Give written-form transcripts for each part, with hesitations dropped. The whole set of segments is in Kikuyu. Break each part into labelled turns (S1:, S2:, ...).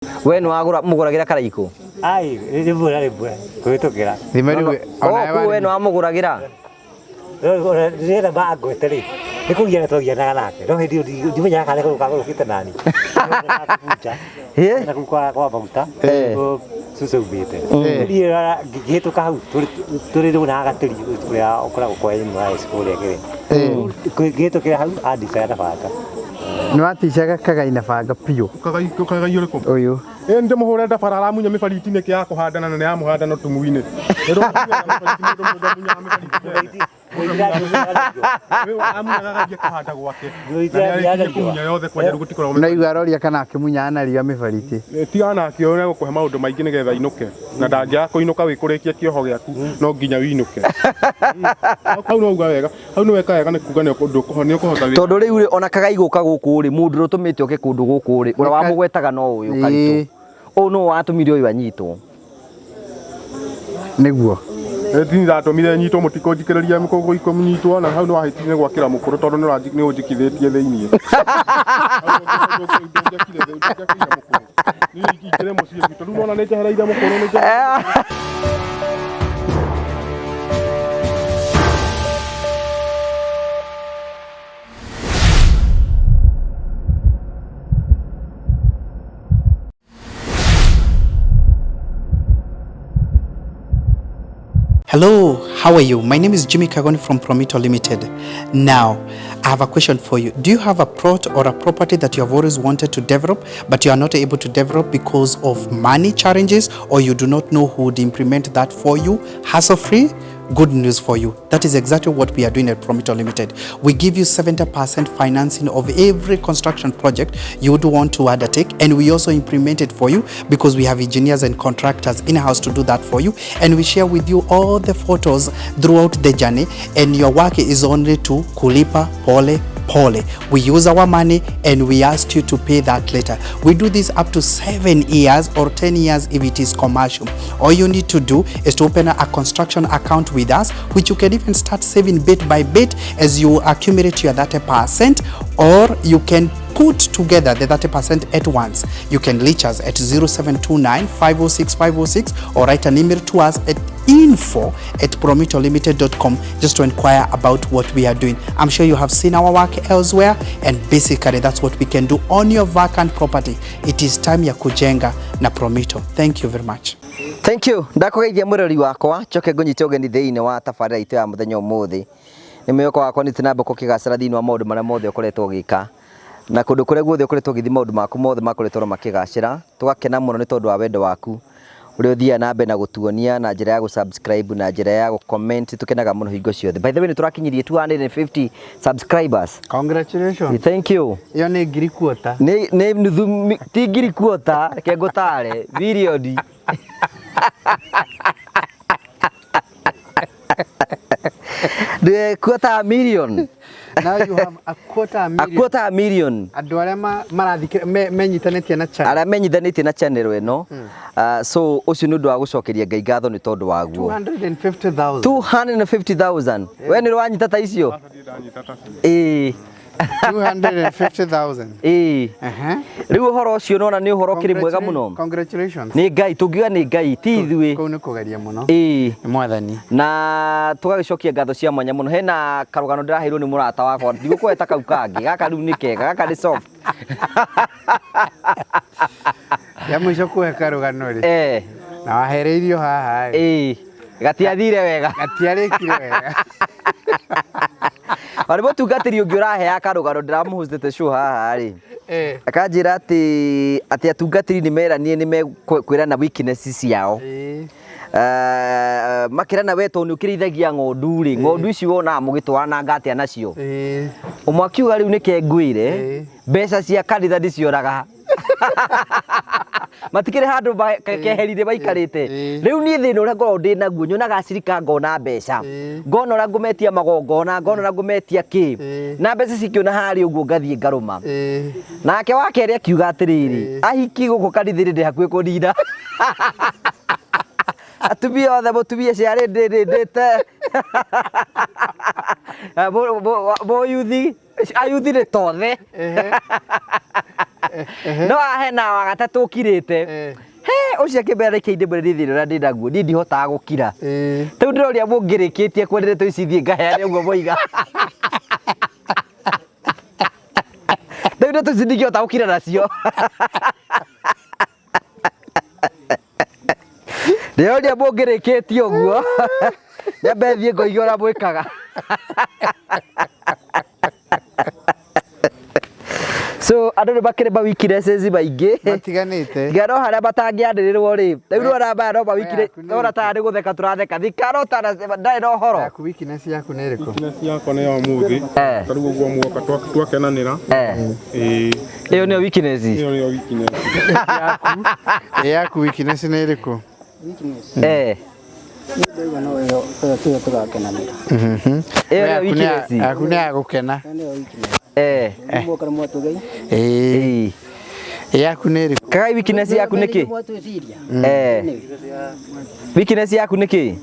S1: We nĩ wagũra mũgũragĩra karaikũ?
S2: Ai, rĩmwe na rĩmwe kũhĩtũkĩra.
S3: Thima rĩu
S1: Oh, kũu we nĩ wamũgũragĩra?
S2: Rĩrĩa mangwete rĩ, nĩ kũgiana twagianaga nake. No hĩndĩ ĩyo ndimenyaga kana nĩ kagũrũkĩte nani.
S1: Ĩ?
S2: Na kũu kwa maguta, cucu aumĩte. Niĩ ngĩhĩtũka hau tũrĩ rĩu na gatĩri ũrĩa ũkoragwo kwa NYS kũrĩa kĩrĩa. Ngĩhĩtũkĩra hau andicaga na banga.
S3: Nĩ waticaga kagai na banga biũ.
S4: Kagai kagai ũrĩkũ?
S3: Ũyũ.
S4: Ĩ ndĩmũhũre ndabara aramunya mĩbariti nĩkĩ ya kũhandana na nĩ ya mũhandano tumuinĩ. Amunyaga agathiĩ kũhanda gwake. Na nĩarĩkirie kũmunya yothe kwanja rĩu gũtikoragwo
S3: Na igua aroria kana akĩmunyaga na riũa mĩbariti.
S4: Tigana nake ũrĩa gũkũhe maũndũ maingĩ nĩgetha ainũke na ndangĩaga kũinũka wĩ kũrĩkia kĩoho gĩaku no nginya wĩinũke. Hau no uga wega hau nĩ weka wega nĩ kuga nĩ ũkũhota wĩra.
S1: Tondũ rĩu rĩ ona kagai gũka gũkũ rĩ mũndũ ũrĩa ũtũmĩte oke kũndũ gũkũ rĩ ũrĩa wamũgwetaga no ũyũ Karitũ. Ũyũ nĩwe watũmire ũyũ anyitwo.
S3: Nĩguo.
S4: Tini ndatũmire nyitwo mũtikũnjikĩrĩria kũnyitwo na hau nĩ wahĩtirie gwakĩra mũkũrũ tondũ nĩ ũnjikithĩtie thĩiniĩ. Ingĩre mũciĩ gwitũ rĩu nona nĩ njehereire mũkũrũ nĩ njehereire.
S5: Hello, how are you? My name is Jimmy Kagoni from Promito Limited. Now, I have a question for you. Do you have a plot or a property that you have always wanted to develop, but you are not able to develop because of money challenges, or you do not know who would implement that for you hassle-free? Good news for you. That is exactly what we are doing at Promito Limited. We give you 70% financing of every construction project you would want to undertake, and we also implement it for you because we have engineers and contractors in-house to do that for you, and we share with you all the photos throughout the journey, and your work is only to kulipa pole pole. We use our money and we ask you to pay that later. We do this up to 7 years or 10 years if it is commercial. All you need to do is to open a construction account with us, which you can even start saving bit by bit as you accumulate your 30%, or you can put together the 30% at once. You can reach us at 0729 506 506 or write an email to us at info@promitolimited.com just to inquire about what we are doing. I'm sure you have seen our work elsewhere, and basically that's what we can do on your vacant property. It is time ya kujenga na Promito. Thank you very much.
S1: Thank you. Ndakũgeithia mũrori wakwa njoke ngũnyite ũgeni thĩinĩ wa tabarĩra itũ ya mũthenya ũmũthĩ. Nĩ mwĩhoko wakwa nĩ tũnamba kũkĩgacĩra thĩinĩ wa maũndũ marĩa mothe ũkoretwo ũgĩka na kũndũ kũrĩa guothe ũkoretwo ũgĩthiĩ maũndũ maku mothe makoretwo makĩgacĩra. Tũgakena mũno nĩ tondũ wa wendo waku ũrĩa ũthiaga na mbere na gũtuonia na njĩra ya gũ-subscribe na njĩra ya gũ-comment. Tũkenaga mũno hingo ciothe. By the way, nĩ tũrakinyirie 250 subscribers.
S3: Congratulations.
S1: Thank you.
S3: Ĩyo nĩ ngiri kuota.
S1: Nĩ nuthu ti ngiri kuota, reke ngũtare birioni. Nĩ quarter million.
S3: Now you have a quarter
S1: A
S3: million.
S1: quarter million.
S3: Andũ arĩa marathikĩrĩria menyitanĩtie na channel.
S1: Arĩa menyithanĩtie na channel ĩno. So ũcio nĩ ũndũ wa gũcokeria Ngai ngatho nĩ tondũ waguo.
S3: 250,000.
S1: 250,000. We nĩ wanyita ta icio? Ĩĩ.
S3: 250,000.
S1: Ĩĩ.
S3: Ehe.
S1: Rĩu ũhoro ũcio nona nĩ ũhoro ũkĩrĩ mwega mũno.
S3: Congratulations.
S1: Nĩ Ngai, tũngiuga nĩ Ngai, ti ithuĩ.
S3: Kũu nĩ kũgeria mũno.
S1: Ĩĩ.
S3: Nĩ mwathani.
S1: Na tũgagĩcokia ngatho cia mwanya mũno. Hena karũgano ndĩraheirwo nĩ mũrata wakwa, ndigũkũheta kau kangĩ, gaka rĩu nĩ kega, gaka nĩ soft.
S3: Ya mũico kũhe karũgano rĩ. Na wahereirio haha rĩ.
S1: Ĩĩ. Gatiathire wega.
S3: Gatiarĩkire wega.
S1: Warĩ mũtungatĩri ũngĩ ũraheaga karũgano ndĩramũhostete show haha rĩ. Akanjĩra atĩ atungatĩri nĩ meranire nĩ mekwĩrana weakness ciao. Makĩrana we tondũ nĩ ũkĩrĩithagia ng'ondu rĩ, ng'ondu ici wonaga mũgĩtwarananga atĩa nacio? Ũmwe akiuga rĩu nĩke ngwĩre, mbeca cia kanitha ndĩcioraga. Matikĩrĩ handũ keherire maikarĩte. Rĩu niĩ thĩna ũrĩa ngoragwo ndĩ naguo, nyonaga acirika ngona mbeca, ngona ũrĩa ngũmetia magongona, ngona ũrĩa ngũmetia kĩ, na mbeca cikĩona harĩa ũguo ngathiĩ ngarũma. Nake wa kerĩ akiuga atĩrĩrĩ, ahiki gũkũ kanitha-inĩ ndĩ hakuhĩ kũnina. Atumia othe mũtumia ciarĩ ndĩte. Mũyuthi, ayuthi nĩ tothe. No haha hena wa gatatũ ũkirĩte. He ũcio akĩmbĩra reke ndĩmwĩre niĩ thĩna ũrĩa ndĩ naguo niĩ ndihotaga gũkira. Rĩu ndĩroria mũngĩrĩkĩtie kwendete ici thiĩ ngaheane ũguo moiga. Rĩu ndeto ici ndingĩhota gũkira nacio. Ndĩroria mũngĩrĩkĩtie ũguo nyambe thiĩ ngoige ũrĩa mwĩkaga. So andũ nĩ makĩrĩ ma weaknesses maingĩ.
S3: Matiganĩte.
S1: Tiga no harĩa matangĩanĩrĩrwo rĩ, rĩu nĩwona maya no ma
S3: Yaku nĩ
S1: nona ta nĩ gũtheka tũratheka, thika no ta ndarĩ na ũhoro.
S3: Yaku weakness yaku nĩ ĩrĩkũ?
S4: Weakness yakwa nĩ ya ũmũthĩ.
S1: Eh.
S4: Ta rĩu ũguo muoka twakenanĩra. Ĩĩ.
S1: Ĩyo nĩyo weakness.
S4: Ĩyo nĩyo weakness.
S3: Ĩ yaku weakness nĩ ĩrĩkũ?
S6: Weakness. Niĩ ndaigua no ĩyo ĩyo tiyo tũgakenanĩra.
S1: Ĩyo nĩyo
S3: Yaku nĩ ya-
S1: weakness.
S3: Yaku nĩ ya gũkena.
S6: Ĩyo nĩyo weakness. Mũka nĩ mwatũgei.
S3: Ĩĩ. Ĩ yaku nĩ ĩrĩkũ?
S1: Kagai weakness yaku nĩ kĩ?
S6: Mwatwĩciria.
S1: Weakness yaku nĩ kĩ?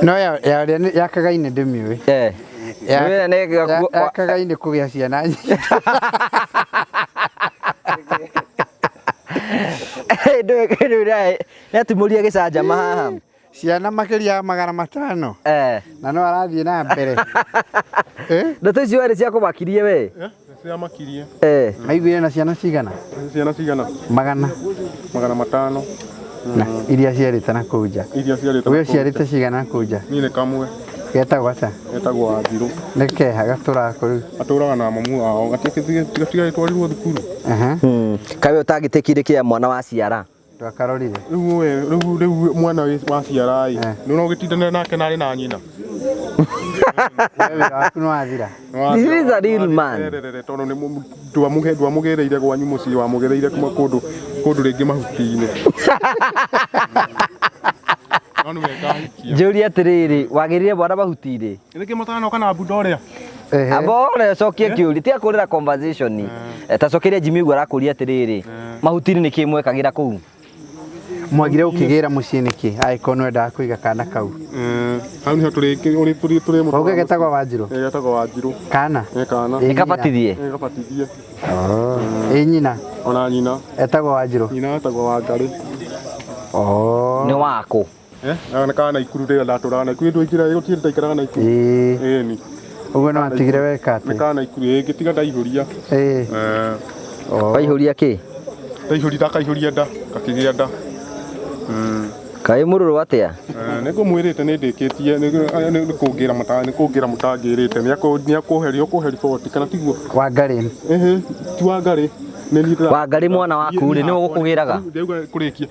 S3: No ya ya ũrĩa nĩ- ya Kagai nĩ ndĩmĩũĩ. Ya
S1: Nĩ nĩ
S3: ya Kagai nĩ kũgĩa ciana nyingĩ.
S1: Nĩ atumũria gĩcanjama haha.
S3: Ciana makĩria ya 500. Na no arathiĩ na mbere.
S1: Ndeto icio werĩ ciakũmakirie we.
S4: Ciamakirie.
S3: Maiguire na ciana cigana?
S4: Ciana cigana?
S3: Magana.
S4: 500.
S3: Na iria ciarĩte na kũu nja.
S4: Iria ciarĩte.
S3: We ũciarĩte cigana na kũu nja?
S4: Niĩ nĩ kamwe.
S3: Getagwo atĩa?
S4: Getagwo Wanjirũ.
S3: Nĩ keha gatũraga kũ rĩu?
S4: Atũraga na mamu wao. Gatigatwarirwo thukuru.
S1: Kaĩ ũtangĩtĩkire kĩa mwana wa ciara?
S3: Ndwakarorire.
S4: Rĩu we rĩu rĩu mwana wa ciara ĩ. Nĩ no ũgĩtindanĩra nake na arĩ na nyina.
S3: We wĩra waku nĩ wathira.
S1: This is a real man.
S4: Tondũ nĩ ndwamũgĩrĩire gwanyu mũciĩ wamũgĩrĩire kuma kũndũ kũndũ rĩngĩ mahuti-inĩ. No nĩ wega ahikia.
S1: Njũrie atĩrĩrĩ, wagĩrire mwana mahuti-inĩ?
S4: Nĩkĩ mũtanoka na mbunda ũrĩa?
S1: Amba ore cokie kĩũria, tiga kũrĩra conversation. Ta cokeria Jimmy ũguo arakũria atĩrĩrĩ, mahuti-inĩ nĩ kĩ mwekagĩra kũu?
S3: Mwagire gũkĩgĩra mũciĩ nĩkĩ? Angĩkorwo nĩ wendaga kũiga kana kau.
S4: Hau nĩho tũrĩ ũrĩ tũrĩ tũrĩ
S3: Wauga getagwo Wanjirũ?
S4: Getagwo Wanjirũ.
S3: Kana?
S4: Ĩ kana.
S3: Ĩ nyina?
S1: Ĩkabatithie?
S4: Ĩkabatithie.
S3: Ĩ nyina?
S4: Ona nyina.
S3: Etagwo Wanjirũ?
S4: Nyina etagwo Wangarĩ.
S1: Nĩ wakũ?
S4: Nĩ kana Naikuru rĩrĩa ndatũraga Naikuru ndwaingĩra gũtirĩ ndaikaraga Naikuru. Ĩni.
S3: Ũguo nĩ watigire weka atĩ?
S4: Nĩ kana Naikuru ĩ ngĩtiga ndaihũria.
S1: Waihũria kĩ?
S4: Ndaihũria ndakaihũria nda gakĩgĩa nda.
S1: Kaĩ mũrũrũ atĩa?
S4: Nĩ ngũmwĩrĩte nĩ ndĩkĩtie nĩ kũngĩra nĩ kũngĩra mũtangĩrĩte nĩ akũheria ũkũhe riboti kana tiguo?
S3: Wangarĩ.
S4: Ĩhĩ ti Wangarĩ.
S1: Wangarĩ mwana waku rĩ nĩwe ũgũkũgĩraga?
S4: Ndauga kũrĩkia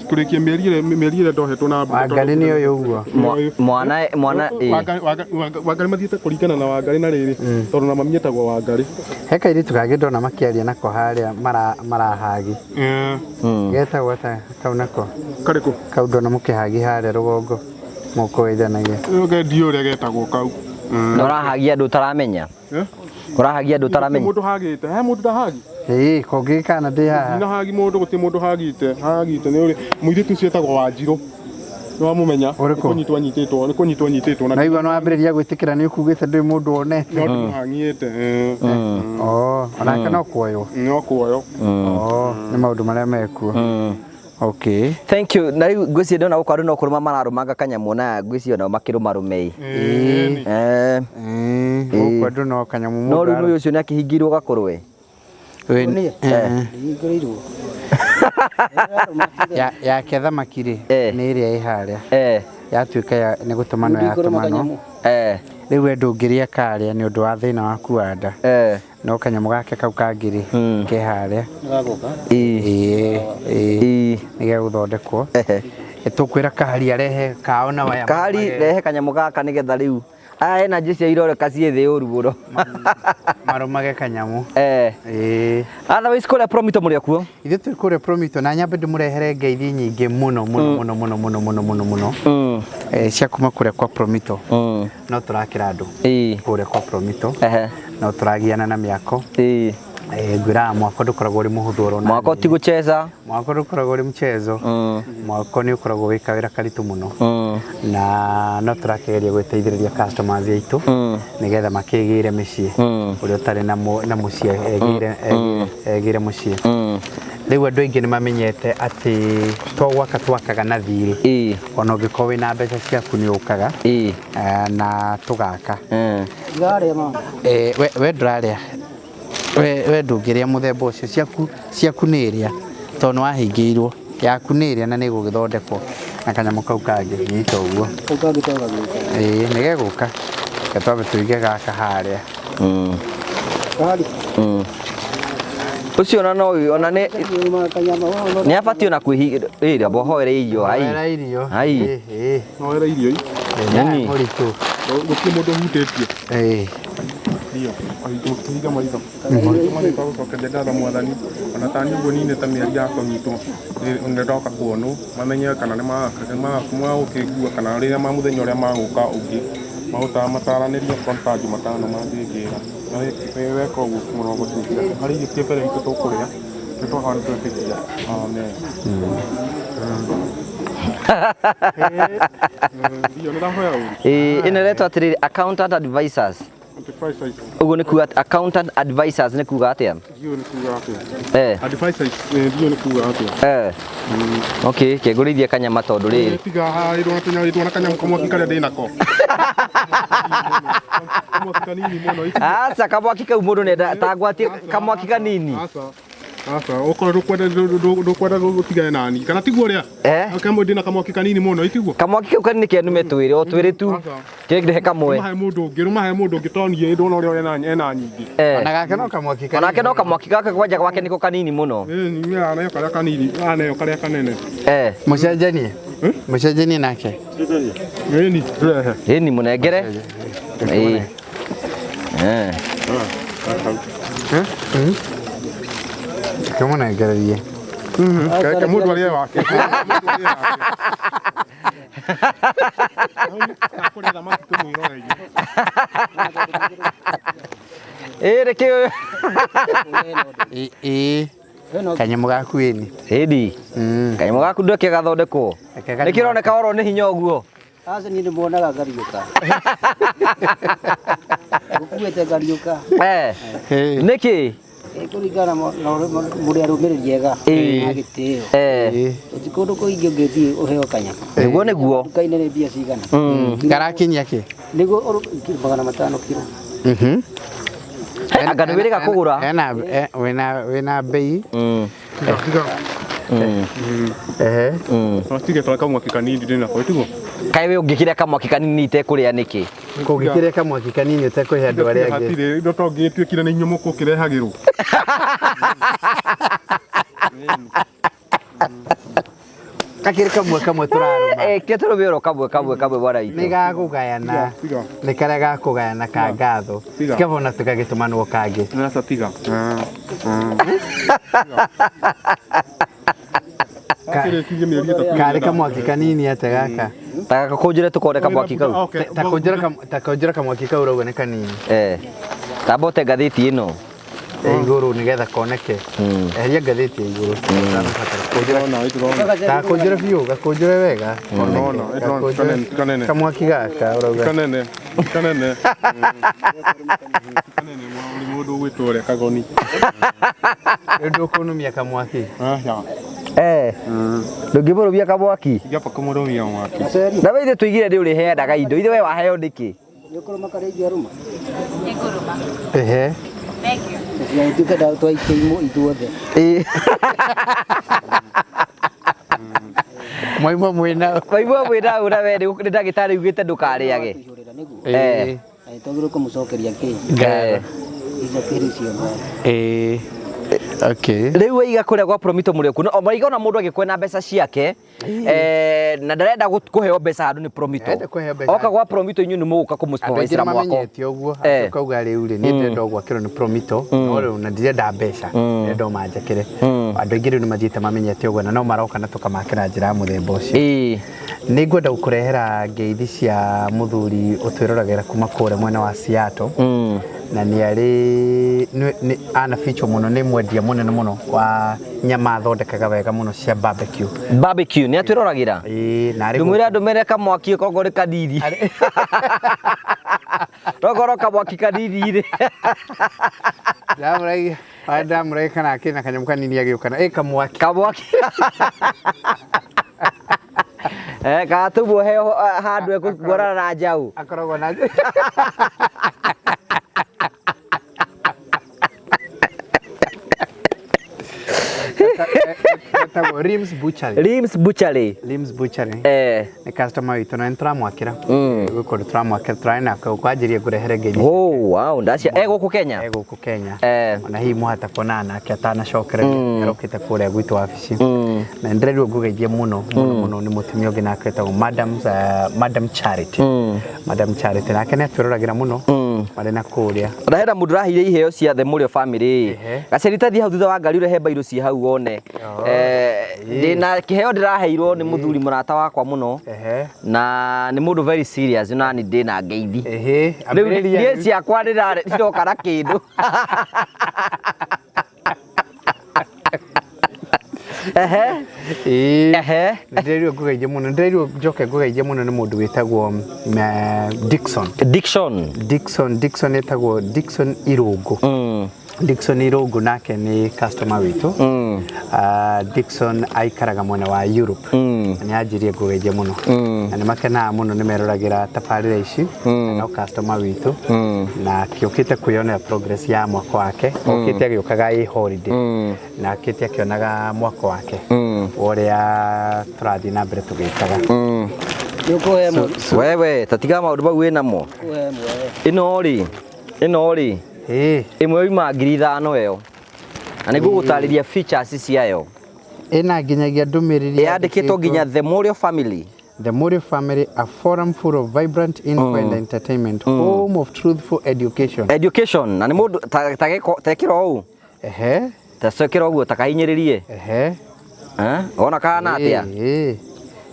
S4: kũrĩkia mĩeri ĩrĩa mĩeri ĩrĩa ndohetwo na
S3: Wangarĩ nĩ ũyũ ũguo.
S1: Mwana mwana ĩ.
S4: Wangarĩ mathiĩte kũringana na Wangarĩ na rĩrĩ tondũ na mami etagwo Wangarĩ.
S3: He kairĩtu kangĩ ndona makĩaria nako harĩa marahagi. Getagwo atĩa kau nako?
S4: Karĩkũ?
S3: Kau ndona mũkĩhagi harĩa rũgongo mũkũgeithanagia.
S4: Ndiũĩ ũrĩa getagwo kau.
S1: Na ũrahagia andũ ũtaramenya? Ũrahagia andũ ũtaramenya?
S4: Mũndũ hagĩte, he mũndũ ndahagi?
S3: Ĩĩ kũngĩ kana ndĩ haha.
S4: Ndina hagi mũndũ gũtirĩ mũndũ hagite. Hagite nĩ ũrĩ mũirĩtu ũcio etagwo Wanjirũ. Nĩ wamũmenya?
S3: Ũrĩkũ?
S4: Kũnyitwo anyitĩtwo, nĩ kũnyitwo anyitĩtwo na
S3: Naigua nĩ wambĩrĩria gwĩtĩkĩra nĩ ũkugĩte ndũrĩ mũndũ wonete.
S4: No ndĩmũhang'ĩte.
S3: Oh, onake no kuoywo.
S4: No kuoywo.
S3: Oh, nĩ maũndũ marĩa mekuo. Okay.
S1: Thank you. Na rĩu ngwĩciria ndona gũkũ andũ no kũrũma mararũmanga kanyamũ na ngwĩciria nao makĩrũmarũme.
S3: Gũkũ andũ no kanyamũ
S1: No rĩu ũyũ ũcio nĩ akĩhingĩirwo gakũrwe.
S6: Ndihingũrĩirwo.
S3: Yake thamaki rĩ nĩ ĩrĩa ĩ harĩa. Yatuĩka nĩ gũtũmanwo yatũmanwo. Rĩu we ndũngĩrĩa karĩa nĩ ũndũ wa thĩna waku wa nda. No kanyamũ gake kau kangĩ rĩ ke harĩa. Ĩĩ. Nĩ gegũthondekwo. Tũkwĩra Kahari arehe kao na waya.
S1: Kahari rehe kanyamũ gaka nĩgetha rĩu aya ena cia iroreka ciĩ thĩ ũru mũno.
S3: Marũmage kanyamũ.
S1: Otherwise kũrĩa Promito mũrĩ o kuo?
S3: Ithuĩ tũrĩ kũrĩa Promito na nyambe ndĩmũrehere ngeithi nyingĩ mũno mũno mũno mũno mũno mũno mũno mũno cia kuma kũrĩa kwa Promito. No tũrakĩra andũ kũrĩa kwa Promito. No tũragiana na mĩako. Ngwĩraga mwako ndũkoragwo ũrĩ mũhũthũ oro na
S1: Mwako ti gũcheza.
S3: Mwako ndũkoragwo ũrĩ mchezo. Mwako nĩ ũkoragwo wĩ kawĩra karitũ mũno. Na no tũrakĩgeria gwĩteithĩrĩria customers aitũ nĩgetha makĩgĩre mĩciĩ. Ũrĩa ũtarĩ na mũciĩ egĩre mũciĩ. Rĩu andũ aingĩ nĩ mamenyete atĩ to gwaka twakaga na thirĩ. Ona ũngĩkorwo wĩna mbeca ciaku nĩ ũkaga na tũgaka.
S6: Ndarĩa mama.
S3: We ndũrarĩa. We ndũngĩrĩa mũthemba ũcio, ciaku nĩ ĩrĩa tondũ nĩ wahingĩirwo, yaku nĩ ĩrĩa na nĩ ĩgũgĩthondekwo na kanyamũ kau kangĩ nyita ũguo.
S6: Kau kangĩ to gagĩũka.
S3: Ĩĩ nĩ gegũka. Reke twambe tũige gaka harĩa.
S6: Kahari.
S1: Ũcio ona no ona nĩ nĩ abatiĩ ona kwĩhinga ĩĩ amba ũhoere irio ai.
S3: Hoera irio.
S1: Ai.
S3: Ĩĩ.
S4: Hoera irio.
S3: Nĩ mũritũ.
S4: Gũtirĩ mũndũ ũhutĩtie.
S3: Ĩĩ.
S4: Ndio, kũhinga maitho. Nĩ gũcokeria ngatho mwathani ona tani ũguo ninĩte mĩeri ya kũnyitwo nĩ ndoka kuonwo mamenye kana nĩ magũkĩngua kana rĩrĩa ma mũthenya ũrĩa magũka ũngĩ mataranĩrie okorwo nĩ ta Jumatano mangĩnjĩra na weka ũguo mũno gũtuĩkire harĩ irio ciĩ mbere itũ tũkũrĩa nĩ twahoya nĩ twetĩkia. Amen. Ndio nĩ ndahoya ũru.
S1: Ĩĩ ĩno ĩretwo atĩrĩrĩ accountant advisors. Ũguo nĩ kuga accountant advisors nĩ kuga atĩa?
S4: Ndiũĩ nĩ kuga atĩa. Advisors ndiũĩ nĩ kuga atĩa.
S1: Okay, kĩngũrĩithie kanyama tondũ rĩrĩ.
S4: Tiga harĩrwo na tũnyarĩtwo na kanyamũ kamwaki karĩa ndĩnako. Kamwaki kanini mũno.
S1: Aca kamwaki kau mũndũ nenda tangwatie kamwaki kanini.
S4: Aca. Aca, okorwo ndũkwenda gũtigane nani kana tiguo ũrĩa? Kamwe ndĩna kamwaki kanini mũno itiguo?
S1: Kamwaki kau kanini kenume twĩrĩ o twĩrĩ tu. Kĩndehe kamwe.
S4: Rũmahe mũndũ ũngĩ, rũmahe mũndũ ũngĩ tondũ niĩ ndona ũrĩa ena nyingĩ.
S3: Ona gake no kamwaki kanini.
S1: Onake no kamwaki gake kwanja gwake niko kanini mũno.
S4: Ĩĩ aneo karĩa kanini, aneo karĩa kanene.
S3: Mũcenjanie. Mũcenjanie nake.
S4: Ĩni, rehe.
S1: Ĩni mũnengere. Ĩĩ.
S3: Kĩmũnengererie.
S4: Keke mũndũ arĩe wake.
S1: Ĩĩ rĩkĩ.
S3: Ĩĩ. Kanyamũ gaku ĩni.
S1: Ĩni. Kanyamũ gaku ndweke gathondekwo. Nĩkĩroneka oro nĩ hinya ũguo.
S6: Aca niĩ ndĩmuonaga ngariũka. Gũkuĩte ngariũka.
S1: Nĩkĩ?
S6: Kũringana na mũrĩ arũmĩrĩri ega na gĩtĩo. Gũtirĩ kũndũ kũingĩ ũngĩthiĩ ũheo kanyama.
S1: Nĩguo nĩguo.
S6: Nduka-inĩ nĩ mbia cigana?
S3: Karakinyia kĩ?
S6: Nĩguo 500 kiro.
S1: Anga nĩ wĩrĩga kũgũra.
S3: Wĩna bei.
S4: Tige twa kamwaki kanini ndĩnako ĩtiguo?
S1: Kaĩ we ũngĩkĩrĩa kamwaki kanini itekũrĩa nĩkĩ?
S3: Kũngĩkĩrĩa kamwaki kanini ũtekũhe andũ arĩa angĩ.
S4: Hatirĩ indo to ngĩtuĩkire nĩ inyuĩ mũkũkĩrehagĩrwo.
S3: Gakĩrĩ kamwe kamwe tũrarũma.
S1: Kĩrĩa tũrũme oro kamwe kamwe kamwe bwana itũ.
S3: Nĩ gakũgayana. Nĩ karĩa gakũgayana ka ngatho. Tikabona ona tũgagĩtũmanwo kangĩ.
S4: Aca tiga.
S3: Karĩ kamwaki kanini atĩa gaka?
S1: Ta gakũnjĩre tũkone kamwaki kau.
S3: Ta kũnjĩra kamwaki kau ũrauga nĩ kanini.
S1: Tamba ũte ngathĩti ĩno.
S3: Igũrũ nĩgetha koneke. Eheria ngathĩti ya igũrũ. Ta kũnjĩra biũ, gakũnjĩre wega.
S4: Kanene.
S3: Kamwaki gaka ũrauga.
S4: Kanene. Kanene. Kanene ũrĩ mũndũ ũgwĩtwo ũrĩa Kagoni.
S3: Rĩu ndũkũnumia kamwaki.
S1: Ndũngĩmũrũmia kamwaki?
S4: Ingĩamba kũmũrũmia mwaki.
S1: Na we ithuĩ tũigire nĩ ũrĩheanaga indo, ithuĩ we waheo nĩkĩ?
S6: Nĩ ũkũrũma karĩa ingĩarũma?
S7: Nĩngũrũma.
S3: Ehe.
S7: Thank you.
S6: Gũtigagĩtuĩke twaikia ithuothe.
S3: Mwaimwa mwĩna.
S1: Mwaimwa mwĩna na we nĩ ndagĩtarĩ ugĩte ndũkarĩage.
S3: Ĩĩ.
S6: Na nĩtwagĩrĩirwo kũmũcokeria kĩ?
S3: Ngatho.
S6: Icio kĩrĩ cio ngatho.
S3: Ĩĩ. Okay.
S1: Rĩu waiga kũrĩa gwa Promito mũrĩ kuo. No waiga ona mũndũ angĩkorwo na mbeca ciake na ndarenda kũheo mbeca handũ nĩ Promito.
S3: Ndarenda kũheo mbeca.
S1: Oka gwa Promito inyuĩ nĩ mũgũka
S3: Andũ aingĩ
S1: kũmũ-supervise mwako.
S3: nĩmamenyete ũguo akauga rĩu rĩ niĩ ndĩrenda gwakĩrwo nĩ Promito no rĩu na ndirenda mbeca ndĩrenda o manjakĩre. Andũ aingĩ rĩu nĩ mathiĩte mamenyete ũguo na no maroka na tũkamakĩra njĩra ya mũthemba ũcio.
S1: Ĩĩ.
S3: Nĩ ngwenda gũkũrehera ngeithi cia mũthuri ũtwĩroragĩra kuma kũrĩa mwena wa Seattle. Na nĩ arĩ nĩ anabichwo mũno, nĩ mwendia mũnene mũno wa nyama athondekaga wega mũno cia barbecue.
S1: Barbecue nĩ atwĩroragĩra?
S3: Ĩĩ, na arĩ
S1: Ndũmwĩre andũmĩre kamwaki kongo nĩ kanini. Rogoro kamwaki kanini rĩ.
S3: Ndamũragia, ndamũragia kana akĩrĩ na kanyamũ kanini agĩũka na ĩ kamwaki.
S1: Kamwaki. Eh, kana tũmuohe handũ ekũguarana na njaũ.
S3: Akoragwo na Etagwo Rims Butchery.
S1: Rims Butchery.
S3: Rims Butchery.
S1: Eh.
S3: Nĩ customer witũ na nĩ tũramwakĩra. Gwĩ kũndũ tũramwakĩra tũrarĩ nake kwanjĩria ngũrehere ngeithi.
S1: Oh, wow, ndacia eh gũkũ Kenya.
S3: Eh gũkũ Kenya.
S1: Eh.
S3: Ona hihi mwahota kuonana nake atanacokereria mm. Arokĩte kũrĩa gwitũ wabici. Na nĩndĩrerirwo ngũgeithie mũno mũno mũno nĩ mũtumia ũngĩ nake wĩtagwo Madam, Madam Charity. Madam Charity nake nĩ atwĩroragĩra mũno marĩ na kũrĩa.
S1: Na hena mũndũ ũraheire iheo cia The Mũrĩo family.
S3: Ehe.
S1: Gaceri ta thiĩ hau thutha wa ngari ũrehe mbairũ ciĩ hau wone. Eh, ndĩna kĩheo ndĩraheirwo nĩ mũthuri mũrata wakwa mũno.
S3: Ehe.
S1: Na nĩ mũndũ very serious na nĩ ndĩna ngeithi.
S3: Ehe.
S1: Rĩu
S3: Ambĩrĩria
S1: niĩ ciakwa ciroka na kĩndũ. Ehe.
S3: Ĩĩ.
S1: Ehe.
S3: Ndĩrerirwo ngũgeithie mũno, ndĩrerirwo njoke ngũgeithie mũno nĩ mũndũ wĩtagwo Dickson.
S1: Dickson.
S3: Dickson, Dickson etagwo Dickson Irũngũ. Dickson Irũngũ nake nĩ customer witũ. Dickson aikaraga mwena wa Europe. Na nĩ anjirie ngũgeithie mũno. Na nĩ makenaga mũno nĩ meroragĩra tabarĩra ici. Na no customer witũ. Na akĩũkĩte kwĩyonera progress ya mwako wake. Okĩte agĩũkaga ĩ holiday. Na akĩte akĩonaga mwako wake. Ũrĩa tũrathiĩ na mbere tũgĩkaga.
S6: Nĩũkũhe ĩmwe.
S1: Wewe tatiga maũndũ mau wĩnamo.
S6: Ũkũhe ĩmwe.
S1: Ĩno rĩ, ĩno rĩ, ĩmwe yuma 5,000 ĩyo. Na nĩ ngũgũtarĩria features ciayo.
S3: Ĩna nginyagia ndũmĩrĩri
S1: Yandĩkĩtwo nginya The Mũrĩo family.
S3: The Mũrĩo family, a forum full of vibrant info and entertainment, home of truthful education.
S1: Education, na nĩ mũndũ ta tekĩra ũũ.
S3: Ehe.
S1: Ta cekĩra ũguo ta kahinyĩrĩrie.
S3: Ehe.
S1: Eh, wona kahana atĩa?
S3: Ĩĩ.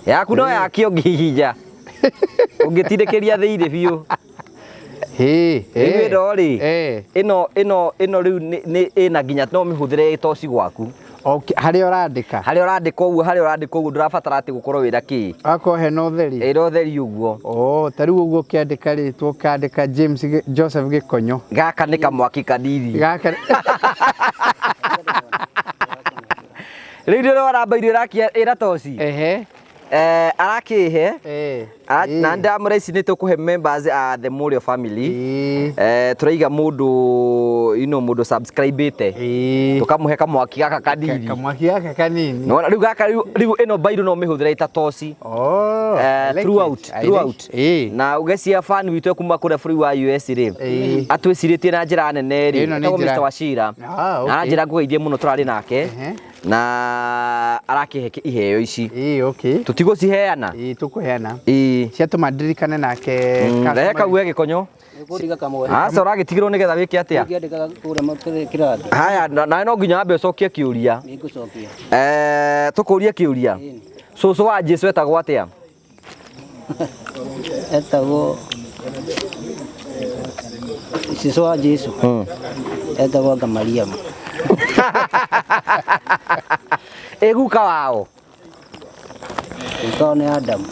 S1: Yaku no yakio ũngĩhihinya. Ũngĩtindĩkĩria thĩinĩ biũ.
S3: Hĩ,
S1: Rĩu ĩno rĩ, ĩno ĩno ĩno rĩu nĩ ĩna nginya no ũmĩhũthĩre ĩ toci gwaku.
S3: Okay, harĩa ũrandĩka.
S1: Harĩa ũrandĩka ũguo, harĩa ũrandĩka ũguo ndũrabatara atĩ gũkorwo wĩna kĩ.
S3: Akorwo hena ũtheri.
S1: Ĩna ũtheri ũguo.
S3: Oh, ta rĩu ũguo ũkĩandĩka rĩtwa ũkandĩka James Joseph Gĩkonyo.
S1: Gaka nĩ kamwaki kanini.
S3: Gaka.
S1: Rĩu ndĩrona mbairũ ĩrakia ĩna toci.
S3: Ehe.
S1: Eh, arakĩhe. Na ndamũra ici nĩ tũkũhe members a The Mũrĩo family. Eh, tũraiga mũndũ you know, mũndũ subscribe-ĩte. Tũkamũhe kamwaki gaka kanini.
S3: Kamwaki gaka kanini.
S1: Nĩwona rĩu gaka rĩu ĩno mbairũ no ũmĩhũthĩre ĩta toci.
S3: Oh, I like
S1: throughout,
S3: it. I like
S1: throughout. Na ũgecia fan witũ kuma kũrĩa bũrũri wa US rĩ, atwĩcirĩtie na njĩra nene rĩ,
S3: Ĩno nĩ
S1: etagwo
S3: njĩra-
S1: Mr. Wachira.
S3: Ah, okay.
S1: Na aranjĩra ngũgeithie mũno tũrarĩ nake. Na arakĩhe iheo ici.
S3: Ĩĩ, okay.
S1: Tũtigũciheana.
S3: Ĩĩ, tũkũheana.
S1: Ĩĩ.
S3: Ciatũma ndirikane nake.
S1: Rehe kau we Gĩkonyo.
S6: Nĩngũtiga kamwe.
S1: Aca ũragĩtigĩrwo nĩgetha wĩke atĩa?
S6: Ingĩandĩkaga kũrĩa kĩrathi.
S1: Haya, nawe no nginya wambe ũcokie kĩũria.
S6: Nĩngũcokia.
S1: Eh, tũkũrie kĩũria. Cũcũ wa Jesu etagwo atĩa?
S6: Etagwo Cũcũ wa Jesu. Etagwo anga Mariamu.
S1: Ĩ guka wao?
S6: Guka wao nĩ Adamu.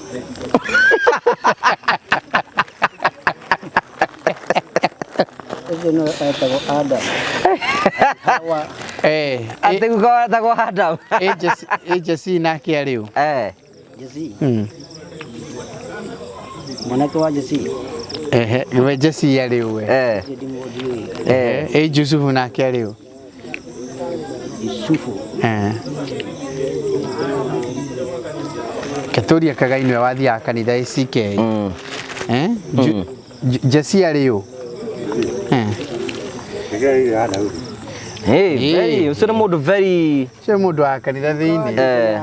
S6: Ũcio nĩwe etagwo Adamu. Hawa.
S3: Eh,
S1: Atĩ guka wao etagwo Adamu.
S3: Ĩ Jesse nake arĩ ũ?
S1: Eh.
S6: Jesse. Mwanake wa Jesse.
S3: Ehe, we Jesse arĩ ũ we?
S1: Eh.
S3: Eh, ĩ Jusufu nake arĩ ũ?
S6: Yusufu.
S3: Eh. Ketũria kagainwe wathiaga kanitha ACK. Eh? Jesse arĩ ũ? Eh.
S1: Hey, very, ũcio nĩ mũndũ very
S3: Ũcio nĩ mũndũ wa kanitha thĩinĩ.
S1: Eh.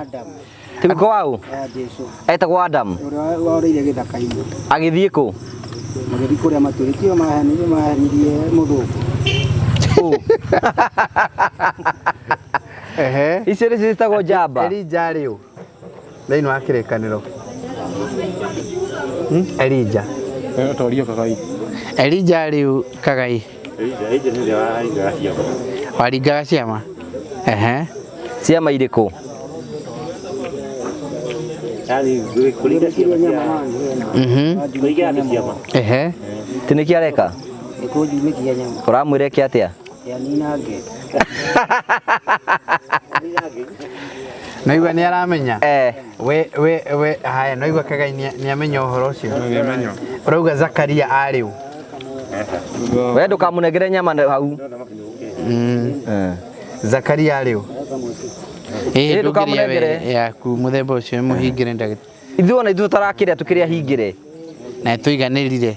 S1: Ti guka wao?
S6: Wa Jesu.
S1: Etagwo Adam.
S6: Ũrĩa worĩire gĩthaka-inĩ.
S1: Agĩthiĩ kũ?
S6: Magĩthiĩ kũrĩa matũrĩtio mahenirie mũthũngũ.
S3: Ehe.
S1: Icio nĩcio ciĩtagwo njamba.
S3: Elija rĩ ũ thĩinĩ wa kĩrĩkanĩro? Elija.
S4: Toria Kagai.
S3: Elija rĩ ũ Kagai?
S2: Elija nĩwe waringaga ciama.
S3: Waringaga ciama? Ehe.
S1: Ciama irĩkũ?
S2: Yaani kũringa ciama cia kũringa andũ ciama.
S3: Ehe.
S1: Ti nĩkĩ areka?
S6: Nĩ kũnjumĩkia nyama.
S1: Ũramwĩra eke atĩa?
S6: Ya nina ngĩ.
S3: Naigua nĩ aramenya? We we we haya naigua Kagai nĩ amenya ũhoro ũcio.
S4: Nĩ amenya.
S3: Ũrauga Zakaria arĩ ũ?
S1: We ndũkamũnengere nyama hau.
S3: Zakaria arĩ ũ?
S1: Ĩ,
S3: Ĩ
S1: ndũkamũnengere.
S3: Yaku mũthemba ũcio nĩ mũhingĩre ndagĩtarĩ.
S1: Ithuĩ ona ithuĩ tũtarakĩrĩa tũkĩrĩa hingĩre.
S3: Na tũiganĩrire.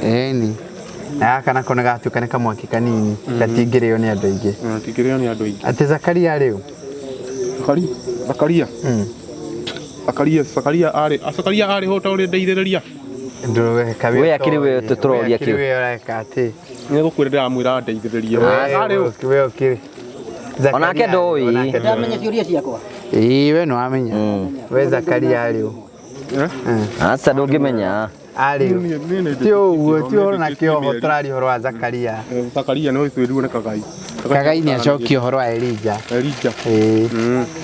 S3: Ĩni. Na gaka nako nĩ gatuĩka nĩ kamwaki kanini gatingĩrĩo nĩ andũ aingĩ.
S4: Gatingĩrĩo nĩ andũ aingĩ.
S3: Atĩ Zakaria arĩ ũ?
S4: Zakaria. Zakaria. Zakaria Zakaria arĩ Zakaria arĩ ho ta ũrĩa ndeithĩrĩria.
S1: We akĩrĩ we tũroria kĩu.
S3: We ũreka atĩ.
S4: Nĩ gũkwĩra ndĩramwĩra ndeithĩrĩrie. Arĩ ũ?
S3: We ũkĩrĩ.
S1: Onake ndoĩ.
S6: Ndamenya ciũria ciakwa.
S3: Ĩĩ we nĩ wamenya. We Zakaria arĩ ũ?
S1: Aca ndũngĩmenya.
S3: Arĩ ũ? Ti ũguo ti ũhoro na kĩoho tũraria ũhoro wa Zakaria.
S4: Zakaria nĩ twĩrirwo nĩ Kagai.
S3: Kagai nĩ acokia ũhoro wa Elija.
S4: Elija.
S3: Ĩĩ.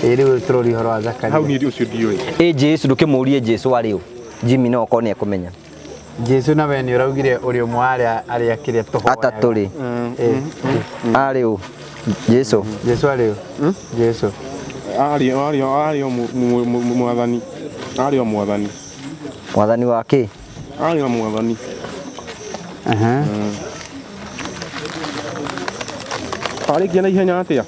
S3: Ĩĩ rĩu tũroria ũhoro wa Zakaria.
S4: Hau niĩ ũcio ndiũĩ.
S1: Ĩ Jesu ndũkĩmũrie Jesu arĩ ũ? Jimmy no okorwo nĩ ekũmenya.
S3: Jesu na we nĩ ũraugire ũrĩ ũmwe wa arĩa arĩa kĩrĩa tũhoyaga.
S1: Atatũ rĩ. Arĩ ũ? Jesu.
S3: Jesu arĩ ũ? Jesu.
S4: Arĩ arĩ arĩ o mwathani. Arĩ o mwathani.
S1: Mwathani wa kĩ?
S4: Arĩ o mwathani.
S3: Aha.
S4: Arĩkia na ihenya atĩa?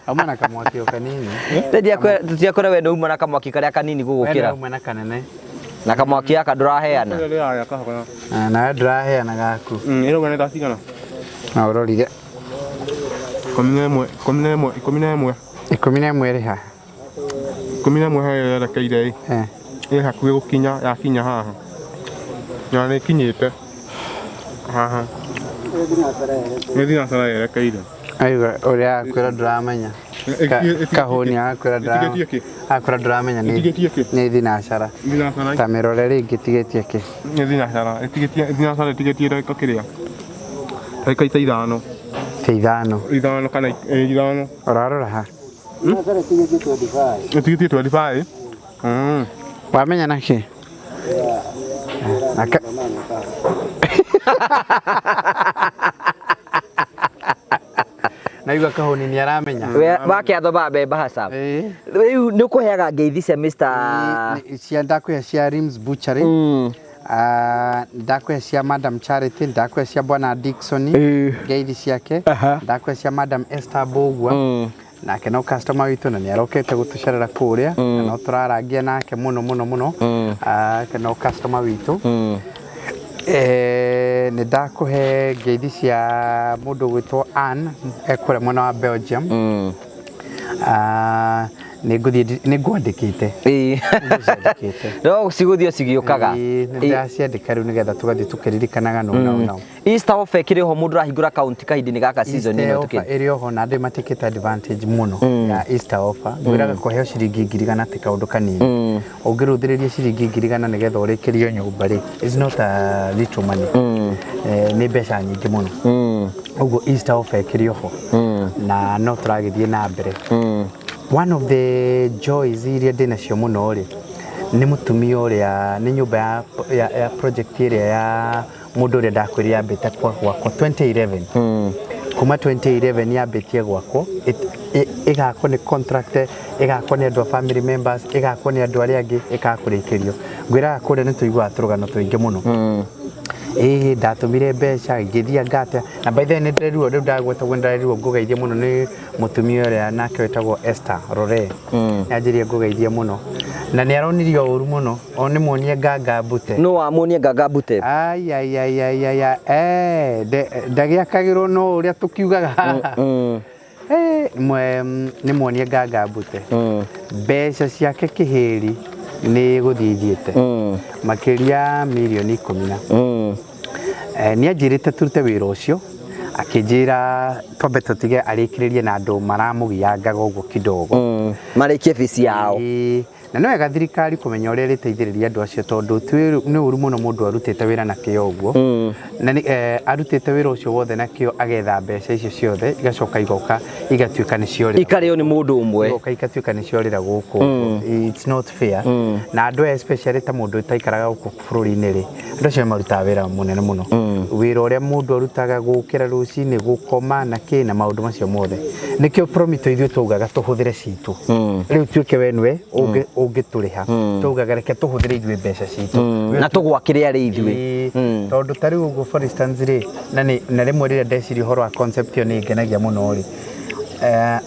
S3: Auma na kamwaki o kanini.
S1: Tũtiakwĩra we ndũuma na kamwaki karĩa kanini
S3: We
S1: gũgũkĩra.
S3: ndũrauma na kanene.
S1: Na kamwaki gaka ndũraheana.
S4: Rĩrĩa kahora.
S3: Na we ndũraheana gaku.
S4: Ĩrauga nĩ thaa cigana?
S3: Na ũrorire.
S4: 11 11 11.
S3: 11 ĩrĩ ha?
S4: 11 harĩa yerekeire ĩ. Ĩ hakuhĩ gũkinya yakinya haha. Na nĩ ĩkinyĩte haha. Nĩ thinacara yerekeire.
S3: Aigua ũrĩa akwĩra ndũramenya. Kahũni akwĩra
S4: Ĩtigĩtie kĩ?
S3: akwĩra ndũramenya nĩ
S4: Ĩtigĩtie kĩ?
S3: nĩ thinacara.
S4: Thinacara.
S3: Ta mĩrore rĩngĩ ĩtigĩtie kĩ?
S4: Nĩ thinacara. Ĩtigĩtie thinacara ĩtigĩtie ndagĩka kĩrĩa? Ndagĩka ta ithano.
S3: Ta ithano.
S4: Ithano kana ithano.
S3: Ũrarora ha?
S6: Thinacara ĩtigĩtie 25.
S4: Ĩtigĩtie 25.
S3: Wamenya na kĩ? Naka Naigua Kahũni nĩ aramenya.
S1: Wake athomaga mbembe haca. Rĩu nĩ ũkũheaga ngeithi cia Mr.
S3: Cia ndakũhe cia Rims Butchery. Ndakũhe cia Madam Charity, ndakũhe cia Bwana Dickson, ngeithi ciake, ndakũhe cia Madam Esther Mbũgua. Nake no customer witũ na nĩ arokete gũtũcerera kũrĩa na no tũrarangia nake mũno mũno mũno. No customer witũ. Nĩ ndakũhe ngeithi cia mũndũ ũgwĩtwo Ann ekũrĩa mwena wa Belgium. Nĩ ngũthiĩ nĩ ngwandĩkĩte.
S1: No cigũthiĩ cigĩũkaga.
S3: Nĩ ndaciandĩka rĩu nĩgetha tũgathiĩ tũkĩririkanaga no no no.
S1: Easter offer ĩkĩrĩ ho mũndũ ũrahingũra akaunti kahinda-inĩ gaka season
S3: Easter
S1: ĩno
S3: offer
S1: tũkĩrĩ.
S3: ĩrĩ oho na andũ matikĩte advantage mũno ya Easter offer. Ngwĩraga kũheo ciringi 100,000 ti kaũndũ kanini. Ũngĩrũthĩrĩria ciringi 100,000 nĩgetha ũrĩkĩrio nyũmba rĩ, it's not a little money. Nĩ mbeca nyingĩ mũno. Ũguo Easter offer ĩkĩrĩ oho na no tũragĩthiĩ na mbere. One of the joys iria ndĩnacio mũno rĩ, nĩ mũtumia ũrĩa nĩ nyũmba ya project ĩrĩa ya mũndũ ũrĩa ndakwĩrire yambĩte gwakwo 2011. Kuma 2011 yambĩtie gwakwo ĩgakwo nĩ contract, ĩgakwo nĩ andũ a family members, ĩgakwo nĩ andũ arĩa angĩ, ĩkaga kũrĩkĩrio. Ngwĩraga kũrĩa nĩ tũiguaga tũrũgano tũingĩ mũno. Ĩĩ ndatũmire mbeca ngĩthiĩ ngatea na by the way nĩ ndĩrerirwo rĩu ndagweta ũguo nĩ ndĩrerirwo ngũgeithie mũno nĩ mũtumia ũrĩa nake wĩtagwo Esther Rore. Nĩ anjĩrire ngũgeithie mũno na nĩ aronirio ũru mũno o nĩ muonie nganga mbute.
S1: No wamuonie nganga mbute.
S3: Ai ai ai ai ai ai ndagĩakagĩrwo no ũrĩa tũkiugaga haha. Nĩ muonie nganga mbute. Mbeca ciake kĩhĩri nĩ gũthiĩ ithiĩte makĩria mirioni 10 na. Nĩ anjĩrĩte tũrute wĩra ũcio Akĩnjĩra twambe tũtige arĩkĩrĩrie na andũ maramũgiangaga ũguo kidogo.
S1: Marĩkie bici yao.
S3: Ĩĩ, na nĩ wega thirikari kũmenya ũrĩa ĩrĩteithĩrĩria andũ acio tondũ nĩ ũru mũno mũndũ arutĩte wĩra na kĩo ũguo. Na arutĩte wĩra ũcio wothe na kĩo, agetha mbeca icio ciothe, igacoka igoka igatuĩka nĩ ciorĩra.
S1: Ikarĩo nĩ mũndũ ũmwe.
S3: Igoka igatuĩka nĩ ciorĩra gũkũ. It's not fair. Na andũ aya, especially ta mũndũ ũtaikaraga gũkũ bũrũri-inĩ rĩ, andũ acio nĩ marutaga wĩra mũnene mũno. Wĩra ũrĩa mũndũ arutaga gũkĩra rũcinĩ, gũkoma na kĩ na maũndũ macio mothe. Nĩkĩo Promito ithuĩ twaugaga tũhũthĩre citũ. Rĩu tuĩke we nĩwe ũngĩtũrĩha. Twaugaga reke tũhũthĩre ithuĩ mbeca citũ.
S1: Na tũgwakĩre arĩ ithuĩ.
S3: Ĩĩ, tondũ ta rĩu ũguo, for instance rĩ, na rĩmwe rĩrĩa ndeciria ũhoro wa concept ĩyo nĩ ngenagia mũno rĩ,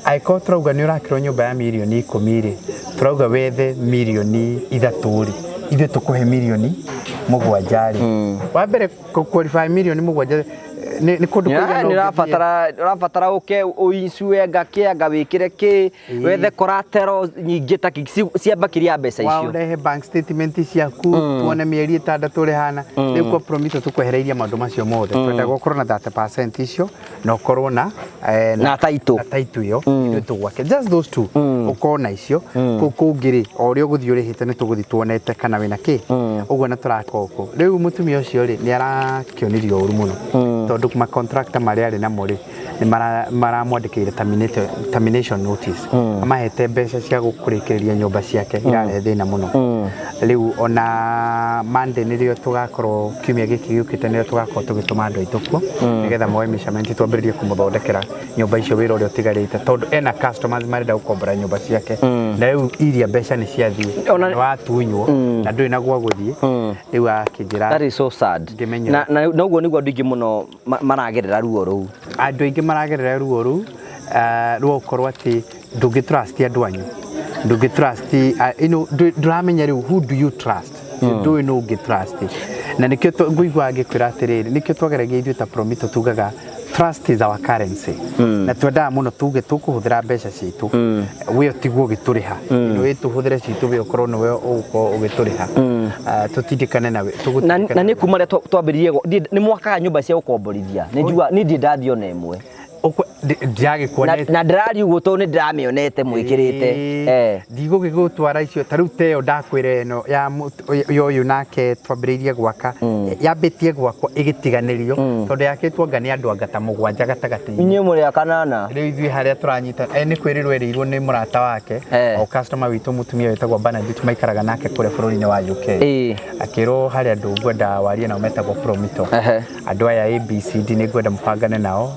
S3: angĩkorwo tũrauga nĩ ũrakĩrwo nyũmba ya mirioni 10 rĩ, tũrauga wethe mirioni 3 rĩ, ithuĩ tũkũhe mirioni 7 rĩ. Wa mbere, qualify mirioni 7 nĩ kũndũ kũigana
S1: Nĩ
S3: ũngĩthiĩ.
S1: Ũrabatara ũke ũicue anga kĩ anga wĩkĩre kĩ, wethe collateral nyingĩ ta cia makĩria ya mbeca
S3: wa
S1: icio.
S3: Ũrehe bank statement ciaku, tuone mĩeri 6 ũrĩhana. Rĩu kwa Promito tũkwehereirie maũndũ macio mothe. Twendaga ũkorwo na 30% icio na ũkorwo na
S1: Na title.
S3: Na title ĩyo, ithuĩ tũgwake. Just those two, ũkorwo na icio. Kũu kũngĩ rĩ, o ũrĩa ũgũthiĩ ũrĩhĩte nĩ tũgũthiĩ tuonete kana wĩna kĩ ũguo na tũraka ũkũ. Rĩu mũtumia ũcio rĩ, nĩ arakĩonirio ũru mũno tondũ ma contractor marĩa arĩ namo rĩ, nĩ maramwandĩkĩire termination notice. Amahete mbeca cia kũrĩkĩrĩria nyũmba ciake, irarehe thĩna mũno. Rĩu ona Monday nĩrĩo tũgakorwo, kiumia gĩkĩ gĩũkĩte nĩrĩo tũgakorwo tũgĩtũma andũ aitũ kuo nĩgetha moe measurement, twambĩrĩrie kũmũthondekera nyũmba icio, wĩra ũrĩa ũtigarĩte, tondũ ena customers marenda gũkombora nyũmba ciake na rĩu iria mbeca nĩ ciathiĩ, nĩ watunywo na ndũrĩ na gwa gũthiĩ. Rĩu akĩnjĩra
S1: That is so sad.
S3: Ngĩmenya.
S1: Na ũguo nĩguo andũ aingĩ mũno maragerera ruo rũu.
S3: Andũ aingĩ maragerera ruo rũu, rwa gũkorwo atĩ ndũngĩ trust andũ anyu, ndũngĩ trust, ndũramenya rĩu who do you trust, ndũĩ nũ ũngĩ trust. Na nĩkĩo ngũigua ngĩkwĩra atĩrĩrĩ, nĩkĩo twageragia ithuĩ ta Promito tugaga trust is our currency, na twendaga mũno tuge tũkũhũthĩra mbeca citũ, we ũtigwo ũgĩtũrĩha, wĩ tũhũthĩre citũ, we ũkorwo nĩwe ũgũkorwo ũgĩtũrĩha. Tũtindĩkane nawe.
S1: Na nĩ kuma rĩa twambĩrĩrie nĩ mwakaga nyũmba cia gũkomborithia, nĩ njua niĩ ndirĩ ndathiĩ ona ĩmwe.
S3: Ndiagĩkuonete.
S1: Na ndĩraria ũguo tondũ nĩ ndĩramĩonete mwĩkĩrĩte.
S3: Ndigũgĩgũtwara icio ta rĩu teo ndakwĩra ĩno ya ya ũyũ nake twambĩrĩirie gwaka, yambĩtie gwakwo ĩgĩtiganĩrio tondũ yakĩtwo anga nĩ andũ anga ta mũgwanja gatagatĩ-inĩ.
S1: Inyuĩ mũrĩ a kanana.
S3: Rĩu ithuĩ harĩa tũranyita, nĩ kwĩrĩrwo erĩirwo nĩ mũrata wake, o customer witũ, mũtumia wĩtagwo Bernadette, maikaraga nake kũrĩa bũrũri-inĩ wa UK. Akĩrwo harĩ andũ ngwenda warie nao metagwo Promito, andũ aya ABCD, nĩ ngwenda mũbangane nao,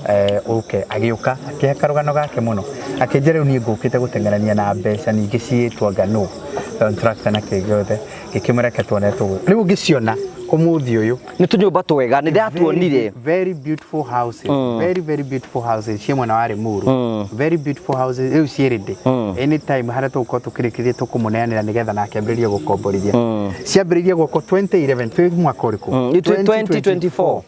S3: ũke. Agĩũka akĩhe karũgano gake mũno, akĩnjĩra rĩu niĩ ngũkĩte gũteng'erania na mbeca ningĩ ciĩtwo anga no contractor na kĩ gĩothe. Ngĩkĩmũreke tuone tũgũ rĩu ũngĩciona ũmũthĩ ũyũ.
S1: Nĩ tũnyũmba twega, nĩ ndatuonire.
S3: Very, very beautiful houses, very very beautiful houses ciĩ mwena wa Limuru, very beautiful houses. Rĩu ciĩ ready anytime harĩa tũgũkorwo tũkĩrĩkĩria tũkũmũneanĩra nĩgetha nake ambĩrĩrie gũkomborithia. Ciambĩrĩirie gwakwo 2011. Twĩ mwaka ũrĩkũ?
S1: Itũ 2024.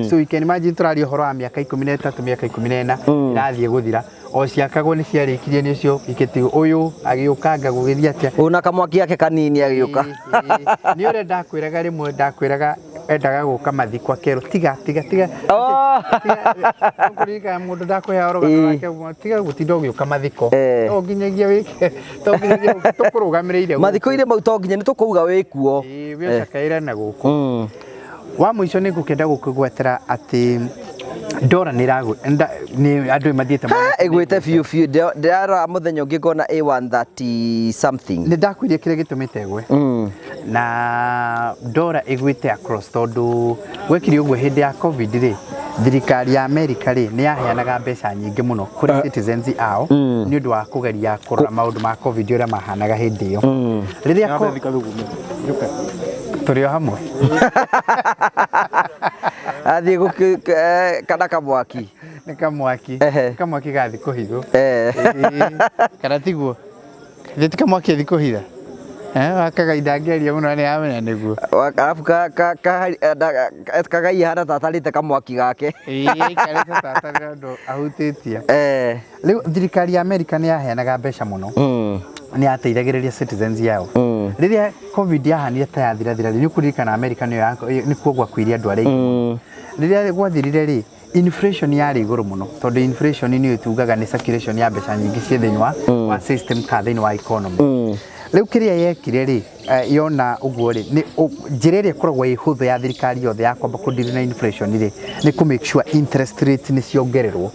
S3: So you can imagine tũraria ũhoro wa mĩaka 13, mĩaka 14 irathiĩ gũthira o ciakagwo. Nĩ ciarĩkirie nĩ ũcio ikĩtigwo, ũyũ agĩũkanga gũgĩthiĩ atĩa.
S1: Ona kamwaki gake kanini agĩũka.
S3: Nĩ ũrĩa ndakwĩraga, rĩmwe ndakwĩraga endaga gũka mathiko akerwo tiga tiga tiga. Kũririkana mũndũ ndakũhe rũgano rwake, tiga gũtinda ũgĩũka mathiko, to nginyagia wĩke, to nginyagia tũkũrũgamĩrĩire gũkũ.
S1: Mathiko-inĩ mau to nginya nĩ tũkũuga wĩ kuo.
S3: Ĩĩ, wĩ ũcakaĩre na gũkũ. Wa mũico nĩ ngũkĩenda gũkũgwetera atĩ ndora nĩ ĩragũ nĩ andũ mathiĩte
S1: Ĩgwĩte biũ biũ. Ndĩrarora mũthenya ũngĩ ngona A130 something.
S3: Nĩ ndakwĩria kĩrĩa gĩtũmĩte ĩgwe, na ndora ĩgwĩte across tondũ gwekire ũguo hĩndĩ ya COVID rĩ, thirikari ya America rĩ, nĩ yaheanaga mbeca nyingĩ mũno kũrĩ citizens ao nĩ ũndũ wa kũgeria kũrora maũndũ ma COVID ũrĩa mahanaga hĩndĩ ĩyo rĩrĩa tũrĩ o hamwe.
S1: Athiĩ kana kamwaki.
S3: Nĩ kamwaki. Kamwaki gathi kũhithwo. Kana tiguo? Githĩ ti kamwaki athi kũhitha? Wakagainda ngĩaria mũno nĩ amenya nĩguo.
S1: Arabu kagai hana ta atarĩte kamwaki gake.
S3: Ĩĩ, karĩte tata nĩ ũndũ ahutĩtie. Rĩu thirikari ya America nĩ yaheanaga mbeca mũno, nĩ yateithagĩrĩria citizens yao. Rĩrĩa COVID yahanire ta yathirathira rĩ, nĩ ũkũririkana America nĩyo nĩkuo gwakuire andũ arĩa aingĩ mũno. Rĩrĩa gwathirire rĩ, Inflation yarĩ igũrũ mũno, tondũ inflation nĩ tugaga nĩ circulation ya mbeca nyingĩ ciĩ thĩinĩ wa system ka thĩinĩ wa economy. Rĩu kĩrĩa yekire rĩ, yona ũguo rĩ, nĩ njĩra ĩrĩa ĩkoragwo ĩ hũthũ ya thirikari yothe ya kwamba kũdeal na inflation rĩ, nĩ kũ make sure interest rate nĩ ciongererwo.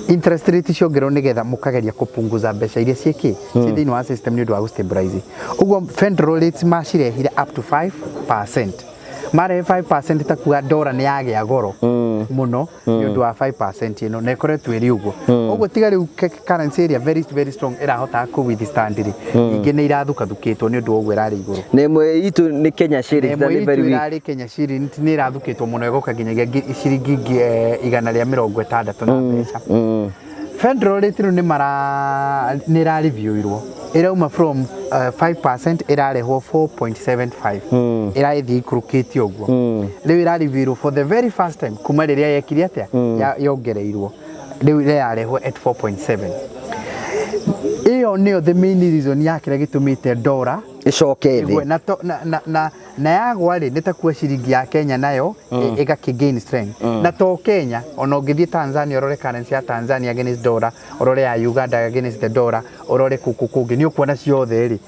S3: Interest rate ciongererwo nĩgetha mũkageria kũpunguza mbeca iria ciĩkĩ ciĩ thĩinĩ wa system nĩ ũndũ wa gũstabilize. Ũguo federal rates macirehire up to 5%. Marehe 5% ta kuga ndora nĩ yagĩa goro mũno nĩ ũndũ wa 5% ĩno, na ĩkoretwo ĩrĩ ũguo. Ũguo tiga rĩu currency ĩrĩa very very strong ĩrahota kũ withstand rĩ, ingĩ nĩ irathukathukĩtwo nĩ ũndũ wa ũguo ĩrarĩ igũrũ.
S1: Na ĩmwe itũ nĩ Kenya shillings na
S3: Ĩmwe
S1: nĩ very
S3: itũ
S1: weak.
S3: Ĩrarĩ Kenya shilling nĩ ĩrathukĩtwo mũno, ĩgoka nginyagia ciringi 160 na mbeca. Federal rate rĩu nĩ mara nĩ ĩra-reviewirwo, ĩrauma from 5% ĩrarehwo 4.75, ĩrathiĩ ikũrũkĩte ũguo. Rĩu ĩra-reviewirwo for the very first time kuma rĩrĩa yekire atĩa, yongereirwo, rĩu ĩrarehwo at 4.7. Ĩyo nĩyo the main reason ya kĩrĩa gĩtũmĩte ndora
S1: ĩcoke
S3: ĩgwe.
S1: Thĩ.
S3: Na, to, na, na, na, na yagwa rĩ, nĩ ta kuo ciringi ya Kenya nayo ĩgakĩ gain strength. Na to Kenya, ona ũngĩthiĩ Tanzania ũrore currency ya Tanzania against dollar, ũrore ya Uganda against the dollar, ũrore kũkũ kũngĩ, nĩ ũkuona ciothe rĩ,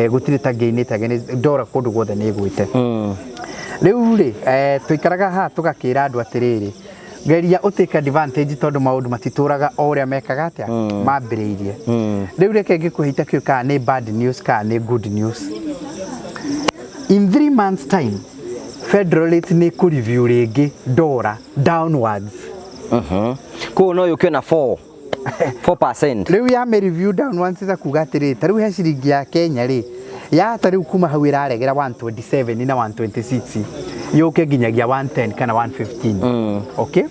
S3: gũtirĩ ta gainĩte against dollar, kũndũ guothe nĩ ĩgwĩte. Rĩu rĩ, tũikaraga haha tũgakĩra andũ atĩrĩrĩ, geria ũtake advantage, tondũ maũndũ matitũraga o ũrĩa mekaga atĩa mambĩrĩirie. Rĩu reke ngĩkũhe itakĩũĩ kana nĩ bad news kana nĩ good news. In 3 months time, federal rate nĩ kũ review rĩngĩ dollar downwards.
S1: Koguo no yũke na 4 4%.
S3: Rĩu ya mĩ review downwards ta kuga atĩrĩrĩ, ta rĩu he ciringi ya Kenya rĩ, ya ta rĩu kuma hau ĩraregera 127 na 126, yũke nginyagia 110 kana 115. Okay,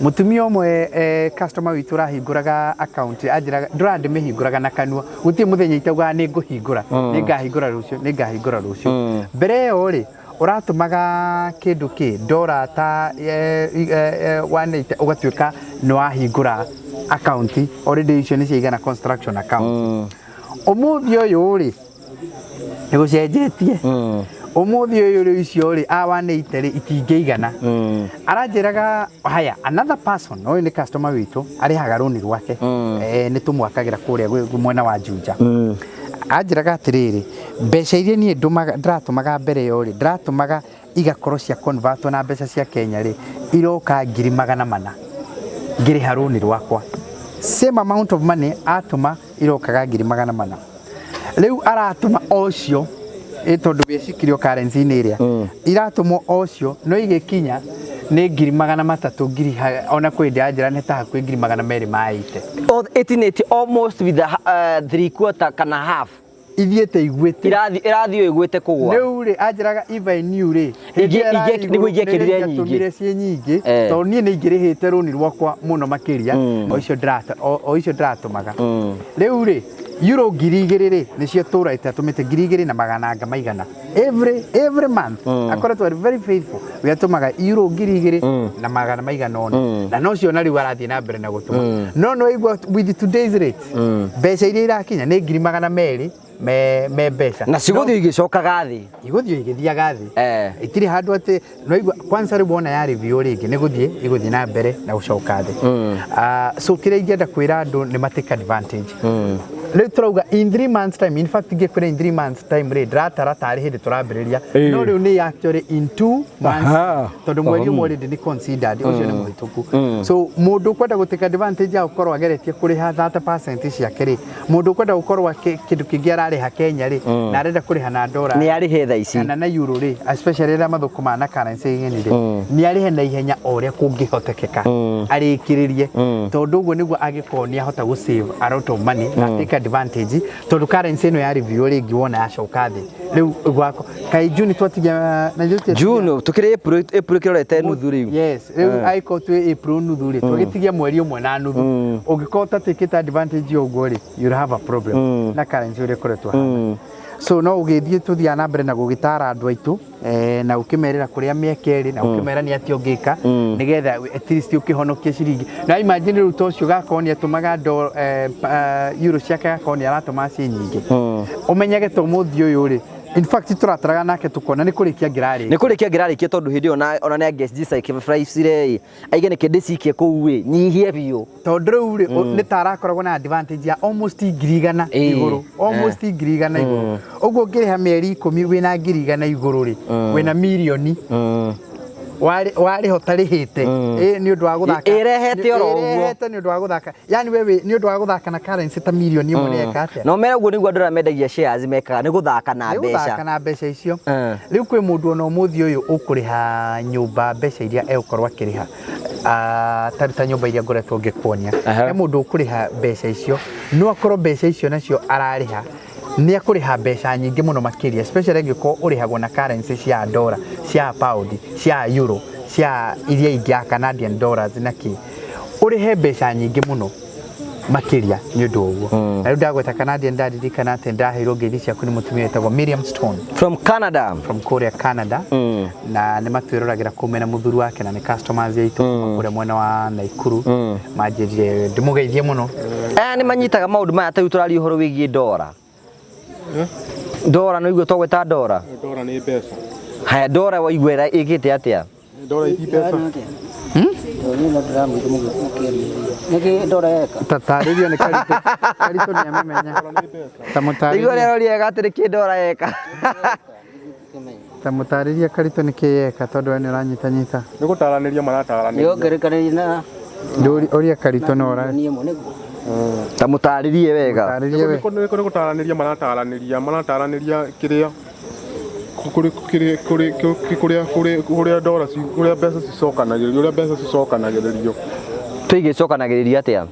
S3: mũtumia ũmwe, customer witũ ũrahingũraga account, anjĩraga ndũra ndĩmĩhingũraga na kanua, gũtirĩ mũthenya itaugaga nĩ ngũhingũra, nĩ ngahingũra rũciũ, nĩ ngahingũra rũciũ. Mbere ĩyo rĩ, ũratũmaga kĩndũ kĩ ndora ta 180, ũgatuĩka nĩ wahingũra account already, icio nĩ ciaigana construction account. Ũmũthĩ ũyũ rĩ, nĩ gũcenjetie. Ũmũthĩ ũyũ rĩ, icio rĩ a 180 rĩ, itingĩigana. Aranjĩraga haya, another person, ũyũ nĩ customer witũ, arĩhaga rũni rwake, nĩ tũmwakagĩra kũrĩa mwena wa Juja. Anjĩraga atĩrĩrĩ, mbeca iria niĩ ndũmaga, ndĩratũmaga mbere ĩyo rĩ, ndĩratũmaga igakorwo cia convertwo na mbeca cia Kenya rĩ, iroka 400,000 ngĩrĩha rũni rwakwa. Same amount of money atũma irokaga 400,000. Rĩu aratũma ocio ĩ, tondũ wĩcikirio currency-inĩ ĩrĩa iratũmwo ocio, no igĩkinya nĩ 300,000 ngiri ona kwĩ ndĩ anjĩra nĩ ta hakuhĩ 280,000.
S1: Oh, 1880, almost with the three quarter kana half.
S3: Ithiĩte igwĩte.
S1: Ĩrathiĩ ĩgwĩte kũgwa.
S3: Rĩu rĩ, anjĩraga if I knew rĩ, hĩndĩ ĩyo ĩrarĩ
S1: nĩguo
S3: igũrũ,
S1: ingĩekĩrire
S3: nĩrĩo
S1: nyingĩ.
S3: ingĩatũmire ciĩ nyingĩ, tondũ niĩ nĩ ingĩrĩhĩte rũni rwakwa mũno makĩria o icio ndĩratũmaga. Rĩu rĩ, euro 2000 rĩ, nĩcio tũraite atũmĩte 2,000 na magana anga maigana every month. Akoretwo ari very faithful, we atũmaga euro 2,000 na magana maigana ũna, na nocio na rĩu arathiĩ na mbere na gũtũma. No no igua with today's rate, mbeca iria irakinya nĩ 200,000 me mbeca.
S1: Na cigũthiĩ igĩcokaga thĩ.
S3: Igũthiĩ igĩthiaga thĩ. Itirĩ handũ atĩ no igua kwanza rĩu wona ya review rĩngĩ nĩ gũthiĩ igũthiĩ na mbere na gũcoka thĩ. So kĩrĩa ingĩenda kwĩra andũ nĩ ma take advantage. Rĩu tũrauga in 3 months time, in fact ingĩkwĩra in 3 months time rĩ, ndĩratara tarĩ hĩndĩ tũrambĩrĩria, no rĩu nĩ actually in 2 months, tondũ mweri ũmwe already nĩ considered ũcio nĩ mũhĩtũku. So mũndũ ũkwenda gũ take advantage ya gũkorwo ageretie kũrĩha 30% ciake rĩ, mũndũ ũkwenda gũkorwo kĩndũ kĩngĩ ararĩha Kenya rĩ, na arenda kũrĩha na ndora
S1: Nĩ arĩhe thaa ici.
S3: Kana na euro rĩ, especially rĩrĩa mathũkũmaga na currency ng'eni rĩ, nĩ arĩhe na ihenya o ũrĩa kũngĩhotekeka, arĩkĩrĩrie, tondũ ũguo nĩguo angĩkorwo nĩ ahota gũ save a lot of money na take advantage, tondũ currency ĩno ya review rĩngĩ wona yacoka thĩ rĩu gwako kaĩ June twatigia na ithuĩ
S1: June tukĩrĩ April, April kĩrorete nuthu rĩu.
S3: Yes, rĩu angĩkorwo twĩ April nuthu rĩ, twagĩtigia mweri ũmwe na nuthu. Ũngĩkorwo ũtatakĩte advantage ũguo rĩ, you'll have a problem na currency ũrĩa ĩkoretwo hana. So no ũgĩthiĩ, tũthiaga na mbere na gũgĩtara andũ aitũ, na ũkĩmerĩra kũrĩa mĩeke ĩrĩ, na ũkĩmera nĩ atĩa ũngĩka nĩgetha at least ũkĩhonokie ciringi. Na imagine rĩu ta ũcio gakorwo nĩ atũmaga euro ciake, gakorwo nĩ aratũma ciĩ nyingĩ, ũmenyage ta ũmũthĩ ũyũ rĩ, In fact tũrataraga nake tũkona nĩ kũrĩkia ngĩrarĩkia.
S1: Nĩ kũrĩkia ngĩrarĩkia tondũ hĩndĩ ĩyo ona nĩ angĩcisacrifice rĩ, aige nĩkĩ ndĩcikie kũu ĩ, nyihie biũ.
S3: Tondũ rĩu rĩ, nĩ ta arakoragwo na advantage ya almost 100,000 igũrũ, almost 100,000 igũrũ. Ũguo ũngĩrĩha mĩeri 10 wĩna 100,000 igũrũ rĩ, wĩna mirioni warĩha ũtarĩhĩte nĩ ũndũ wa gũthaka.
S1: Ĩrehete oro ũguo.
S3: Ĩrehete nĩ ũndũ wa gũthaka. Yani we nĩ ũndũ wa gũthaka na currency ta mirioni ĩmwe nĩ eka atĩa?
S1: No mera ũguo nĩguo andũ arĩa mendagia shares mekaga, nĩ gũthaka na
S3: Nĩ gũthaka
S1: mbeca.
S3: na mbeca icio. Rĩu kwĩ mũndũ ona ũmũthĩ ũyũ ũkũrĩha nyũmba mbeca iria egũkorwo akĩrĩha. Ta nyũmba iria ngoretwo ngĩkuonia. He mũndũ ũkũrĩha mbeca icio, no akorwo mbeca icio nacio ararĩha nĩ akũrĩha mbeca nyingĩ mũno makĩria, especially angĩkorwo ũrĩhagwo na currency cia dollar, cia pound, cia euro, cia iria ingĩ ya Canadian dollars na kĩ, ũrĩhe mbeca nyingĩ mũno makĩria nĩ ũndũ wa ũguo. Na rĩu ndagweta Canadian ndaririkana atĩ ndaheirwo ngeithi ciaku nĩ mũtumia wĩtagwo Miriam Stone.
S1: From Canada.
S3: From kũrĩa Canada. Na nĩ matwĩroragĩra kũu mena mũthuri wake na nĩ customers aitũ kuma kũrĩa mwena wa Naikuru. Manjĩrire ndĩmũgeithie mũno.
S1: Aya nĩ manyitaga maũndũ maya ta rĩu tũraria ũhoro wĩgiĩ ndora. Ndora nĩ ũiguo twagweta ndora?
S4: Ndora nĩ mbeca.
S1: Haya, ndora waigua ĩkĩte atĩa?
S4: Ndora iti mbeca.
S3: Tatarĩrio nĩ Karitũ. Karitũ nĩ amĩmenya. Ta mũtarĩrie.
S1: Nĩguo rĩero rĩega atĩ nĩkĩ ndora yeka.
S3: Ta mũtarĩrie Karitũ nĩkĩ yeka tondũ we nĩ ũranyitanyita.
S4: Nĩ gũtaranĩria marataranĩria.
S6: Nĩongerekanĩria na
S3: Ũria Karitũ no ũra.
S1: Ta mũtarĩrie wega.
S3: Mũtarĩrie we.
S4: Nĩ gũtaranĩria marataranĩria, marataranĩria kĩrĩa kũrĩa ndora kũrĩa mbeca cicokanagĩrĩrio, ũrĩa mbeca cicokanagĩrĩrio.
S1: Tũigĩcokanagĩrĩria atĩa?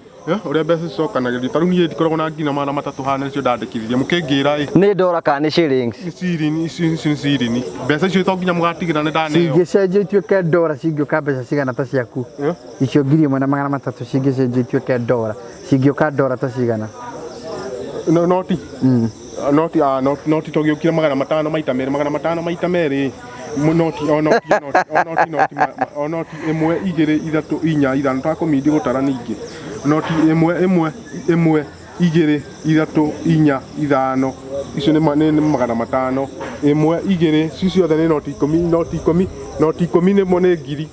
S4: Ũrĩa mbeca cicokanagĩrĩrio. Ta rĩu niĩ ndikoragwo na 300,000 haha nĩcio ndandĩkithirie. Mũkĩngĩra ĩ.
S1: Nĩ ndora kana nĩ shillings?
S4: Nĩ cirini, icio nĩ cirini. Mbeca icio to nginya mũgatigĩra nĩ ndaneo.
S3: Cingĩcenjio ituĩke ndora cingĩũka mbeca cigana ta ciaku? Icio 1,300 cingĩcenjio ituĩke ndora, cingĩũka ndora ta cigana?
S4: Noti. Noti, noti to gĩũkire 500 maita merĩ, 500 maita merĩ. Noti, o noti, noti, o noti, noti, o noti ĩmwe, igĩrĩ, ithatũ, inya, ithano, takũmindi gũtara ningĩ. Noti ĩmwe, ĩmwe, ĩmwe, igĩrĩ, ithatũ, inya, ithano. Icio nĩ 500. Ĩmwe, igĩrĩ, icio ciothe nĩ noti ikũmi, noti ikũmi, noti ikũmi nĩ ngiri.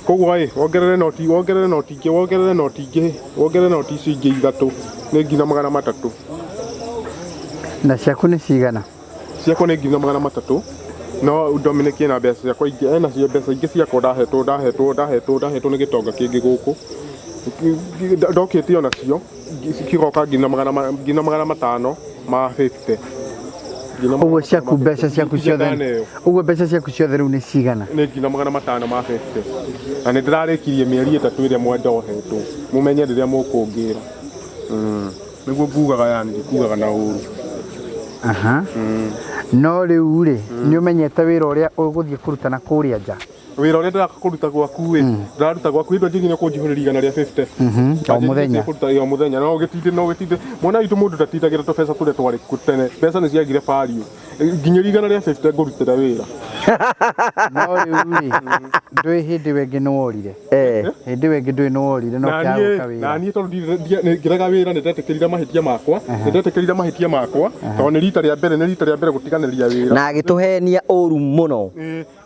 S4: Koguo ĩ, wongerere noti, wongerere noti ingĩ, wongerere noti ingĩ, wongerere noti icio ingĩ ithatũ, nĩ 1,300.
S3: Na ciaku nĩ cigana?
S4: Ciakwa nĩ 1,300. No Dominic ena mbeca ciakwa ingĩ, ena cio mbeca ingĩ ciakwa ndahetwo, ndahetwo, ndahetwo, ndahetwo nĩ gĩtonga kĩngĩ gũkũ. Ndokĩte onacio, cigoka 500 ma 50.
S3: Ũguo ciaku mbeca ciaku ciothe, ũguo mbeca ciaku ciothe rĩu nĩ cigana?
S4: Nĩ 500 ma 50. Na nĩ ndĩrarĩkirie mĩeri 3 ĩrĩa mwendohetwo. Mũmenye rĩrĩa mũkũngĩra. Nĩguo ngugaga yani, ndikugaga na ũru.
S3: No rĩu rĩ, nĩ ũmenyete wĩra ũrĩa ũgũthiĩ kũruta na kũrĩa nja?
S4: Wĩra ũrĩa ndĩraka kũruta gwaku ĩ, ndĩraruta gwaku hĩndĩ ĩrĩa njĩrire kũnjihũrĩria 150.
S3: O mũthenya.
S4: Kũruta o mũthenya. No ũgĩtinde, no ũgĩtinde. Mwana witũ mũndũ ndatindagĩra tũbeca tũrĩa twarĩ kuo tene. Mbeca nĩ ciagire value. Nginyĩria 150 ngũrutĩra wĩra.
S3: No rĩu rĩ, ndũĩ hĩndĩ ĩyo ĩngĩ nĩ worire. Hĩndĩ ĩyo ĩngĩ ndũĩ nĩ worire no
S4: Na
S3: kĩaga
S4: niĩ,
S3: gũka wĩra.
S4: na niĩ tondũ ngĩrega wĩra nĩ ndetĩkĩrire mahĩtia makwa, nĩ ndetĩkĩrire mahĩtia makwa, tondũ nĩ rita rĩa mbere, nĩ rita rĩa mbere gũtiganĩria wĩra.
S1: Na agĩtũhenia ũru mũno.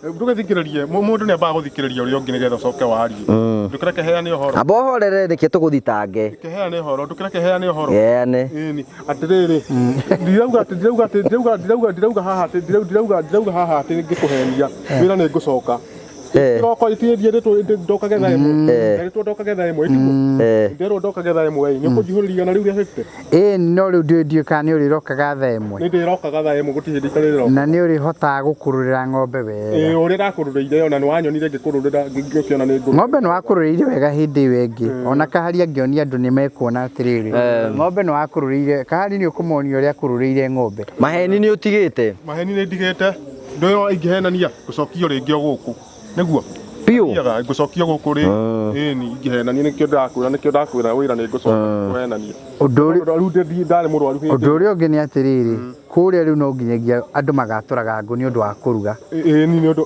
S4: Ndũgĩthikĩrĩrie, mũndũ nĩ ambaga gũthikĩrĩria ũrĩa ũngĩ nĩgetha ũcoke warie. Ndũkĩreke heane ũhoro.
S1: Amba ũhorere nĩkĩo tũgũthitange.
S4: Ndũkĩreke heane ũhoro, ndũkĩreke heane ũhoro.
S1: Heane.
S4: Ĩni, atĩrĩrĩ, ndirauga atĩ, ndirauga atĩ, ndirauga, ndirauga, ndirauga haha atĩ, ndirauga, ndirauga, ndirauga haha atĩ ngĩkũhenia. Wĩra nĩ ngũcoka. Kĩroko itiendia ndokage thaa ĩmwe. Nderitwo ndokage thaa ĩmwe, ĩtiguo? Nderwo ndokage thaa ĩmwe ĩ, nĩ ũkũnjihũrĩria igana rĩu rĩa 50?
S3: Ĩĩ, no rĩu ndiũĩ kana nĩ ũrĩrokaga thaa ĩmwe.
S4: Nĩ ndĩrokaga thaa ĩmwe, gũtirĩ hĩndĩ itarĩroka.
S3: Na nĩ ũrĩhotaga gũkũrũrĩra ng'ombe wega.
S4: Ĩĩ, ũrĩa ndakũrũrĩire ona nĩ wanyonire ngĩkũrũrĩra, ngĩkĩona nĩ ngũrũrĩra.
S3: Ng'ombe nĩ wakũrũrĩire wega hĩndĩ ĩyo ĩngĩ. Ona kahari angĩonia andũ nĩ mekuona atĩrĩrĩ. Ng'ombe nĩ wakũrũrĩire, kahari nĩ ũkũmonia ũrĩa akũrũrĩire ng'ombe.
S1: Maheni nĩ ũtigĩte?
S4: Maheni nĩ ndigĩte. Ndũĩ ingĩhenania, ngũcokio rĩngĩ o gũkũ. Nĩguo?
S1: Biũ.
S4: Thiaga, ngũcokio gũkũ rĩ. Ĩni, ingĩhenania nĩkĩo ndĩrakwĩra, nĩkĩo ndakwĩra wĩra nĩ ngũcoka kũhenania.
S3: Ũndũ ũrĩa
S4: Rĩu ndarĩ mũrwaru hĩndĩ.
S3: Ũndũ ũrĩa ũngĩ nĩ atĩrĩrĩ, kũrĩa rĩu no nginyagia andũ magatũraga ngũ nĩ ũndũ wa kũruga.
S4: Ĩni nĩ ũndũ,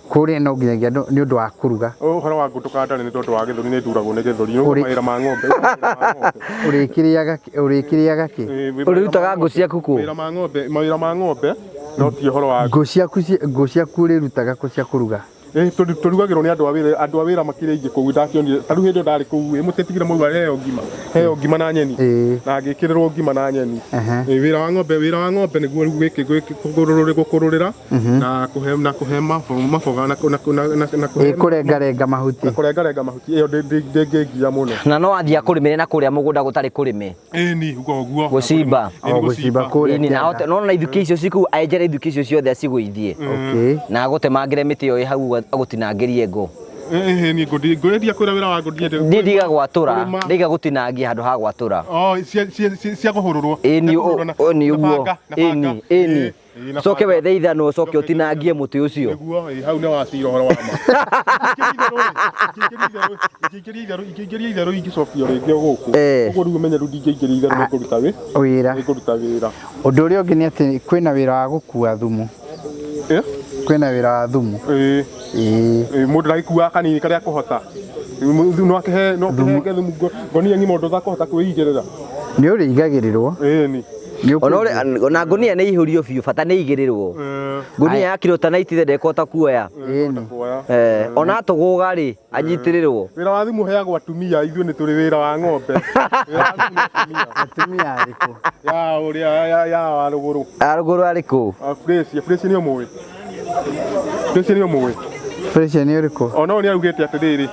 S3: Kũrĩa no nginyagia andũ nĩ ũndũ wa kũruga.
S4: Ũhoro wa ngũ ndũkandare nĩ tondũ wa gĩthũri nĩ nduragwo nĩ gĩthũri. Nĩ mawĩra ma ng'ombe.
S3: Ũrĩkĩrĩaga kĩ?
S1: Ũrĩrutaga ngũ ciaku kũ?
S4: Mawĩra ma ng'ombe, mawĩra ma ng'ombe. No ti ũhoro wa
S3: Ngũ ciaku ngũ ciaku ũrĩrutaga kũ cia kũruga?
S4: Tũrugagĩrwo nĩ andũ a wĩra, andũ a wĩra makĩrĩ aingĩ kũu. Ndakĩonire ta rĩu hĩndĩ ĩyo ndarĩ kũu ĩ, mũtitigire mauga heo ngima, heo ngima na nyeni, na ngĩkĩrĩrwo ngima na nyeni. Wĩra wa ng'ombe, wĩra wa ng'ombe nĩguo rĩu gũkũrũrĩra na kũhe na kũhe maboga na na kũhe
S3: Kũrengarenga mahuti.
S4: Na kũrengarenga mahuti ĩyo ndĩngĩngia mũno.
S1: Na no athiĩ akũrĩmĩre na kũrĩa mũgũnda gũtarĩ kũrĩme.
S4: Ĩni ũguo
S1: Gũcimba.
S4: Ĩni,
S3: Gũcimba kũrĩa
S1: Ĩni, na
S3: kĩanda.
S1: ahote no na ithuki icio cikũu enjere ithuki icio ciothe acigũithie. Na agũtemangĩre mĩtĩ ĩyo ĩ hau agũtinangĩrie ngũ.
S4: Ĩĩ niĩ ngũendia kwĩra wĩra wa ngũ ndiende.
S1: Niĩ ndiga gwatũra,
S4: Kũrĩma.
S1: ndiga gũtinangia handũ ha gwatũra.
S4: Oh, cia kũhũrũrwo.
S1: Ĩni
S4: Cia kũhũrũrwo
S1: ĩni
S4: na
S1: ũguo.
S4: banga, na banga.
S1: Ĩni ĩni.
S4: Ĩĩ, na
S1: Coke
S4: banga.
S1: wethe ithanwa ũcoke ũtinangie mũtĩ ũcio.
S4: Nĩguo, ĩĩ, hau nĩ wacira ũhoro wa ma. Ingĩingĩria itherũ, ingĩingĩria itherũ ingĩcokio rĩngĩ o gũkũ. Ũguo rĩu ũmenye rĩu ndingĩingĩria itherũ nĩ ngũruta wĩ.
S3: Wĩra.
S4: Nĩ ngũruta wĩra.
S3: Ũndũ ũrĩa ũngĩ nĩ atĩ kwĩna wĩra wa gũkua thumu. Kwĩna wĩra wa thumu.
S4: Ĩĩ. Mũndũ ndagĩkuaga kanini karĩa akũhota. No akĩhe no akĩhenge thumu ngonia ng'ima ũndũ ũtakũhota kwĩigĩrĩra.
S3: Nĩ ũrĩigagĩrĩrwo.
S4: Ĩni.
S1: Ona ngũnia nĩ ihũrio biũ bata nĩ igĩrĩrwo. Ngũnia ya kiro ta 90 ndekũhota kuoya. Ona atũgũga rĩ anyitĩrĩrwo.
S4: Wĩra wa thumu ũheagwo atumia, ithuĩ nĩ tũrĩ wĩra wa ng'ombe. Wĩra wa thumu nĩ atumia.
S3: Atumia arĩkũ?
S4: Ya ũrĩa ya wa rũgũrũ.
S1: Arũgũrũ arĩkũ?
S4: Fresh, Fresh nĩ ũmũĩ. Fresh nĩ ũmũĩ.
S3: Fresh nĩ ũrĩkũ?
S4: Ona nĩ augĩte atĩrĩrĩ.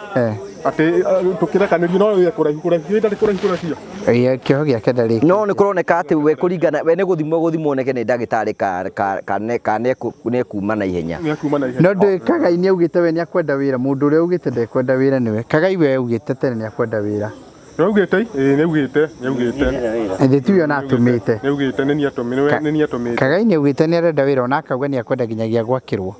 S4: Atĩ tũkĩrekanĩrio no wĩra kũraihu kũraihu, ndarĩ kũraihu kũraihu.
S3: Ĩĩ kĩoho gĩake ndarĩ.
S1: No nĩ kũroneka atĩ we kũringana we nĩ gũthimwo gũthimwo oneke nĩ ndagĩtarĩ ka nĩ kuma na ihenya.
S4: Nĩ akuma na ihenya.
S3: No ndũĩ Kagai nĩ augĩte we nĩ akwenda wĩra, mũndũ ũrĩa augĩte ndekwenda wĩra nĩwe. Kagai we augĩte tene nĩ akwenda wĩra.
S4: Nĩ augĩte? Ĩĩ nĩ augĩte, nĩ augĩte.
S3: Ĩndĩ tiwe ona atũmĩte.
S4: Nĩ augĩte nĩ niĩ atũmĩte, nĩ niĩ atũmĩte.
S3: Kagai nĩ augĩte nĩ arenda wĩra ona akauga nĩ akwenda nginyagia gwakĩrwo.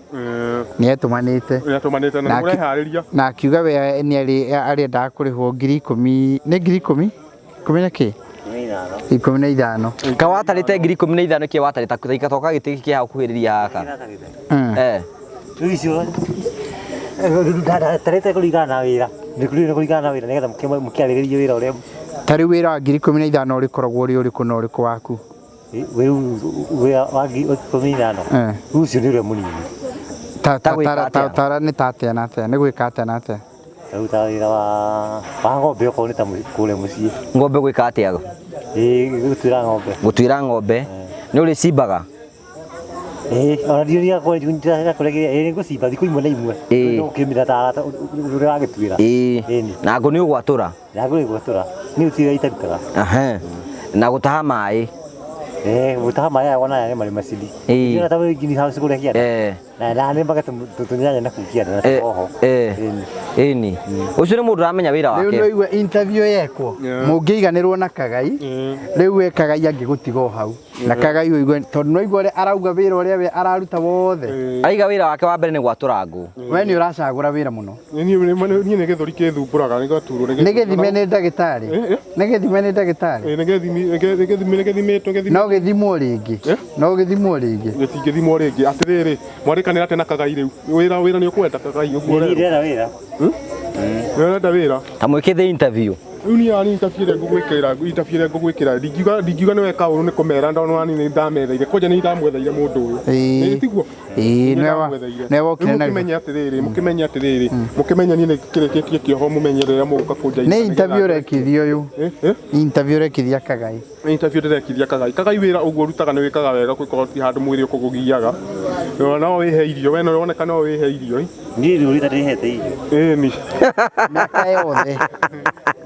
S3: Nĩ etũmanĩte.
S4: Nĩ atũmanĩte na nĩ ũreharĩria.
S3: Na akiuga we nĩ arĩendaga kũrĩhwo 10,000, nĩ 10,000? 10 na kĩ? 15.
S1: Ka watarĩte 15,000 kĩ watarĩte ta toka gĩtĩ kĩ hakuhĩrĩria haka.
S2: Rĩu icio ndarĩte kũringana na wĩra, nĩ kũringana na wĩra nĩgetha mũkĩarĩrĩrie wĩra ũrĩa.
S3: Ta rĩu wĩra wa 15,000 ũrĩkoragwo ũrĩ ũrĩkũ na ũrĩkũ waku?
S2: Wĩra wa 15,000 rĩu ũcio nĩ ũrĩa mũnini.
S3: Ta nĩ ta atĩa na atĩa? Nĩ gwĩka atĩa na atĩa?
S2: Rĩu ta wĩra wa ng'ombe okorwo nĩ ta kũrĩa mũciĩ.
S1: Ng'ombe gwĩka atĩa?
S2: Ĩĩ gũtuĩra ng'ombe.
S1: Gũtuĩra ng'ombe. Nĩ ũrĩcimbaga?
S2: Ĩĩ ona ndiũria kũrĩa ĩĩ nĩngũcimba thikũ imwe na imwe. No ũkĩrĩmĩra ta ũrĩa wagĩtuĩra.
S1: Ĩĩ. Na ngũ nĩ ũgwatũra?
S2: Na ngũ nĩ ngwatũra. Niĩ gũtirĩ itarutaga.
S1: Na gũtaha maĩ?
S2: Gũtaha maĩ aya wona aya nĩ marĩ macini. Ndiona ta wĩ greenhouse kũrĩa kĩanda. Na nĩ mbaga tũnyanya na kũu kĩanda na tũhoho.
S1: Ĩni. Ũcio nĩ mũndũ ũramenya wĩra wake.
S3: Rĩu nĩ waigua interview yekwo. Mũngĩiganĩrwo na Kagai, rĩu we Kagai angĩgũtiga o hau. Na Kagai ũigue tondũ nĩ waigua ũrĩa arauga wĩra ũrĩa we araruta wothe.
S1: Aiga wĩra wake wa mbere nĩ gwatũra ngũ.
S3: We nĩ ũracagũra wĩra mũno.
S4: Niĩ nĩ gĩthũri kĩthumbũraga nĩ gaturwo
S3: nĩ gĩthime nĩ ndagĩtarĩ. Nĩ gĩthime nĩ ndagĩtarĩ.
S4: Nĩ gĩthimĩtwo.
S3: No gĩthimwo rĩngĩ. No gĩthimwo rĩngĩ.
S4: Gĩtingĩthimwo rĩngĩ. Atĩrĩrĩ, mwarĩkanĩra atĩa na Kagai rĩu? Wĩra wĩra nĩ ũkwenda Kagai ũguo
S2: ũrerwo? Niĩ ndĩrenda wĩra.
S4: Nĩ ũrenda wĩra?
S1: Ta mwĩkĩte interview.
S4: Rĩu niĩ ani interview ĩrĩa ngũgwĩkĩra, interview ĩrĩa ngũgwĩkĩra, ndingiuga nĩ weka ũru nĩ kũmera ndona ni ndametheire. Kwanja nĩ ndamwetheire mũndũ ũyũ. Ĩĩ tiguo?
S3: Ĩĩ nĩwe wokire na
S4: mũkĩmenye atĩrĩrĩ, mũkĩmenye atĩrĩrĩ, mũkĩmenye niĩ nĩ kĩrĩkĩtie kĩoho mũmenye rĩrĩa mũgũka kũnjaithia.
S3: Nĩ interview ũrekithia ũyũ. Nĩ interview ũrekithia Kagai.
S4: Nĩ interview ndĩrekithia Kagai. Kagai wĩra ũguo ũrutaga nĩ wĩkaga wega gũkorwo ti handũ mwĩrĩ ũkũgũgiaga. No wĩhe irio, we no woneka no wĩhe irio.
S2: Niĩ rĩu rita ndĩhete irio.
S4: Ĩni.
S3: Mĩaka yothe.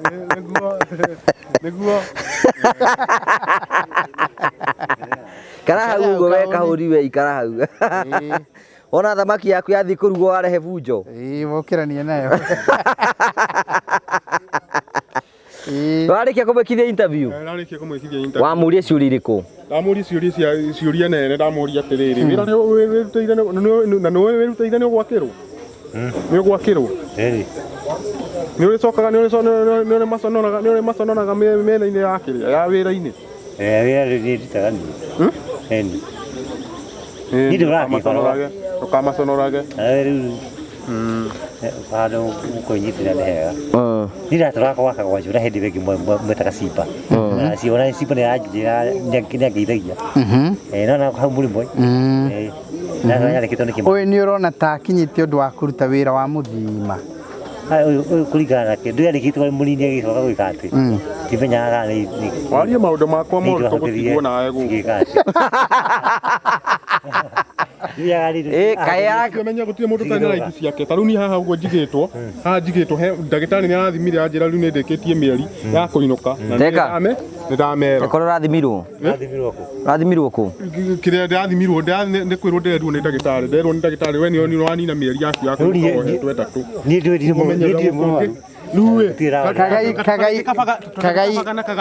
S4: Nĩguo nĩguo.
S1: Ikara hau ũguo we kahũri we ikara hau. Ona thamaki yaku yathiĩ kũrugwo warehe bunjo.
S3: Ĩĩ wokĩrania nayo.
S1: Warĩkia kũmwĩkithia interview?
S4: Ndarĩkia kũmwĩkithia interview.
S1: Wamũria ciũria irĩkũ?
S4: Ndamũria ciũria cia ciũria nene, ndamũria atĩrĩrĩ, wĩra nĩ wĩrutĩire na nĩ wĩrutĩire nĩ ũgwakĩrwo? Nĩ ũgwakĩrwo? Nĩ ũrĩcokaga nĩ ũrĩmaconoraga nĩ ũrĩmaconoraga mĩena-inĩ ya kĩrĩa ya wĩra-inĩ?
S2: Wĩra nĩ ndutaga niĩ. Ĩni. Niĩ ndũrakĩbarũa.
S4: Ndũkamaconorage.
S2: Rĩu Handũ kwĩnyitĩrĩra nĩ hega. Niĩ ndatũraga gwaka gwanjũ na hĩndĩ ĩyo ĩngĩ mwetaga Simba. Na ona Simba nĩ aranjĩra nĩ angeithagia. No na hau mũrĩmo. Na nyandĩkĩtwo nĩ Kĩmani.
S3: Ũyũ nĩ ũrona ta akinyĩte ũndũ wa kũruta wĩra wa mũthima?
S2: Ũyũ kũringana na kĩndũ yandĩkĩtwo nĩ mũnini agĩcoka gwĩka atĩ. Ndimenyaga kana nĩ
S4: Warie maũndũ makwa moru tũgũtigwo nawe gũkũ. Kaya gũtirĩ mũndũ ũtarĩ na right ciake. Ta rĩu niĩ haha ũguo njigĩtwo, haha njigĩtwo he ndagĩtarĩ nĩ arathimire anjĩra rĩu nĩ ndĩkĩtie mĩeri ya kũinũka na nĩ ndamera.
S1: Korwo ũrathimirwo? Ũrathimirwo kũ?
S4: Kĩrĩa ndĩrathimirwo nĩ kwĩrwo ndĩrerirwo nĩ ndagĩtarĩ. Nderwo nĩ ndagĩtarĩ we nĩ ũranina mĩeri yaku ya kũinũka wohetwo ĩtatũ.
S2: Niĩ ndirĩ mũrwaru.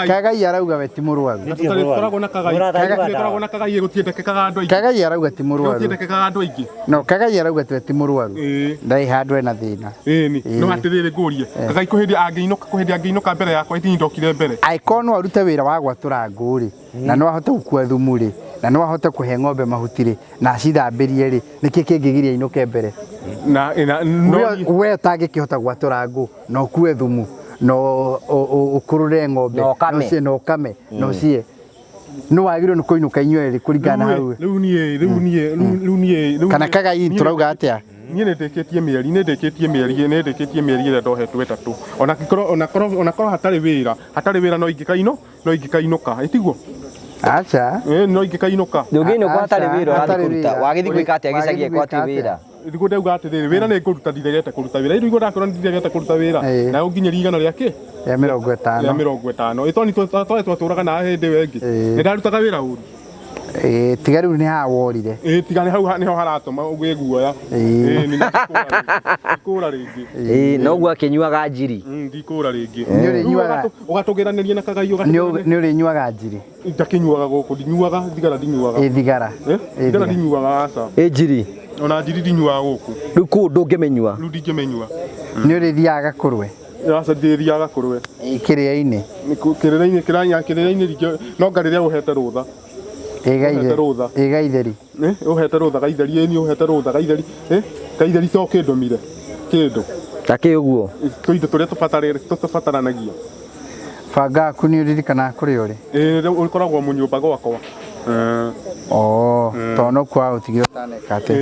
S3: Kagai arauga we ti mũrwaru.
S4: Tũkoragwo na Kagai. Tũkoragwo na Kagai gũtiendekekaga andũ aingĩ.
S3: Kagai arauga ti mũrwaru.
S4: Gũtiendekekaga andũ aingĩ.
S3: No Kagai arauga we ti mũrwaru. Ndarĩ handũ ena thĩna.
S4: Ĩni. No atĩrĩrĩ ngũrie. Kagai kwĩ hĩndĩ angĩinũka kwĩ hĩndĩ angĩinũka mbere yakwa itinyi ndokire mbere.
S3: Angĩkorwo no arute wĩra wa gwatũra ngũ rĩ, na no ahote gũkua thumu rĩ, na no ahote kũhe ng'ombe mahuti rĩ, na acithambĩrie rĩ, nĩkĩ kĩngĩgiria ainũke mbere?
S4: Na
S3: we ũtangĩkĩhota gwatũra ngũ na ũkue thumu na ũkũrũre ng'ombe na ũkame na ũcihe, no wagĩrĩirwo nĩ kũinũka inyuĩ erĩ kũringana na hau.
S4: Rĩu niĩ rĩu niĩ rĩu niĩ
S3: kana Kagai tũrauga atĩa?
S4: Niĩ nĩ ndĩkĩtie mĩeri nĩ ndĩkĩtie mĩeri nĩ ndĩkĩtie mĩeri ĩrĩa ndohetwo ĩtatũ. Ona korwo hatarĩ wĩra hatarĩ wĩra no ingĩkaino no ingĩkainũka ĩtiguo?
S3: Aca.
S4: No ingĩkainũka.
S1: Ndũngĩinũka hatarĩ wĩra ũrathiĩ kũruta. Wagĩthiĩ gwĩka atĩa gĩcagi angĩkorwo hatirĩ wĩra?
S4: Nĩguo ndauga atĩrĩrĩ wĩra nĩ ngũruta ndiregete kũruta wĩra. Rĩu ndakorwo ndiregete kũruta wĩra na ũnginyĩrie igana rĩa kĩ?
S3: Rĩa mĩrongo ĩtano.
S4: Rĩa mĩrongo ĩtano. Ĩtoni twatũraga na hĩndĩ ĩyo ĩngĩ. Nĩ ndarutaga wĩra ũru.
S3: Tiga rĩu nĩ haha worire.
S4: Tiga nĩ hau nĩho haratũma ũgĩe guoya. Nĩ ndikũra rĩngĩ.
S1: Noguo akĩnyuaga njiri.
S4: Ndikũra rĩngĩ.
S3: Nĩ ũrĩnyuaga.
S4: Ũgatũgeranĩria na Kagai
S3: Nĩ ũrĩnyuaga njiri.
S4: Ndakĩnyuaga gũkũ ndinyuaga thigara ndinyuaga.
S3: Thigara.
S4: Thigara ndinyuaga aca.
S1: Njiri.
S4: Ona njiri ndinyuaga gũkũ.
S1: Rĩu kũu ndũngĩmĩnyua.
S4: Rĩu ndingĩmĩnyua.
S3: Nĩ ũrĩthiaga kũrwe.
S4: Aca ndĩthiaga kũrwe.
S3: Kĩrĩa-inĩ.
S4: Kĩrĩra-inĩ kĩrĩra-inĩ no ngarĩrĩa ũhete rũtha.
S3: Ĩgaitheri.
S4: Ũhete rũtha gaitheri ĩni ũhete rũtha gaitheri. Gaitheri to kĩndũmire. Kĩndũ.
S1: Ta kĩ ũguo?
S4: Tũindo tũrĩa tũbataranagia.
S3: Banga waku nĩ ũririkanaga kũrĩa ũrĩ?
S4: Ũkoragwo mũnyũmba gwakwa.
S3: Tondũ no kuo waũtigire ũtaneka atĩ.